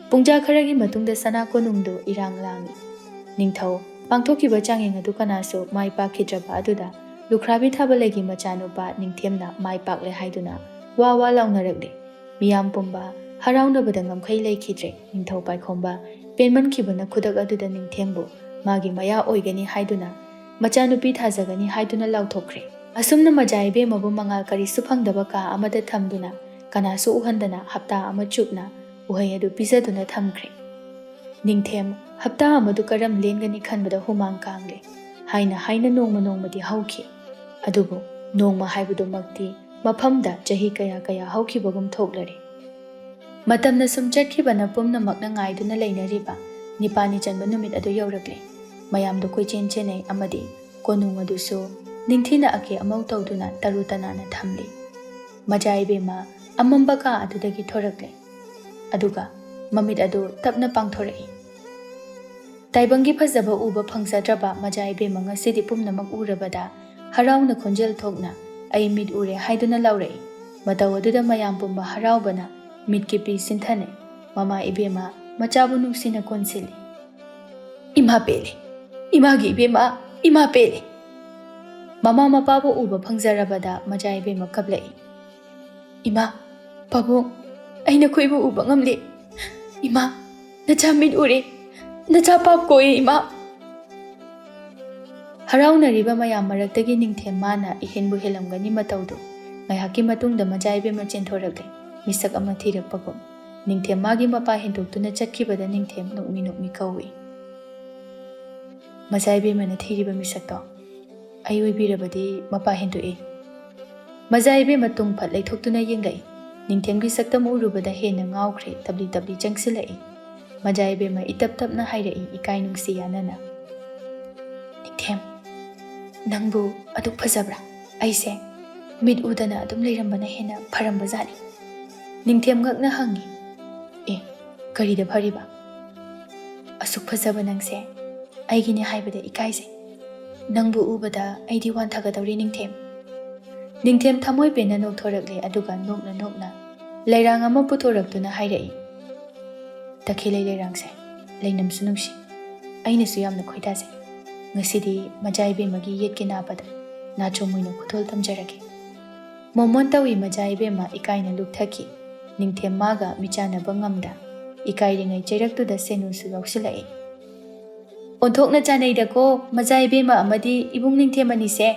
ꯄꯨꯡꯖꯥ ꯈꯔꯒꯤ ꯃꯇꯨꯡꯗ ꯁꯅꯥ ꯀꯣꯅꯨꯡꯗꯨ ꯏꯔꯥꯡ ꯂꯥꯡꯏ꯫ ꯅꯤꯡꯊꯧ ꯄꯥꯡꯊꯣꯛꯈꯤꯕ ꯆꯥꯡꯌꯦꯡ ꯑꯗꯨ ꯀꯅꯥꯁꯨ ꯃꯥꯏ ꯄꯥꯛꯈꯤꯗ꯭ꯔꯕ ꯑꯗꯨꯗ ꯂꯨꯈ꯭ꯔꯥꯕꯤ ꯊꯥꯕ ꯂꯩꯒꯤ ꯃꯆꯥꯅꯨꯄꯥ ꯅꯤꯡꯊꯦꯝꯅ ꯃꯥꯏ ꯄꯥꯛꯂꯦ ꯍꯥꯏꯗꯨꯅ ꯋꯥ ꯋꯥ ꯂꯥꯎꯅꯔꯛꯂꯦ꯫ ꯃꯤꯌꯥꯝ ꯄꯨꯝꯕ ꯍꯔꯥꯎꯅꯕꯗ ꯉꯝꯈꯩ ꯂꯩꯈꯤꯗ꯭ꯔꯦ꯫ ꯅꯤꯡꯊꯧ ꯄꯥꯏꯈꯣꯝꯕ ꯄꯦꯟꯃꯟꯈꯤꯕꯅ ꯈꯨꯗꯛ ꯑꯗꯨꯗ ꯅꯤꯡꯊꯦꯝꯕꯨ ꯃꯥꯒꯤ ꯃꯌꯥ ꯑꯣꯏꯒꯅꯤ ꯍꯥꯏꯗꯨꯅ, ꯃꯆꯥꯅꯨꯄꯤ ꯊꯥꯖꯒꯅꯤ ꯍꯥꯏꯗꯨꯅ ꯂꯥꯎꯊꯣꯛꯈ꯭ꯔꯦ꯫ ꯑꯁꯨꯝꯅ ꯃꯖꯥ ꯏꯕꯦꯝꯃꯕꯨ ꯃꯉꯥꯜ ꯀꯔꯤꯁꯨ ꯐꯪꯗꯕ ꯀꯥ ꯑꯃꯗ ꯊꯝꯗꯨꯅ ꯀꯅꯥꯁꯨ ꯎꯍꯟꯗꯅ ꯍꯞꯇꯥ ꯑꯃ ꯆꯨꯞꯅ ꯎꯍꯩ ꯑꯗꯨ ꯄꯤꯖꯗꯨꯅ ꯊꯝꯈ꯭ꯔꯦ꯫ ꯅꯤꯡꯊꯦꯝ ꯍꯞꯇꯥ ꯑꯃꯗꯨ ꯀꯔꯝ ꯂꯦꯟꯒꯅꯤ ꯈꯟꯕꯗ ꯍꯨꯃꯥꯡ ꯀꯥꯡꯂꯦ꯫ ꯍꯥꯏꯅ ꯍꯥꯏꯅ ꯅꯣꯡꯃ ꯅꯣꯡꯃꯗꯤ ꯍꯧꯈꯤ꯫ ꯑꯗꯨꯕꯨ ꯅꯣꯡꯃ ꯍꯥꯏꯕꯗꯨꯃꯛꯇꯤ ꯃꯐꯝꯗ ꯆꯍꯤ ꯀꯌꯥ ꯀꯌꯥ ꯍꯧꯈꯤꯕꯒꯨꯝ ꯊꯣꯛꯂꯔꯦ꯫ ꯃꯇꯝꯅ ꯁꯨꯝ ꯆꯠꯈꯤꯕꯅ ꯄꯨꯝꯅꯃꯛꯅ ꯉꯥꯏꯗꯨꯅ ꯂꯩꯅꯔꯤꯕ ꯅꯤꯄꯥꯜꯅꯤ ꯆꯟꯕ ꯅꯨꯃꯤꯠ ꯑꯗꯨ ꯌꯧꯔꯛꯂꯦ꯫ ꯃꯌꯥꯝꯗꯨ ꯀꯣꯏꯆꯦꯟ ꯆꯦꯟꯅꯩ ꯑꯃꯗꯤ ꯀꯣꯅꯨꯡ ꯑꯗꯨꯁꯨ ꯅꯤꯡꯊꯤꯅ ꯑꯀꯦ ꯑꯃꯧ ꯇꯧꯗꯨꯅ ꯇꯔꯨ ꯇꯅꯥꯟꯅ ꯊꯝꯂꯤ꯫ ꯃꯖꯥ ꯏꯕꯦꯝꯃ ꯑꯃꯝꯕ ꯀꯥ ꯑꯗꯨꯗꯒꯤ ꯊꯣꯔꯛꯂꯦ꯫ ꯑꯗꯨꯒ ꯃꯃꯤꯠ ꯑꯗꯨ ꯇꯞꯅ ꯄꯥꯡꯊꯣꯔꯛꯏ꯫ ꯇꯥꯏꯕꯪꯒꯤ ꯐꯖꯕ ꯎꯕ ꯐꯪꯖꯗ꯭ꯔꯕ ꯃꯖꯥ ꯏꯕꯦꯝꯃ ꯉꯁꯤꯗꯤ ꯄꯨꯝꯅꯃꯛ ꯎꯔꯕꯗ ꯍꯔꯥꯎꯅ ꯈꯣꯟꯖꯦꯜ ꯊꯣꯛꯅ "ꯑꯩ ꯃꯤꯠ ꯎꯔꯦ" ꯍꯥꯏꯗꯨꯅ ꯂꯥꯎꯔꯛꯏ꯫ ꯃꯇꯧ ꯑꯗꯨꯗ ꯃꯌꯥꯝ ꯄꯨꯝꯕ ꯍꯔꯥꯎꯕꯅ ꯃꯤꯠꯀꯤ ꯄꯤ ꯁꯤꯟꯊꯅꯩ꯫ "ꯃꯃꯥ ꯏꯕꯦꯝꯃ ꯃꯆꯥꯕꯨ ꯅꯨꯡꯁꯤꯅ ꯀꯣꯟꯁꯤꯜꯂꯤ꯫ "ꯏꯃꯥ ꯄꯦꯜꯂꯦ, ꯏꯃꯥꯒꯤ ꯏꯕꯦꯝꯃ, ꯏꯃꯥ ꯄꯦꯜꯂꯦ!" ꯃꯃꯥ ꯃꯄꯥꯕꯨ ꯎꯕ ꯐꯪꯖꯔꯕꯗ ꯃꯖꯥ ꯏꯕꯦꯝꯃ ꯀꯞꯂꯛꯏ꯫ "ꯏꯃꯥ, ꯄꯥꯕꯨꯡ, ꯑꯩ ꯅꯈꯣꯏꯕꯨ ꯎꯕ ꯉꯝꯂꯦ꯫ ꯏꯃꯥ, ꯅꯆꯥ ꯃꯤꯠ ꯎꯔꯦ꯫ ꯅꯆꯥ ꯄꯥꯞ ꯀꯣꯛꯑꯦ, ꯏꯃꯥ!" ꯍꯔꯥꯎꯅꯔꯤꯕ ꯃꯌꯥꯝ ꯃꯔꯛꯇꯒꯤ ꯅꯤꯡꯊꯦꯝ ꯃꯥꯅ ꯏꯍꯦꯟꯕꯨ ꯍꯦꯜꯂꯝꯒꯅꯤ ꯃꯇꯧꯗꯨ꯫ ꯉꯥꯏꯍꯥꯛꯀꯤ ꯃꯇꯨꯡꯗ ꯃꯖꯥ ꯏꯕꯦꯝꯃ ꯆꯦꯟꯊꯣꯔꯛꯂꯦ꯫ ꯃꯤꯁꯛ ꯑꯃ ꯊꯤꯔꯛꯄꯒꯨꯝ꯫ ꯅꯤꯡꯊꯦꯝ ꯃꯥꯒꯤ ꯃꯄꯥ ꯍꯦꯟꯗꯣꯛꯇꯨꯅ ꯆꯠꯈꯤꯕꯗ ꯅꯤꯡꯊꯦꯝ ꯅꯣꯛꯃꯤ ꯅꯣꯛꯃꯤ ꯀꯧꯏ꯫ "ꯃꯖꯥ ꯏꯕꯦꯝꯃꯅ ꯊꯤꯔꯤꯕ ꯃꯤꯁꯛꯇꯣ ꯑꯩ ꯑꯣꯏꯕꯤꯔꯕꯗꯤ ꯃꯄꯥ ꯍꯦꯟꯗꯣꯛꯏ꯫" ꯃꯖꯥ ꯏꯕꯦꯝꯃ ꯇꯨꯡ ꯐꯠ ꯂꯩꯊꯣꯛꯇꯨꯅ ꯌꯦꯡꯂꯛꯏ꯫ ꯅꯤꯡꯊꯦꯝꯒꯤ ꯁꯛꯇꯝ ꯎꯔꯨꯕꯗ ꯍꯦꯟꯅ ꯉꯥꯎꯈ꯭ꯔꯦ, ꯇꯞꯂꯤ ꯇꯞꯂꯤ ꯆꯪꯁꯤꯜꯂꯛꯏ꯫ ꯃꯖꯥ ꯏꯕꯦꯝꯃ ꯏꯇꯞ ꯇꯞꯅ ꯍꯥꯏꯔꯛꯏ, ꯏꯀꯥꯏ ꯅꯨꯡꯁꯤ ꯌꯥꯅꯅ, "ꯅꯤꯡꯊꯦꯝ, ꯅꯪꯕꯨ ꯑꯗꯨꯛ ꯐꯖꯕ꯭ꯔꯥ? ꯑꯩꯁꯦ ꯃꯤꯠ ꯎꯗꯅ ꯑꯗꯨꯝ ꯂꯩꯔꯝꯕꯅ ꯍꯦꯟꯅ ꯐꯔꯝꯕꯖꯥꯠꯅꯤ꯫" ꯅꯤꯡꯊꯦꯝ ꯉꯛꯅ ꯍꯪꯉꯤ, "ꯑꯦ, ꯀꯔꯤꯗ ꯐꯔꯤꯕ?" "ꯑꯁꯨꯛ ꯐꯖꯕ ꯅꯪꯁꯦ ꯑꯩꯒꯤꯅꯦ ꯍꯥꯏꯕꯗ ꯏꯀꯥꯏꯖꯩ꯫ ꯅꯪꯕꯨ ꯎꯕꯗ ꯑꯩꯗꯤ ꯋꯥꯟꯊꯒꯗꯧꯔꯤ, ꯅꯤꯡꯊꯦꯝ꯫" ꯅꯤꯡꯊꯦꯝ ꯊꯃꯣꯏ ꯄꯦꯟꯅ ꯅꯣꯛꯊꯣꯔꯛꯂꯦ, ꯑꯗꯨꯒ ꯅꯣꯛꯅ ꯅꯣꯛꯅ ꯂꯩꯔꯥꯡ ꯑꯃ ꯄꯨꯊꯣꯔꯛꯇꯨꯅ ꯍꯥꯏꯔꯛꯏ, "ꯇꯈꯦꯜꯂꯩ ꯂꯩꯔꯥꯡꯁꯦ, ꯂꯩꯅꯝꯁꯨ ꯅꯨꯡꯁꯤ, ꯑꯩꯅꯁꯨ ꯌꯥꯝꯅ ꯈꯣꯏꯗꯥꯖꯩ꯫ ꯉꯁꯤꯗꯤ ꯃꯖꯥ ꯏꯕꯦꯝꯃꯒꯤ ꯌꯦꯠꯀꯤ ꯅꯥꯄꯗ ꯅꯥꯆꯣꯝ ꯑꯣꯏꯅ ꯈꯨꯗꯣꯜ ꯇꯝꯖꯔꯒꯦ꯫" ꯃꯣꯃꯣꯟ ꯇꯧꯏ ꯃꯖꯥ ꯏꯕꯦꯝꯃ ꯏꯀꯥꯏꯅ ꯂꯨꯞꯊꯈꯤ꯫ ꯅꯤꯡꯊꯦꯝ ꯃꯥꯒ ꯃꯤꯆꯥꯟꯅꯕ ꯉꯝꯗ ꯏꯀꯥꯏꯔꯤꯉꯩ ꯆꯩꯔꯛꯇꯨꯗ ꯁꯦꯅꯨꯁꯨ ꯌꯥꯎꯁꯤꯜꯂꯛꯏ꯫ "ꯑꯣꯟꯊꯣꯛꯅ ꯆꯥꯅꯩꯗꯀꯣ ꯃꯖꯥ ꯏꯕꯦꯝꯃ ꯑꯃꯗꯤ ꯏꯕꯨꯡ ꯅꯤꯡꯊꯦꯝ ꯑꯅꯤꯁꯦ!"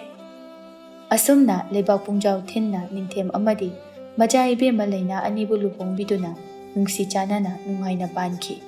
ꯑꯁꯨꯝꯅ ꯂꯩꯕꯥꯛ ꯄꯨꯡꯖꯥꯎ ꯊꯤꯟꯅ ꯅꯤꯡꯊꯦꯝ ꯑꯃꯗꯤ ꯃꯖꯥ ꯏꯕꯦꯝꯃ ꯂꯩꯅꯥ ꯑꯅꯤꯕꯨ ꯂꯨꯍꯣꯡꯕꯤꯗꯨꯅ ꯅꯨꯡꯁꯤ ꯆꯥꯟꯅꯅ ꯅꯨꯡꯉꯥꯏꯅ ꯄꯥꯟꯈꯤ꯫